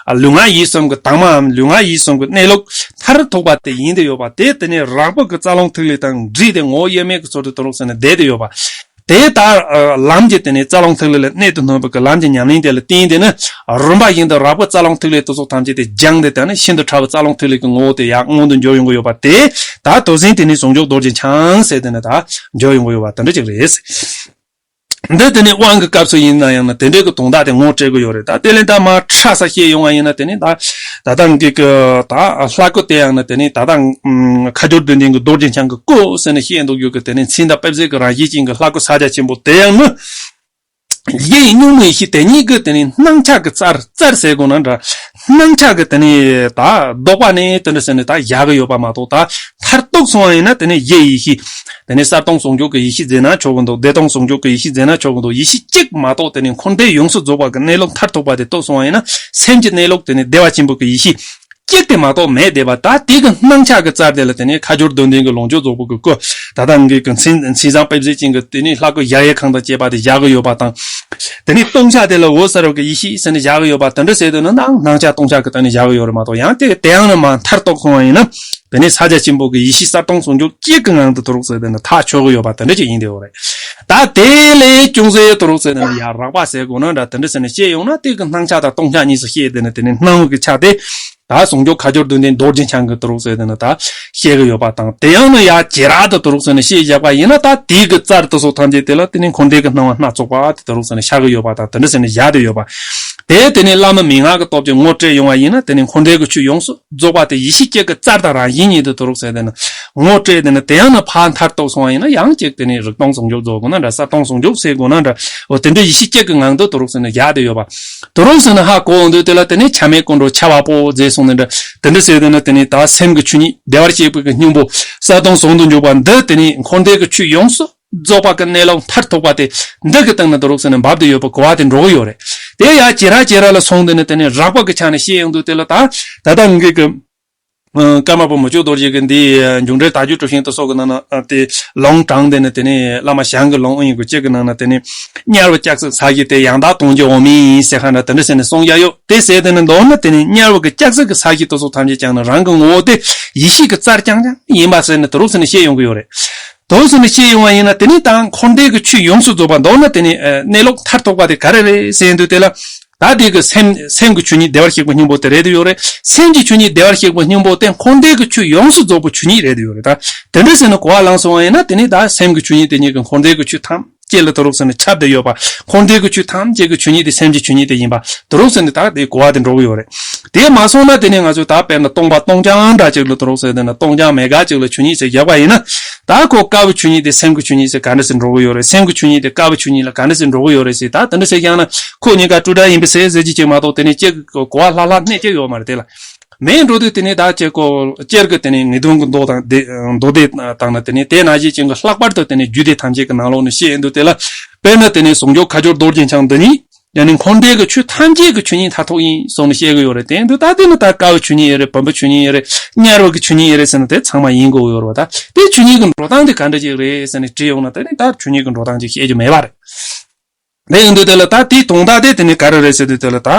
ལུས་ངག་ཡིད་གསུམ་གྱི་དྭངས་མའམ་ལུས་ངག་ཡིད་གསུམ་གྱི་གནས་ལུགས་མཐར་ཐུག་པ་དེ་ཡིན་བསྡད་ཡོད་པ་དེ་དེ་ནས་རགས་པ་གི་རྩ་རླུང་ཐིག་ལེ་དང་འདྲིས་ཏེ་ངོ་བོ་དབྱེར་མེད་ཀྱི་ཚུལ་དུ་དུ་རུག་ཟེར་ནས་བསྡད་བསྡད་ཡོད་པ། དེ་ལྟར་ལམ་གྱི་དེ་ནས་རྩ་རླུང་ཐིག་ལེ་ལ་གནད་དུ་སྣུན་པ་གི་ལམ་གྱི་ཉམས་ལེན་དེ་ལ་བརྟེན་ཏེ་ནི་རིམ་པ་བཞིན་དུ་རགས་པ་རྩ་རླུང་ཐིག་ལེ་དེ་ཚོ་ཐམས་ཅད་དེ་སྦྱངས་ཏེ་ད་ནི་ཤིན་ཏུ་ཕྲ་བའི་རྩ་རླུང་ཐིག་ལེ་གི་ངོ་བོ་དེ་ཡང་མངོན་དུ་འགྱུར་ཡོང་གི་ཡོད་པ་དེ་ད་དེ་ཟིན་དེ་ནས་ཟུང་འཇུག་རྡོ་རྗེ་འཆང་ཟེར་དེ་ནི་ད་འགྱུར་ཡོང་གི་ཡོད་པ་དེ་འདྲ་ཅིག་རེད། འདི་དེ་ནས་དབང་གི་སྐབས་སུ་ཡིན་ན་ཡང་ན་དེ་འདྲའི་གི་དོན་དག་དེ་ངོ་སྤྲད་གི་ཡོད་རེད། ད་དེ་ལས་ད་མ་ཁྲ་ས་བཤད་ཡོང་བ་ཡིན་ན་དེ་ནི་ད་ད་ལྟ་འགི་གི་ད་ལྷ་སྐུ་དེ་ཡང་ན་དེ་ནི་ད་ད་ཁ་སྦྱོར་བདུན་ལྡན་གྱི་རྡོ་རྗེ་འཆང་གི་སྐུ་ཟེར་ནས་བཤད་འདུག་ཡོད་གི། དེ་ནི་མཚན་དང་དཔེ་བྱད་ཀྱི་རང་བཞིན་ཅན་གྱི་ལྷ་སྐུ་ཕྱག་རྒྱ་ཆེན་པོ་དེ་ཡང་ནི། ཡེ་གཉུག་མའི་ཡེ་ཤེས་དེ་ཉིད་ཀྱི་དེ་ནི་སྣང་ཆ་གི་རྩལ་རྩལ་ཟེར་དགོས་ན་འདྲ། སྣང་ཆ་གི་དེ་ནི་ད་ལྡོག་པ་ནི་དེ་འདྲ་ཟེར་ནས་ད་བཞག་གི་ཡོད་པ་མ་གཏོགས། ད་མཐར་གཏུགས་སོང་བ་ཡིན་ན་དེ་ནི་ཡེ་ཡེ་ཤེས་དེ་ནི་གསལ་སྟོང་ཟུང་འཇུག་གི་ཡེ་ཤེས་ཟེར་ན་ཆོག་གི་འདུག་བདེ་སྟོང་ཟུང་འཇུག་གི་ཡེ་ཤེས་ཟེར་ན་ཆོག་གི་འདུག་ཡེ་ཤེས་གཅིག་མ་གཏོགས་དེ་ནི་འཁོར་འདས་ཡོངས་སུ་རྫོགས་པ་གི་གནས་ལུགས་མཐར་ཐུག་པ་དེ་རྟོགས་སོང་བ་ཡིན་ན་སེམས་ཀྱི་གནས་ལུགས་དེ་ནི་བདེ་བ་ཆེན་པོ་གི་ཡེ་ཤེས་གཅིག་དེ་མ་གཏོགས་མེད་བསྡད་པ། ད་དེ་གི་སྣང་ཆ་གི་རྩལ་དེ་ལ་དེ་ནི་ཁ་སྦྱོར་བདུན་ལྡན་གྱི་ལོངས་སྤྱོད་རྫོགས་པའི་གི་སྐུ། ད་ལྟ་འགི་གི་མཚན་མཚན་བཟང་དཔེ་བྱད་ཅན་གྱི་དེ་ནི་ལྷ་སྐུ་གཞལ་ཡས་ཁང་དང་བཅས་པ་དེ་བཞག་གི་ཡོད་པ་དང་། དེ་ནི་སྟོང་ཆ་དེ་ལ་འོད་གསལ་བའི་གི་ཡེ་ཤེས་ཟེར་ནས་བཞག་གི་ཡོད་པ་དེ་འདྲ་ཟེར་དུས་ནི་ནང་སྣང་ཆ་སྟོང་ཆ་གི་སྟེང་ནས་བཞག་གི་ཡོད་རེད་མ་གཏོགས། ཡང་དེ་དེ་ཡང་ནི་མ་མཐར་གཏུགས་སོང་བ་ཡིན་ན་དེ་ནི་ཕྱག་རྒྱ་ཆེན་པོ་གི་ཡེ་ཤེས་གསལ་སྟོང་ཟུང་འཇུག་གཅིག་གི་ངང་དུ་དུ་རུག་ཟེར་དེ་ནི་ཐག་ཆོད་གི་ཡོད་པ་དེ་འདྲ་ཅིག་ཡིན་དེ་ཡོད་རེད། ད་དེ་ལས་ཅུང་ཟད་དུ་རུག་ཟེར་དེ་ནི་ཡར་རགས་པ་ཟེར་དགོས་ན་འདྲ། དེ་འདྲ་ཟེར་ནས་བཤད་ཡོང་ན་དེ་གི་སྣང་ཆ་དང་སྟོང་ཆ་གཉིས་སུ་བཤད་དེ་ནི་དེ་ནི་སྣང་བ་གི་ཆ་དེ། ད་ཟུང་འཇུག་ཁ་སྦྱོར་བདུན་ལྡན་རྡོ་རྗེ་འཆང་གི་དུ་རུག་ཟེར་དེ་ནི་ད་བཤད་གི་ཡོད་པ་དང་། དེ་ཡང་ནི་ཡ་ཇེ་རགས་དུ་དུ་རུག་ཟེར་ནས་བཤད་བཞག་པ་ཡིན་ན་ད་དེའི་གི་རྩལ་དེ་ཚོ་ཐམས་ཅད་དེ་ལ་དེ་ནི་འཁོར་འདས་ཀྱི་སྣང་བ་སྣ་ཚོགས་པ་དེ་དུ་རུག་ཟེར་ནས་བཞག་གི་ཡོད་པ་དང་། དེ་འདྲ་ཟེར་ནས་བཞག་དེ་ཡོད་པ། དེ་དེ་ནི་བླ་མའི་མན་ངག་གི་སྟོབས་ཀྱིས་ངོ་སྤྲད་ཡོང་བ་ཡིན་ན་དེ་ནི་འཁོར་འདས་ཀྱི་ཆོས་ཡོངས་སུ་རྫོགས་པ་དེ་ཡེ་ཤེས་གཅིག་གི་རྩལ་དང་རང་བཞིན་ཉིད་དུ་དུ་རུག་ཟེར་དེ་ནི་ངོ་སྤྲད་དེ་ནི། དེ་ཡང་ནི་ཕར་མཐར་གཏུགས་སོང་བ་ཡིན་ན་ཡང་གཅིག་དེ་ནི་རིག་སྟོང་ཟུང་འཇུག་རྫོགས་དགོས་ན་འདྲ། གསལ་སྟོང་ཟུང་འཇུག་ཟེར་དགོས་ན་འདྲ། འོ་དེ་འདྲ་ཡེ་ཤེས་གཅིག་གི་ངང་དུ་དུ་རུག་ཟེར་ནས་བཞག་དེ་ཡོད་པ། དུ་རུ་ཟེར་ན་ཧ་གོ་འོང་དུས་དེ་ལ་དེ་ནས་ཆ་མེད་ཀུན་འགྲོ་ཆ་བ་པོ་རྫས་སོང་ནས་འདྲ། དེ་འདྲ་ཟེར་དེ་ནི་དེ་ནས་ད་སེམས་ཀྱི་ཆོས་ཉིད་བདེ་བར་གཤེགས་པའི་གི་སྙིང་པོ་གསལ་སྟོང་ཟུང་དུ་འཇུག་པ་འདི་དེ་ནས་འཁོར་འདས་ཀྱི་ཆོས་ཡོངས་སུ་རྫོགས་པ་གི་གནས་ལུགས་མཐར་ཐུག་པ་དེ་འདི་གི་སྟེང་ན་དུ་རུ་ཟེར་ནས་འབབ་དེ་ཡོད་པ་གོ་བ་དེ་འགྲོ་གི་ཡོད་རེད། དེ་ཡང་ཇེ་རགས་ཇེ་རགས་ལ་སོང་དེ་ནི་དེ་ནས་རགས་པ་གི་ཆ་ནས་བཤད་ཡོང་དུས་དེ་ལ་ད་ད་ལྟ་ངེད་ཀྱི་ཀརྨ་པ་མུ་ཅོག་རྡོ་རྗེ་གི་འདི་མཇུག་འབྲས་དལ་འབྱོར་གྲུབ་ཆེན་དུ་སོགས་ཀྱི་ནང་ན་དེ་ལུང་དྲངས་དེ་ནི་དེ་ནི་བླ་མ་ཞང་གི་ལུང་ཨིན་གོ་ཅིག་གི་ནང་ན་དེ་ནི་དམྱལ་བ་ལྕགས་སྲེག་ས་གཞི་དེ་ཡང་དག་སྟོང་གཞི་འོག་མིན་ཡིན་ཟེར་ཁ་འདྲ་དེ་འདྲ་ཟེར་ནས་གསུང་ཡ་ཡོད། དེ་ཟེར་དེ་ནི་མདོར་ན་དེ་ནི་དམྱལ་བ་གི་ལྕགས་སྲེག་གི་ས་གཞི་དེ་ཚོ་ཐམས་ཅད་ཀྱང་ནི་རང་གི་ངོ་བོ་དེ་ཡེ་ཤེས་ཀྱི་རྩལ་རྐྱང་རྐྱང་ཡིན་པ་ཟེར་ནས་དུ་རུ་ཟེར་ནས་བཤད་ཡོང་གི་ཡོད་རེད། དུ་རུ་ཟེར་ནས་བཤད་ཡོང་བ་ཡིན་ན་དེ་ནི་དང་འཁོར་འདས་ཀྱི་ཆོས་ཡོངས་སུ་རྫོགས་པ་མདོར་ན་དེ་ནི་གནས་ལུགས་མཐར་ཐུག་པ་དེ་ག་རེ་རེད་ཟེར་དུས་དེ་ལ། ད་དེ་གི་སེམས་སེམས་ཀྱི་ཆོས་ཉིད་བདེ་བར་གཤེགས་པའི་སྙིང་པོ་དེ་རེད་དེ་ཡོད་རེད། སེམས་ཀྱི་ཆོས་ཉིད་བདེ་བར་གཤེགས་པའི་སྙིང་པོ་དེ་འཁོར་འདས་ཀྱི་ཆོས་ཡོངས་སུ་རྫོགས་པའི་ཆོས་ཉིད་རེད་དེ་ཡོད་རེད། ད་དེ་འདྲ་ཟེར་ནས་གོ་བ་བླངས་སོང་བ་ཡིན་ན་དེ་ནི་ད་སེམས་ཀྱི་ཆོས་ཉིད་དེ་ཉིད་ཀྱི་འཁོར་འདས་ཀྱི་ཆོས་ཐམས་ཅད་ལ་དུ་རུ་ཟེར་ནས་ཁྱབ་བསྡད་ཡོད་པ། འཁོར་འདས་ཀྱི་ཆོས་ཐམས་ཅད་ཀྱི་ཆོས་ཉིད་དེ་སེམས་ཀྱི་ཆོས་ཉིད་དེ་ཡིན་པ་དུ་རུ་ཟེར་ནས་ད་དེ་གོ་བ་དེ་འགྲོ་གི་ཡོད་རེད། དེ་མ་སོང་ན་དེ་ནི་ང་ཚོས་ད་དཔེར་ན་སྟོང་པ་སྟོང་རྐྱང་འདྲ་ཅིག་ལ་དུ་རུ་ཟེར་དེ་ན་སྟོང་རྐྱང་མེད་དགག་ཅིག་ལ་ཆོས་ཉིད་ཟེར་བཞག་པ་ཡིན་ན། ད་ཁོ་དཀར་བོའི་ཆོས་ཉིད་དེ་སེམས་ཀྱི་ཆོས་ཉིད་ཟེར་ག་འདྲ་ཟེར་འགྲོ་གི་ཡོད་རེད། སེམས་ཀྱི་ཆོས་ཉིད་དེ་དཀར་བོའི་ཆོས་ཉིད་ལ་ག་འདྲ་ཟེར་འགྲོ་གི་ཡོད་རེད་ཟེར། ད་དེ་འདྲ་ཟེར་ཀྱང་ན་ཁོ་གཉིས་ཀ་དཀྲུག་དཀྲུག་ཡིན་པའི་ཟེར་ཟེར་གྱི་ཅིག་མ་གཏོགས་དེ་ནས་ཅིག་གོ་བ་ལྷག་ལྷག་གནས་ཀྱི་ཡོད་མ་རེད། དེ་ལ་མེད་འགྲོ་དུས་དེ་ནས་ད་ཅིག་གོ་སྤྱིར་གི་དེ་ནས་ངེས་དོན་གྱི་མདོ་དང་དེ་མདོ་སྡེ་དང་ན་དེ་ནས་དེ་ནང་བཞིན་ཅིག་གི་ལྷག་པར་དུ་དེ་ནས་རྒྱུད་སྡེ་ཐམས་ཅད་ཀྱི་ནང་ལོགས་ནས་བཤད་ཡོང་དུས་དེ་ལ་དཔེར་ན་དེ་ནས་ཟུང་འཇུག་ཁ་སྦྱོར་རྡོ་རྗེ་འཆང་འདི་ཉིད། ཡང་ནི་འཁོར་འདས་ཀྱི་ཆོས་ཐམས་ཅད་ཀྱི་ཆོས་ཉིད་མཐར་ཐུག་ཡིན་གསུངས་ནས་བཤད་ཀྱི་ཡོད་རེད། དེ་འདུག་ད་དེ་ནི་ད་དཀར་བོའི་ཆོས་ཉིད་ཡོད་རེད། བུམ་པའི་ཆོས་ཉིད་ཡོད་རེད། དམྱལ་བ་གི་ཆོས་ཉིད་ཡོད་རེད་ཟེར་ན་དེ་ཚང་མ་ཡིན་དགོས་ཡོད་རེད་བ། ད་དེ་ཆོས་ཉིད་ཀྱི་འགྲོ་སྟངས་དེ་ག་འདྲ་ཅིག་རེད་ཟེར་ནས་དྲིས་ཡོང་ན་དེ་ནི་ད་ཆོས་ཉིད་ཀྱི་འགྲོ་སྟངས་ཅིག་བཤད་རྒྱུ་མེད་པ་རེད། དེ་ཡིན་དུས་དེ་ལ་ད་དེའི་དོན་དག་དེ་དེ་ནི་ག་རེ་རེད་ཟེར་དུས་དེ་ལ་ད་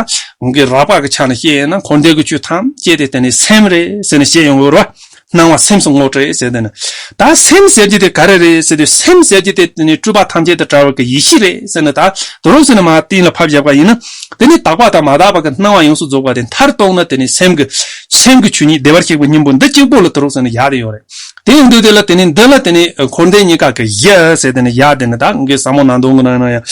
ངུ་གི་རགས་པ་གི་ཆ་ནས་བཤད་ཡིན་ན་འཁོར་འདས་ཀྱི་ཆོས་ཐམས་ཅད་དེ་དེ་ནི་སེམས་རེད་ཟེར་ནས་བཤད་ཡོང་གི་ཡོད་རེད་བ། སྣང་བ་སེམས་སུ་ངོ་སྤྲད་ཟེར་དེ་ནི། ད་སེམས་ཟེར་གྱི་དེ་ག་རེ་རེད་ཟེར་དུས། སེམས་ཟེར་གྱི་དེ་དེ་ནི་སྤྲུལ་པ་ཐམས་ཅད་དང་བྲལ་བ་གི་ཡེ་ཤེས་རེད་ཟེར་ནས། ད་དུ་རུང་ཟེར་ནས་མར་གཏིང་ལ་ཕབ་བཞག་པ་ཡིན་ན། དེ་ནི་དག་པ་དང་མ་དག་པ་གི་སྣང་བ་ཡོངས་སུ་རྫོགས་པ་དེ་མཐར་གཏུགས་ན། དེ་ནི་སེམས་ཀྱི་སེམས་ཀྱི་ཆོས་ཉིད་བདེ་བར་གཤེགས་པའི་སྙིང་པོ་འདི་གཅིག་པོ་ལ་དུ་རུང་ཟེར་ནས་ཡ་དེ་ཡོད་རེད། དེ་ཡིན་དུས་དེ་ལ་དེ་ནི་འདི་ལ་དེ་ནི་འཁོར་འདས་གཉིས་ཀ་གི་གཞི་ཟེར་དེ་ནི་ཡ་དེ་ནི། ད་ངས་ཟབ་མོ་ནང་དོན་གྱི་ནང་ན་ཡང་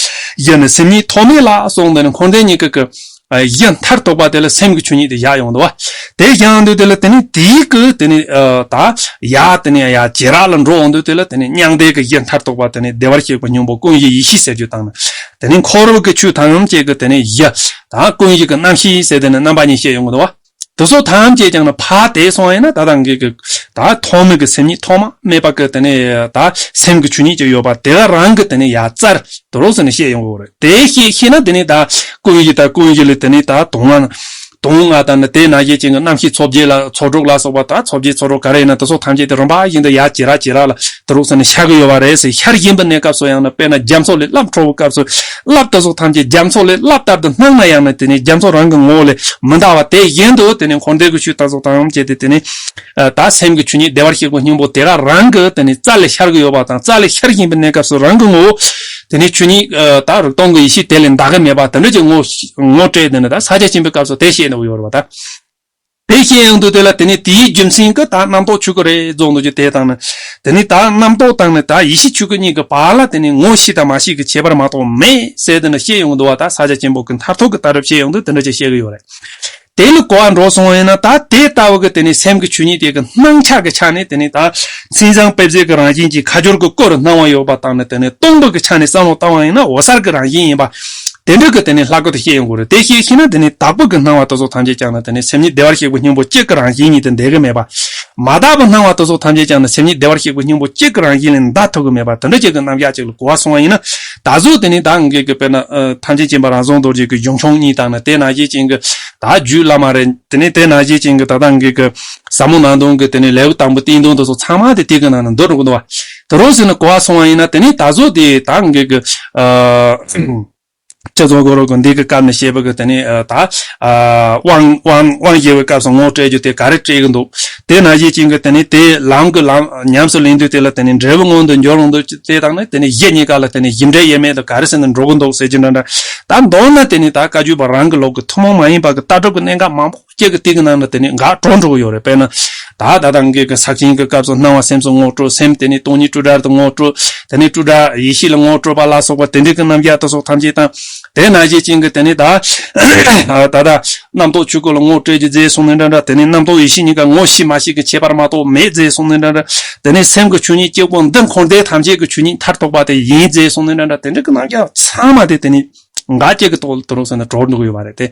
གཞི་ནི་སེམས་ཉིད་ཐོགས་མེད་ལ་གསུངས། དེ་ནི་འཁོར་འདས་གཉིས་ཀ་གི་གཞི་མཐར་གཏུགས་པ་དེ་ལ་སེམས་ཀྱི་ཆོས་ཉིད་དེ་བཞག་ཡོང་འདུག་བ། དེ་བཞག་ཡོང་དུས་དེ་ལ་དེ་ནི་དེའི་གི་དེ་ནི་ད་ཡ་དེ་ནི་ཡ་བྱེ་བྲག་ལ་འགྲོ་འོང་དུས་དེ་ལ་དེ་ནི་མྱང་འདས་ཀྱི་གཞི་མཐར་གཏུགས་པ་དེ་ནི་བདེ་བར་གཤེགས་པའི་སྙིང་པོ་ཀུན་གཞི་ཡེ་ཤེས་ཟེར་རྒྱུ་དང་ནི། དེ་ནི་འཁོར་བའི་གི་ཆོས་ཐམས་ཅད་ཀྱི་དེ་ནི་གཞི་ད་ཀུན་གཞི་གི་རྣམ་ཤེས་ཟེར་དེ་ནི་རྣམ་པ་གཉིས་བཤད་ཡོང་གི་འདུག་བ། དེ་ཚོ་ཐམས་ཅད་ཀྱང་ནི་ཕར་དེད་སོང་ཡིན་ན། ད་ལྟ་ངེད་ཀྱི་ད་ཐོག་མའི་གི་སེམས་ཉིད་ཐོག་མ་མེད་པ་གི་དེ་ནས་ད་སེམས་ཀྱི་ཆོས་ཉིད་ཅིག་ཡོད་པ་དེ་ག་རང་གི་དེ་ནས་ཡ་རྩར་དུ་རོགས་ཟེར་ནས་བཤད་ཡོང་གི་རེད། དེ་བཤད་ཤེས་ན་དེ་ནས་ད་ཀུན་གཞི་དང་ཀུན་གཞི་ལས་དེ་ནས་ད་དོན་ལྔ་དོན་ལྔ་དང་ནི་དེ་ནང་བཞིན་ཅན་གྱི་རྣམ་ཤེས་ཚོགས་བརྒྱད་ལ་ཚོགས་དྲུག་ལ་སོགས་པ། ད་ཚོགས་བརྒྱད་ཚོགས་དྲུག་ག་རེ་ཡིན་ན་དེ་ཚོ་ཐམས་ཅད་དེ་རིམ་པ་བཞིན་དུ་ཡ་བྱེ་བྲག་བྱེ་བྲག་ལ་དུ་རོགས་ཟེར་ནས་ཤར་གི་ཡོད་པ་རེད་ཟེར། ཤར་བཞིན་པའི་གནས་སྐབས་སུ་ཡང་ན་དཔེར་ན་རྒྱ་མཚོ་ལས་རླབས་འཕྲོ་བའི་སྐབས་སུ། རླབས་དེ་ཚོ་ཐམས་ཅད་རྒྱ་མཚོ་ལས་རླབས་ལྟར་དུ་སྣང་ན་ཡང་ན་དེ་ནི་རྒྱ་མཚོ་རང་གི་ངོ་བོ་ལས་མི་འདའ་བ་དེ་བཞིན་དུ། དེ་ནི་འཁོར་འདས་ཀྱི་ཆོས་དེ་ཚོ་ཐམས་ཅད་དེ་དེ་ནི་ད་སེམས་ཀྱི་ཆོས་ཉིད་བདེ་བར་གཤེགས་པའི་སྙིང་པོ་དེ་ག་རང་གི་དེ་ནི་རྩ་ལས་ཤར་གི་ཡོད་པ་དང་། རྩ་ལས་ཤར་བཞིན་པའི་གནས་སྐབས་སུ་རང་གི་ངོ་བོ་དེ་ནི་ཆོས་ཉིད་ད་རིག་སྟོང་གི་ཡེ་ཤེས་དེ་ལས་འདའ་གི་མེད་པ་དེ་འདྲ་ཅིག་ངོ་ངོ་སྤྲད། དེ་ནི་ད་ས་སྐྱ་ཆེན་པོའི་སྐབས་སུ་དེ་བཤད་འདུག་ཡོད་རེད་བ། ད། དེ་བཤད་ཡོང་དུས་དེ་ལ་དེ་ནི་དེའི་རྒྱུ་མཚན་གྱིས་ད་རྣམ་རྟོག་ཆོས་སྐུ་རེད་རྫོགས་འདུག་རྒྱུ་དེ་དང་ནི། དེ་ནི་ད་རྣམ་རྟོག་དང་ནི་ད་ཡེ་ཤེས་ཆོས་སྐུ་གཉིས་ཀྱི་བར་ལ་དེ་ནི་ངོ་ཤེས་དང་མ་ཤེས་ཀྱི་ཁྱད་པར་མ་གཏོགས་མེད་ཟེར་དེ་ནི་བཤད་ཡོང་གི་འདུག་བ། ད་ས་སྐྱ་ཆེན་པོ་གི་མཐར་ཐུག་གི་ལྟ་གྲུབ་བཤད་ཡོང་དུས་དེ་འདྲ་ཅིག་བཤད་ཀྱི་ཡོད་རེད། དེ་ལ་གོ་བ་འགྲོ་སོང་བ་ཡིན་ན། ད་དེ་ལྟ་བུ་གི་དེ་ནི་སེམས་ཀྱི་ཆོས་ཉིད་དེ་གི་སྣང་ཆ་གི་ཆ་ནས་དེ་ནི་ད་མཚན་བཟང་དཔེ་བྱད་ཀྱི་རང་བཞིན་གྱིས་ཁ་སྦྱོར་གྱི་སྐུ་རུ་སྣང་བ་ཡོད་པ་དང་ནི། དེ་ནི་སྟོང་པ་གི་ཆ་ནས་བསམ་བློ་བཏང་བ་ཡིན་ན་འོད་གསལ་གྱི་རང་བཞིན་ཡིན་པ། དེ་འདྲ་གི་དེ་ནི་ལྷག་པར་དུ་བཤད་ཡོང་གི་རེད། དེ་བཤད་ཤེས་ན་དེ་ནི་དག་པ་གི་སྣང་བ་དེ་ཚོ་ཐམས་ཅད་ཀྱང་ནི་དེ་ནི་སེམས་ཉིད་བདེ་བར་གཤེགས་པའི་སྙིང་པོ་གཅིག་གི་རང་བཞིན་ཉིད་དུ་འདོད་གི་མེད་པ། མ་དག་པའི་སྣང་བ་དེ་ཚོ་ཐམས་ཅད་ཀྱང་ནི་སེམས་ཉིད་བདེ་བར་གཤེགས་པའི་སྙིང་པོ་གཅིག་གི་རང་བཞིན་ལས་འདའ་ཐུབ་གི་མེད་པ། དེ་འདྲ་ཅིག་གི་རྣམ་གཞག་ཅིག་ལ་གོ་བ་སོང་བ་ཡིན་ན། ད་གཟོད་དེ་ནི་ད་ངེད་ཀྱི་དཔེར་ན་ཨ་ཐམས་ཅད་མཁྱེན་པ་རང་བྱུང་རྡོ་རྗེ་གི་གཞུང་ཆུང་གཉིས་དང་ནི། དེ་ནང་བཞིན་ཅན་གྱི་ད་རྒྱུད་བླ་མ་རེད། དེ་ནི་དེ་ནང་བཞིན་ཅན་གྱི་ད་ལྟ་ངེད་ཀྱི་ཟབ་མོ་ནང་དོན་གྱི་དེ་ནི་ལེའུ་དང་པོ་སྟེང་དོན་དེ་ཚོ་ཚང་མ་དེ་དེ་གི་ནང་ན་འདུ་འགྲོ་གི་འདུག་བ། དེ་རོ་ཟེར་ནས་གོ་བ་སོང་བ་ཡིན་ན། དེ་ནི་ད་གཟོད་དེ་ད་ངེད་ཀྱི་ཨ། སྤྱི་ཚོགས་སྒོ་རོ་གི་འདི་གི་སྐབས་ནས་བཤད་པ་གི་དེ་ནི་ཨ་ད་ཨ་དབང་དབང་དབང་བཞི་བའི་སྐབས་སུ་ངོ་སྤྲད་རྒྱུ་དེ་ག་རེ་སྤྲད་གི་འདུག་དེ་ནང་བཞིན་ཅན་གྱི་དེ་ནི་དེ་ལམ་གྱི་ལམ་ཉམས་སུ་ལེན་དུས་དེ་ལ་དེ་ནི་འབྲས་བུ་མངོན་དུ་འགྱུར་རུང་འདུག་དེ་དང་ནི་དེ་ནི་གཞི་གཉིས་ཀ་ལ་དེ་ནི་གཞི་འབྲས་དབྱེར་མེད་དུ་ག་རེ་ཟེར་ནས་འགྲོ་གི་འདུག་ཟེར་གྱི་འདྲ་འདྲ། ད་མདོར་ན་དེ་ནི་ད་བཀའ་བརྒྱུད་པ་རང་གི་ལུགས་ཀྱི་ཐུན་མོང་མ་ཡིན་པ་གི་ལྟ་གྲུབ་ཀྱི་གནད་འགག་མང་པོ་སྐྱེ་གི་དེ་གི་ནང་ལ་དེ་ནི་འགག་འགྲོ་འགྲོ་གི་ཡོད་རེད། དཔེར་ན། ད་ད་ལྟ་ངེད་ཀྱི་ས་ཆེན་གྱི་སྐབས་སུ་སྣང་བ་སེམས་སུ་ངོ་སྤྲོད། སེམས་དེ་ནི་སྟོང་ཉིད་སྤྲོས་བྲལ་དུ་ངོ་སྤྲོད། དེ་ནི་སྤྲོས་བྲལ་ཡེ་ཤེས་ལ་ངོ་སྤྲོད་པ་ལ་སོགས་པ་དེ་འདྲའི་གི་རྣམ་གཞག་དེ་སོགས་ཐམས་ཅད་དང་། དེ་ནང་བཞིན་ཅན་གྱི་དེ་ནི་ད་ད་ལྟ་རྣམ་རྟོག་ཆོས་སྐུ་ལ་ངོ་སྤྲོད་ཀྱི་རྫས་སོང་ནས་འདྲ་འདྲ། དེ་ནི་རྣམ་རྟོག་ཡེ་ཤེས་གཉིས་ཀ་ངོ་ཤེས་མ་ཤེས་ཀྱི་ཁྱད་པར་མ་གཏོགས་མེད་རྫས་སོང་ནས་འདྲ་འདྲ། དེ་ནི་སེམས་ཀྱི་ཆོས་ཉིད་གཅིག་པོ་འདི་འཁོར་འདས་ཐམས་ཅད་ཀྱི་ཆོས་ཉིད་མཐར་ཐུག་པ་དེ་ཡིན་རྫས་སོང་ནས་འདྲ་འདྲ། དེ་འདྲའི་གི་རྣམ་གཞག་ཚང་མ་དེ་དེ་ནི། འགའ་ཅིག་གི་ཐོག་ལ་དུ་རུང་ཟེར་ནས་གྲོལ་འདུག་ཡོད་པ་རེད་དེ།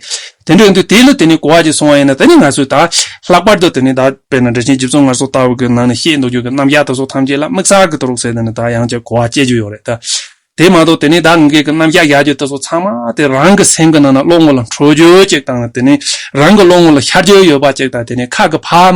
དེ་འདྲ་ཡིན་དུས་དེ་ལ་དེ་ནི་གོ་བ་ཅིག་སོང་བ་ཡིན་ན། དེ་ནི་ང་ཚོས་ད་ལྷག་པར་དུ་དེ་ནི་ད་དཔེར་ན་འགྲེལ་ཆེན་རྗེ་བཙུན་མངའ་གསོལ་ལྟ་བུ་གི་ནང་ནས་བཤད་འདུག་རྒྱུ་གི་རྣམ་གཞག་དེ་ཚོ་ཐམས་ཅད་ལ་དམིགས་བསལ་གྱི་དུ་རུང་ཟེར་དེ་ནི་ད་ཡང་ཅིག་གོ་བ་སྐྱེ་རྒྱུ་ཡོད་རེད་ད། དེ་མ་གཏོགས་དེ་ནི་ད་ངེད་ཀྱི་རྣམ་གཞག་བཞག་རྒྱུ་དེ་ཚོ་ཚང་མ་དེ་རང་གི་སེམས་ཀྱི་ནང་ན་བློ་ངོ་ལ་འཕྲོད་རྒྱུ་ཅིག་དང་། དེ་ནི་རང་གི་བློ་ངོ་ལ་ཤར་རྒྱུ་ཡོད་པ་ཅིག་དང་། དེ་ནི་ཁ་གི་ཕར་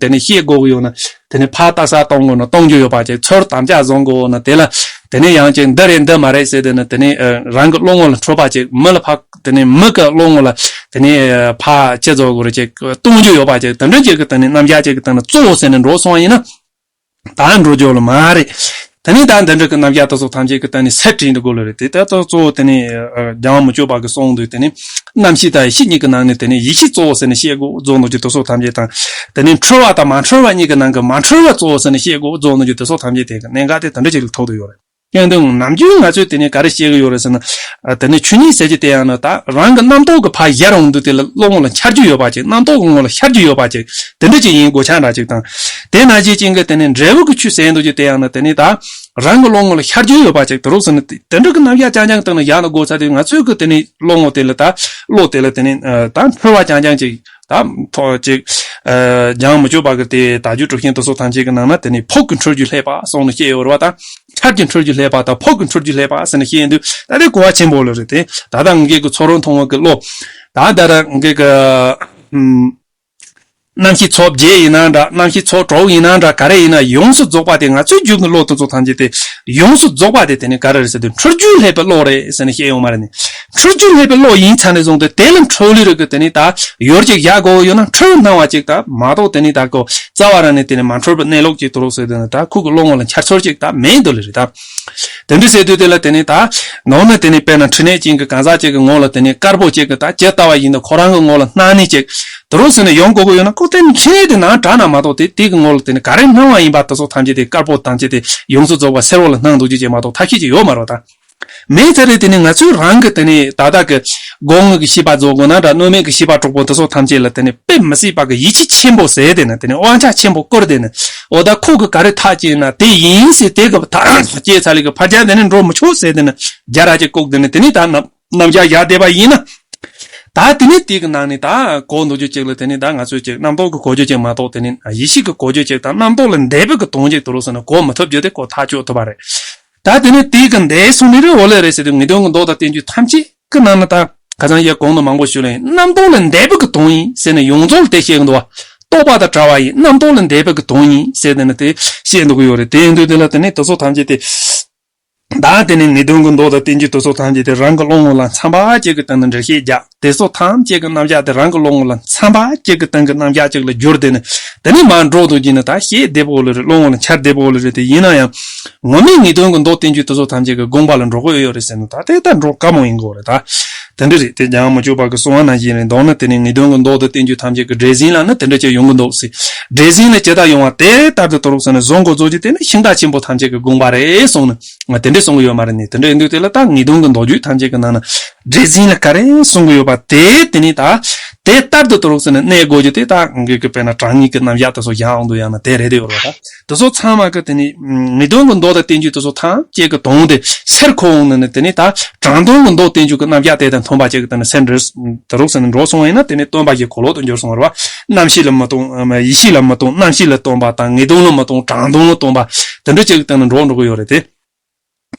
དེ་ནི་བཤད་དགོས་ཀྱི་ཡོད་ན། དེ་ནས་ཕར་རྟགས་གསལ་གཏོང་དགོས་ན་གཏོང་རྒྱུ་ཡོད་པ་ཅིག་ཚུར་དམ་བཅའ་བཟུང་དགོས་ན་དེ་ལ། དེ་ནས་ཡང་ཅིག་འདི་རེད་འདི་མ་རེད་ཟེར་དེ་ནི་དེ་ནས་ཨ་རང་གི་བློ་ངོ་ལ་འཕྲོད་པ་ཅིག་མི་ལ་ཕར་དེ་ནས་མི་གི་བློ་ངོ་ལ་དེ་ནས་ཕར་ཅི་བཟོ་དགོས་རེད་ཅིག་གཏོང་རྒྱུ་ཡོད་པ་ཅིག་དེ་འདྲ་ཅིག་གི་དེ་ནས་རྣམ་གཞག་ཅིག་གི་སྟེང་ནས་གཙོ་བོ་ཟེར་ནས་འགྲོ་སོང་བ་ཡིན་ན། ད་འགྲོ་རྒྱུ་ལ་མ་རེད། དེ་ནས་ད་འདི་འདྲ་གི་རྣམ་གཞག་དེ་ཚོ་ཐམས་ཅད་ཀྱི་སྟེང་ནས་སེལ་བྲིས་འདི་དགོས་ལོ་རེད་དེ། ད་ལྟ་གཙོ་བོ་དེ་ནས་ཨ་རྒྱལ་བ་མི་བསྐྱོད་པ་གི་གསུང་དུས་དེ་ནས་རྣམ་ཤེས་དང་ཡེ་ཤེས་གཉིས་ཀྱི་ནང་ནས་དེ་ནས་ཡེ་ཤེས་གཙོ་བོ་ཟེར་ནས་བཤད་དགོས་རྫོགས་འདུག་ཀྱི་དེ་ཚོ་ཐམས་ཅད་དང་། དེ་ནས་འཁྲུལ་བ་དང་མ་འཁྲུལ་བ་གཉིས་ཀྱི་ནང་གི་མ་འཁྲུལ་བ་གཙོ་བོ་ཟེར་ནས་བཤད་དགོས་རྫོགས་འདུག་ཀྱི་དེ་ཚོ་ཐམས་ཅད་དེ་གི་གནད་འགག་དེ་དེ་འདྲ་ཅིག་ལ་ཐུག་ཏུ་ཡོད་རེད། ཡང་དུ་ནམ་རྒྱུན་ང་ཚོས་དེ་ནས་ག་རེ་བཤད་གི་ཡོད་རེད་ཟེར་ན། ཨ་དེ་ནས་ཆོས་ཉིད་ཟེར་གྱི་དེ་ཡང་ན་ད་རང་གི་རྣམ་རྟོག་གི་ཕར་ཡར་འོང་དུས་དེ་ལ་བློ་ངོ་ལ་འཆར་རྒྱུ་ཡོད་པ་ཅིག་རྣམ་རྟོག་གི་ངོ་ལ་ཤར་རྒྱུ་ཡོད་པ་ཅིག་དེ་འདྲ་ཅིག་ཡིན་དགོས་ཆགས་འདྲ་ཅིག་དང་། དེ་ནང་བཞིན་ཅན་གྱི་དེ་ནས་འབྲས་བུ་གི་ཆོས་ཟེར་འདུག་ཀྱི་དེ་ཡང་ན་དེ་ནས་ད་རང་གི་བློ་ངོ་ལ་ཤར་རྒྱུ་ཡོད་པ་ཅིག་དུ་རུང་ཟེར་ན། དེ་འདྲ་གི་རྣམ་གཞག་རྐྱང་རྐྱང་སྟེང་ལ་ཡར་ལ་དགོས་ཚར་དུས་ང་ཚོའི་གི་དེ་ནས་བློ་ངོ་དེ་ལ་ད་བློ་དེ་ལ་དེ་ནས་ད་འཁྲུལ་བ་རྐྱང་རྐྱང་ཅིག་ད་ཐོག་ཅིག་ཨ་རྒྱལ་བ་མི་བསྐྱོད་པ་གི་དེ་དལ་འབྱོར་གྲུབ་ཆེན་དེ་ཚོ་ཐམས་ཅད་ཀྱི་ནང་ན་དེ་ནི་ཕུགས་ཀྱི་འཁྲུལ་རྒྱུ་བསླད་པ་གསུངས་ནས་བཤད་ཡོད་རེད་བ། ད་ཆར་གྱི་འཁྲུལ་རྒྱུ་བསླད་པ་དང་ཕུགས་ཀྱི་འཁྲུལ་རྒྱུ་བསླད་པ་ཟེར་ནས་བཤད་ཡོང་དུས། ད་དེ་གོ་བ་ཆེན་པོ་ལ་རེད་དེ། ད་ལྟ་ངེད་ཀྱི་ཚོར་བ་མཐོང་བ་གི་བློ། ད་ད་ལྟ་ངེད་ཀྱི་ཨམ་ རྣམ་ཤེས་ཚོགས་བརྒྱད་ཡིན་ན་འདྲ། རྣམ་ཤེས་ཚོགས་དྲུག་ཡིན་ན་འདྲ། ག་རེ་ཡིན་ན་ཡོངས་སུ་རྫོགས་པ་དེ། ང་ཚོའི་རྒྱུད་ཀྱི་བློ་དེ་ཚོ་ཐམས་ཅད་དེ་ཡོངས་སུ་རྫོགས་པ་དེ་དེ་ནི་ག་རེ་རེད་ཟེར་དུས། འཁྲུལ་རྒྱུས་བསླད་པའི་བློ་རེད་ཟེར་ནས་བཤད་ཡོང་མ་རེད་ནི། འཁྲུལ་རྒྱུས་བསླད་པའི་བློ་ཡིན་ཚར་ནས་བཟུང་སྟེ། དེ་ལ་འཁྲུལ་ལུས་རིགས་ཀྱི་དེ་ནི་ད་ཡོད་ཅིག་བཞག་དགོས་ཡོད་ན། འཁྲུལ་སྣང་བ་ཅིག་ད་མ་གཏོགས་དེ་ནི་ད་ཀོ་རྩ་བ་རང་ནས་དེ་ནི་མ་འཁྲུལ་པའི་གནས་ལུགས་ཅིག་དུ་རོགས་ཟེར་དེ་ནི། ད་ཁོ་གི་བློ་ངོ་ལ་འཆར་ཚུལ་ཅིག་ད་མེད་འདུག་ལེ་རེད་ད། དེ་འདྲ་ཟེར་དུས་དེ་ལ་དེ་ནི་ད་ནང་ན་དེ་ནི་དཔེར་ན་འཕྲིན་ལས་ཅན་གྱི་གང་ཟག་ཅིག་གི་ངོ་ལ་དེ་ནི་དཀར་པོ་ཅིག་གི་ད་ཇི་ལྟ་བ་བཞིན་དུ་ཁོ་རང་གི་ངོ་ལ་སྣང་ནི་ཅིག་དུ་རོགས་ཟེར་ནས་ཡོང་དགོས་ཀྱི་ཡོད་ན། ཁོ་དེ་ནི་འཕྲིན་ལས་དེ་ནང་དྲག་ན་མ་གཏོགས། དེ་དེ་གི་ངོ་ལ་དེ་ནི་ག་རེ་སྣང་བ་ཡིན་པ་དེ་ཚོ་ཐམས་ཅད་དེ་དཀར་པོ་ཐམས་ཅད་དེ་ཡོངས་སུ་རྫོགས་པ་སེར་པོ་ལ་སྣང་འདུག་རྒྱུ་ཅིག་མ་གཏོགས་ཐབས་ཤེས་ཅིག་ཡོད་མ་རེད་ད། མེད་ཚར་རེད། དེ་ནི་ང་ཚོའི་རང་གི་དེ་ནི་ད་ལྟ་གི་སྒོ་ལྔ་གི་ཤེས་པ་རྫོགས་དགོས་ན་འདྲ། བསྣོལ་མེད་ཀྱི་ཤེས་པ་དྲུག་པོ་དེ་ཚོ་ཐམས་ཅད་ལ་དེ་ནི་དཔེ་མི་སྲིད་པ་གི་ཡིད་ཆེས་ཆེན་པོ་ཟེར། དེ་ནི་དེ་ནི་དབང་ཆ་ཆེན་པོ་བསྐུར། དེ་ནི་འོ་ད་ཁོ་གི་ག་རེ་ཐག་བཅད་ན་དེ་ཡིན་ཟེར། དེ་གི་ཐག་བཅད་ཚར་ལེ་གི་ཕར་རྒྱག་དེ་ནི་འགྲོ་མི་ཆོག་ཟེར། དེ་ནི་རྒྱ་ར་ཅིག་བཀུག་དེ་ནི་དེ་ནི་ད་རྣམ་རྣམ་གཞག་བཞག་བསྡད་པ་ཡིན་ན། ད་དེ་ནི་དེ་གི་ནང་ནས་ད་གོ་འདུག་རྒྱུ་ཅིག་ལ་དེ་ནི་ད་ང་ཚོས་ཅིག་རྣམ་རྟོག་གི་གོ་རྒྱུ་ཅིག་མ་གཏོགས། དེ་ནི་ཡིད་ཆེས་ཀྱི་གོ་རྒྱུ་ཅིག་དང་རྣམ་རྟོག་ལ་འདས་པའི་གི་དོན་ཅིག་དུ་རོགས་ཟེར་ནས་གོ་མི་ཐུབ་རྒྱུ་དེ་གོ་ཐག་ཆོད་ཐུབ་པ་རེད། ད་དེ་ནི་དེ་གི་འདས་སོང་ནི་རེད། འོ་ལེ་རེད་ཟེར་དུས། ངེས་དོན་གྱི་མདོ་དང་བསྟན་བཅོས་ཐམས་ཅད་ཀྱི་ནང་ན་ད་ཁ་སང་ཡ་གོང་དུ་མང་པོ་ཞུས་ལེ། རྣམ་རྟོག་ལས་འདས་པའི་གི་དོན་ཡིན་ཟེར་ནས་ཡོངས་རྫོགས་ལ་དེ་བཤད་གི་འདུག་བ། རྟོག་པ་དང་བྲལ་བ་ཡིན། རྣམ་རྟོག་ལས་འདས་པའི་གི་དོན་ཡིན་ཟེར་དེ་ནི་དེ་བཤད་འདུག་གི་ཡོད་རེད། དེ་ཡིན་དུས་དེ་ལ་དེ་ནི་དེ་ཚོ་ཐམས་ཅད་དེ། ད་དེ་ནི་ངེས་དོན་གྱི་མདོ་དང་བསྟན་བཅོས་དེ་ཚོ་ཐམས་ཅད་དེ་རང་གི་བློ་ངོ་ལ་འཚམ་པ་ཅིག་གི་སྟེང་ནས་འགྲེལ་བཤད་རྒྱག་དེ་ཚོ་ཐམས་ཅད་ཀྱི་རྣམ་གཞག་དེ་རང་གི་བློ་ངོ་ལ་འཚམ་པ་ཅིག་གི་སྟེང་གི་རྣམ་གཞག་ཅིག་ལ་བསྒྱུར། དེ་ནི་དེ་ནི་མར་འགྲོ་འདུག་རྒྱུ་ནི་ད་ཤེས་བདེ་པོ་ལེ་རེད། བློ་ངོ་ལ་འཆར་བདེ་པོ་ལེ་རེད། དེ་ཡིན་ན་ཡང་ངོ་མའི་ངེས་དོན་གྱི་མདོ་བསྟན་བཅོས་དེ་ཚོ་ཐམས་ཅད་ཀྱི་དགོངས་པ་ལ་འགྲོ་དགོས་ཡོད་རེད་ཟེར་ན། ད་དེ་ལྟར་འགྲོ་དཀའ་མོ་ཡིན་དགོས་རེད་ད། དེ་འདྲ་རེད། དེ་ཀྱང་མི་ཆོག་པ་གི་གསུང་བ་ནང་བཞིན་རེད། མདོར་ན་དེ་ནི་ངེས་དོན་གྱི་མདོ་དང་བསྟན་བཅོས་ཐམས་ཅད་ཀྱི་འགྲེལ་ཟིན་ལ་ནི་དེ་འདྲ་ཅིག་ཡོང་གི་འདུག་ཟེར། འགྲེལ་ཟིན་ལ་ཇི་ལྟར་ཡོང་བ་དེ་ལྟར་དུ་དུ་རུག་ཟེར་ནས་བཟོ་འགོ་བཟོ་རྒྱུ་དེ་ནི་ཤིང་རྟ་ཆེན་པོ་ཐམས་ཅད་ཀྱི་དགོངས་པ་རེད་གསུངས་ནས་དེ་འདྲ་གསུང་གི་ཡོད་མ་རེད་ནི། དེ་འདྲ་ཡིན་དུས་དེ་ལ་ད་ངེས་དོན་གྱི་མདོ་རྒྱུད་ཐམས་ཅད་ཀྱི་ནང་ན་འགྲེལ་ཟིན་ལ་ག་རེ་གསུང་གི་ཡོད་པ་དེ་དེ་ནི་ད་དེ་ལྟར་དུ་དུ་རུག་ཟེར་ནས་གནས་དགོས་རྒྱུ་དེ། ད་ངེད་ཀྱི་དཔེར་ན་དྲང་ངེས་ཀྱི་རྣམ་གཞག་དེ་ཚོ་བཞག་འོང་དུས་ཡང་ན་དེ་རེད་དེ་ཡོད་རེད་ད། དེ་ཚོ་ཚང་མ་གི་དེ་ནི་ངེས་དོན་གྱི་མདོ་དང་བསྟན་བཅོས་དེ་ཚོ་ཐམས་ཅད་ཀྱི་དོན་དེ་སེལ་ཁོ་འོང་ནས་ནི། དེ་ནི་ད་དྲང་དོན་གྱི་མདོ་བསྟན་བཅོས་ཀྱི་རྣམ་གཞག་དེ་དང་མཐུན་པ་ཅིག་གི་སྟེང་ནས་སེལ་འགྲོ་དུ་རུག་ཟེར་ནས་འགྲོ་སོང་བ་ཡིན་ན། དེ་ནི་སྟོན་པ་གི་འཁོར་ལོ་དུ་འགྱུར་སོང་བ་རེད་བ། རྣམ་ཤེས་ལ་མི་སྟོན། ཡིད་ཤེས་ལ་མི་སྟོན། རྣམ་ཤེས་ལ་སྟོན་པ་དང་། ངེས་དོན་ལ་མི་སྟོན། དྲང་དོན་ལ་སྟོན་པ། དེ་འདྲ་ཅིག་གི་སྟེང་ནས་འགྲོ་འགྲོ་གི་ཡོད་རེད་དེ།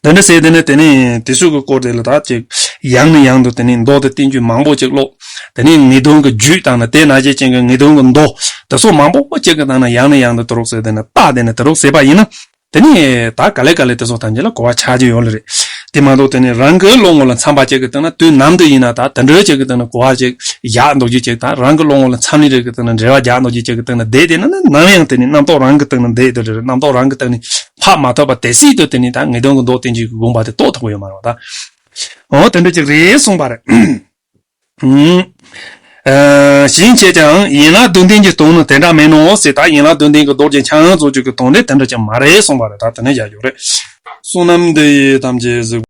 དེ་འདྲ་ཟེར་དེ་ནི་དེ་ནི་དེ་ཚོ་གི་སྐོར་དེ་ལ་ད་ཅིག་ཡང་ནས་ཡང་དུ་དེ་ནི་མདོ་དང་བསྟན་བཅོས་མང་པོ་ཅིག་ཀློག་དེ་ནི་ངེས་དོན་གྱི་རྒྱུད་དང་ནི་དེ་ནང་བཞིན་ཅན་གྱི་ངེས་དོན་གྱི་མདོ་དེ་ཚོ་མང་པོ་ཅིག་གི་ནང་ན་ཡང་ནས་ཡང་དུ་དུ་རུག་ཟེར། དེ་ནི་ལྟ་དེ་ནི་དུ་རུག་ཟེར་བ་ཡིན་ན། དེ་ནི་ད་ག་ལེ་ག་ལེ་དེ་ཚོ་ཐམས་ཅད་ལ་གོ་བ་ཆགས་ཀྱི་ཡོད་ལེ་རེད། དེ་མ་གཏོགས་དེ་ནི་རང་གི་བློ་ངོ་ལ་འཚམ་པ་ཅིག་གི་སྟེང་ན་དུས་ནམ་དུ་ཡིན་ན་ད་དེ་འདྲ་ཅིག་གི་སྟེང་ན་གོ་བ་ཅིག་བཞག་འདུག་རྒྱུ་ཅིག་དང་། རང་གི་བློ་ངོ་ལ་འཚམ་ལེ་རེ་གི་སྟེང་ན་འགྲེལ་བ་རྒྱག་འདུག་རྒྱུ་ཅིག་གི་སྟེང་ན་བསྡད་དེ་ན་ནི་ནམ་ཡང་དེ་ནི་རྣམ་རྟོག་རང་གི་སྟེང་ན་བསྡད་དེ་རེད། རྣམ་རྟོག་རང་གི་སྟེང་ནས་འཕགས་མ་ཐོབ་པ་དེ་སྲིད་དུ་དེ་ནི་ད་ངེས་དོན་གྱི་མདོ་བསྟན་བཅོས་ཀྱི་དགོངས་པ་དེ་རྟོགས་ཐུབ་ཀྱི་ཡོད་མ་རེད་བ་ད། འོ་དེ་འདྲ་ཅིག་རེད་གསུངས་པ་རེད། ཨུམ། ཨ། གཞན་བྱས་ཀྱང་ཡན་ལག་བདུན་ལྡན་གྱི་དོན་ནི་དེ་འདྲ་མིན་ནོ་ཟེར། ད་ཡན་ལག་བདུན་ལྡན་གྱི་མདོ་རྒྱན་ཆ་ཚང་རྫོགས་རྒྱུ་གི་དོན་དེ་དེ་འདྲ་ཅིག་མ་རེད་གསུངས་པ་རེད། ད་དེ་ནས་བཞག་རྒྱུ་རེད། བསོད་ནམས་འདི་ཡིས་ཐམས་ཅད་གཟིགས།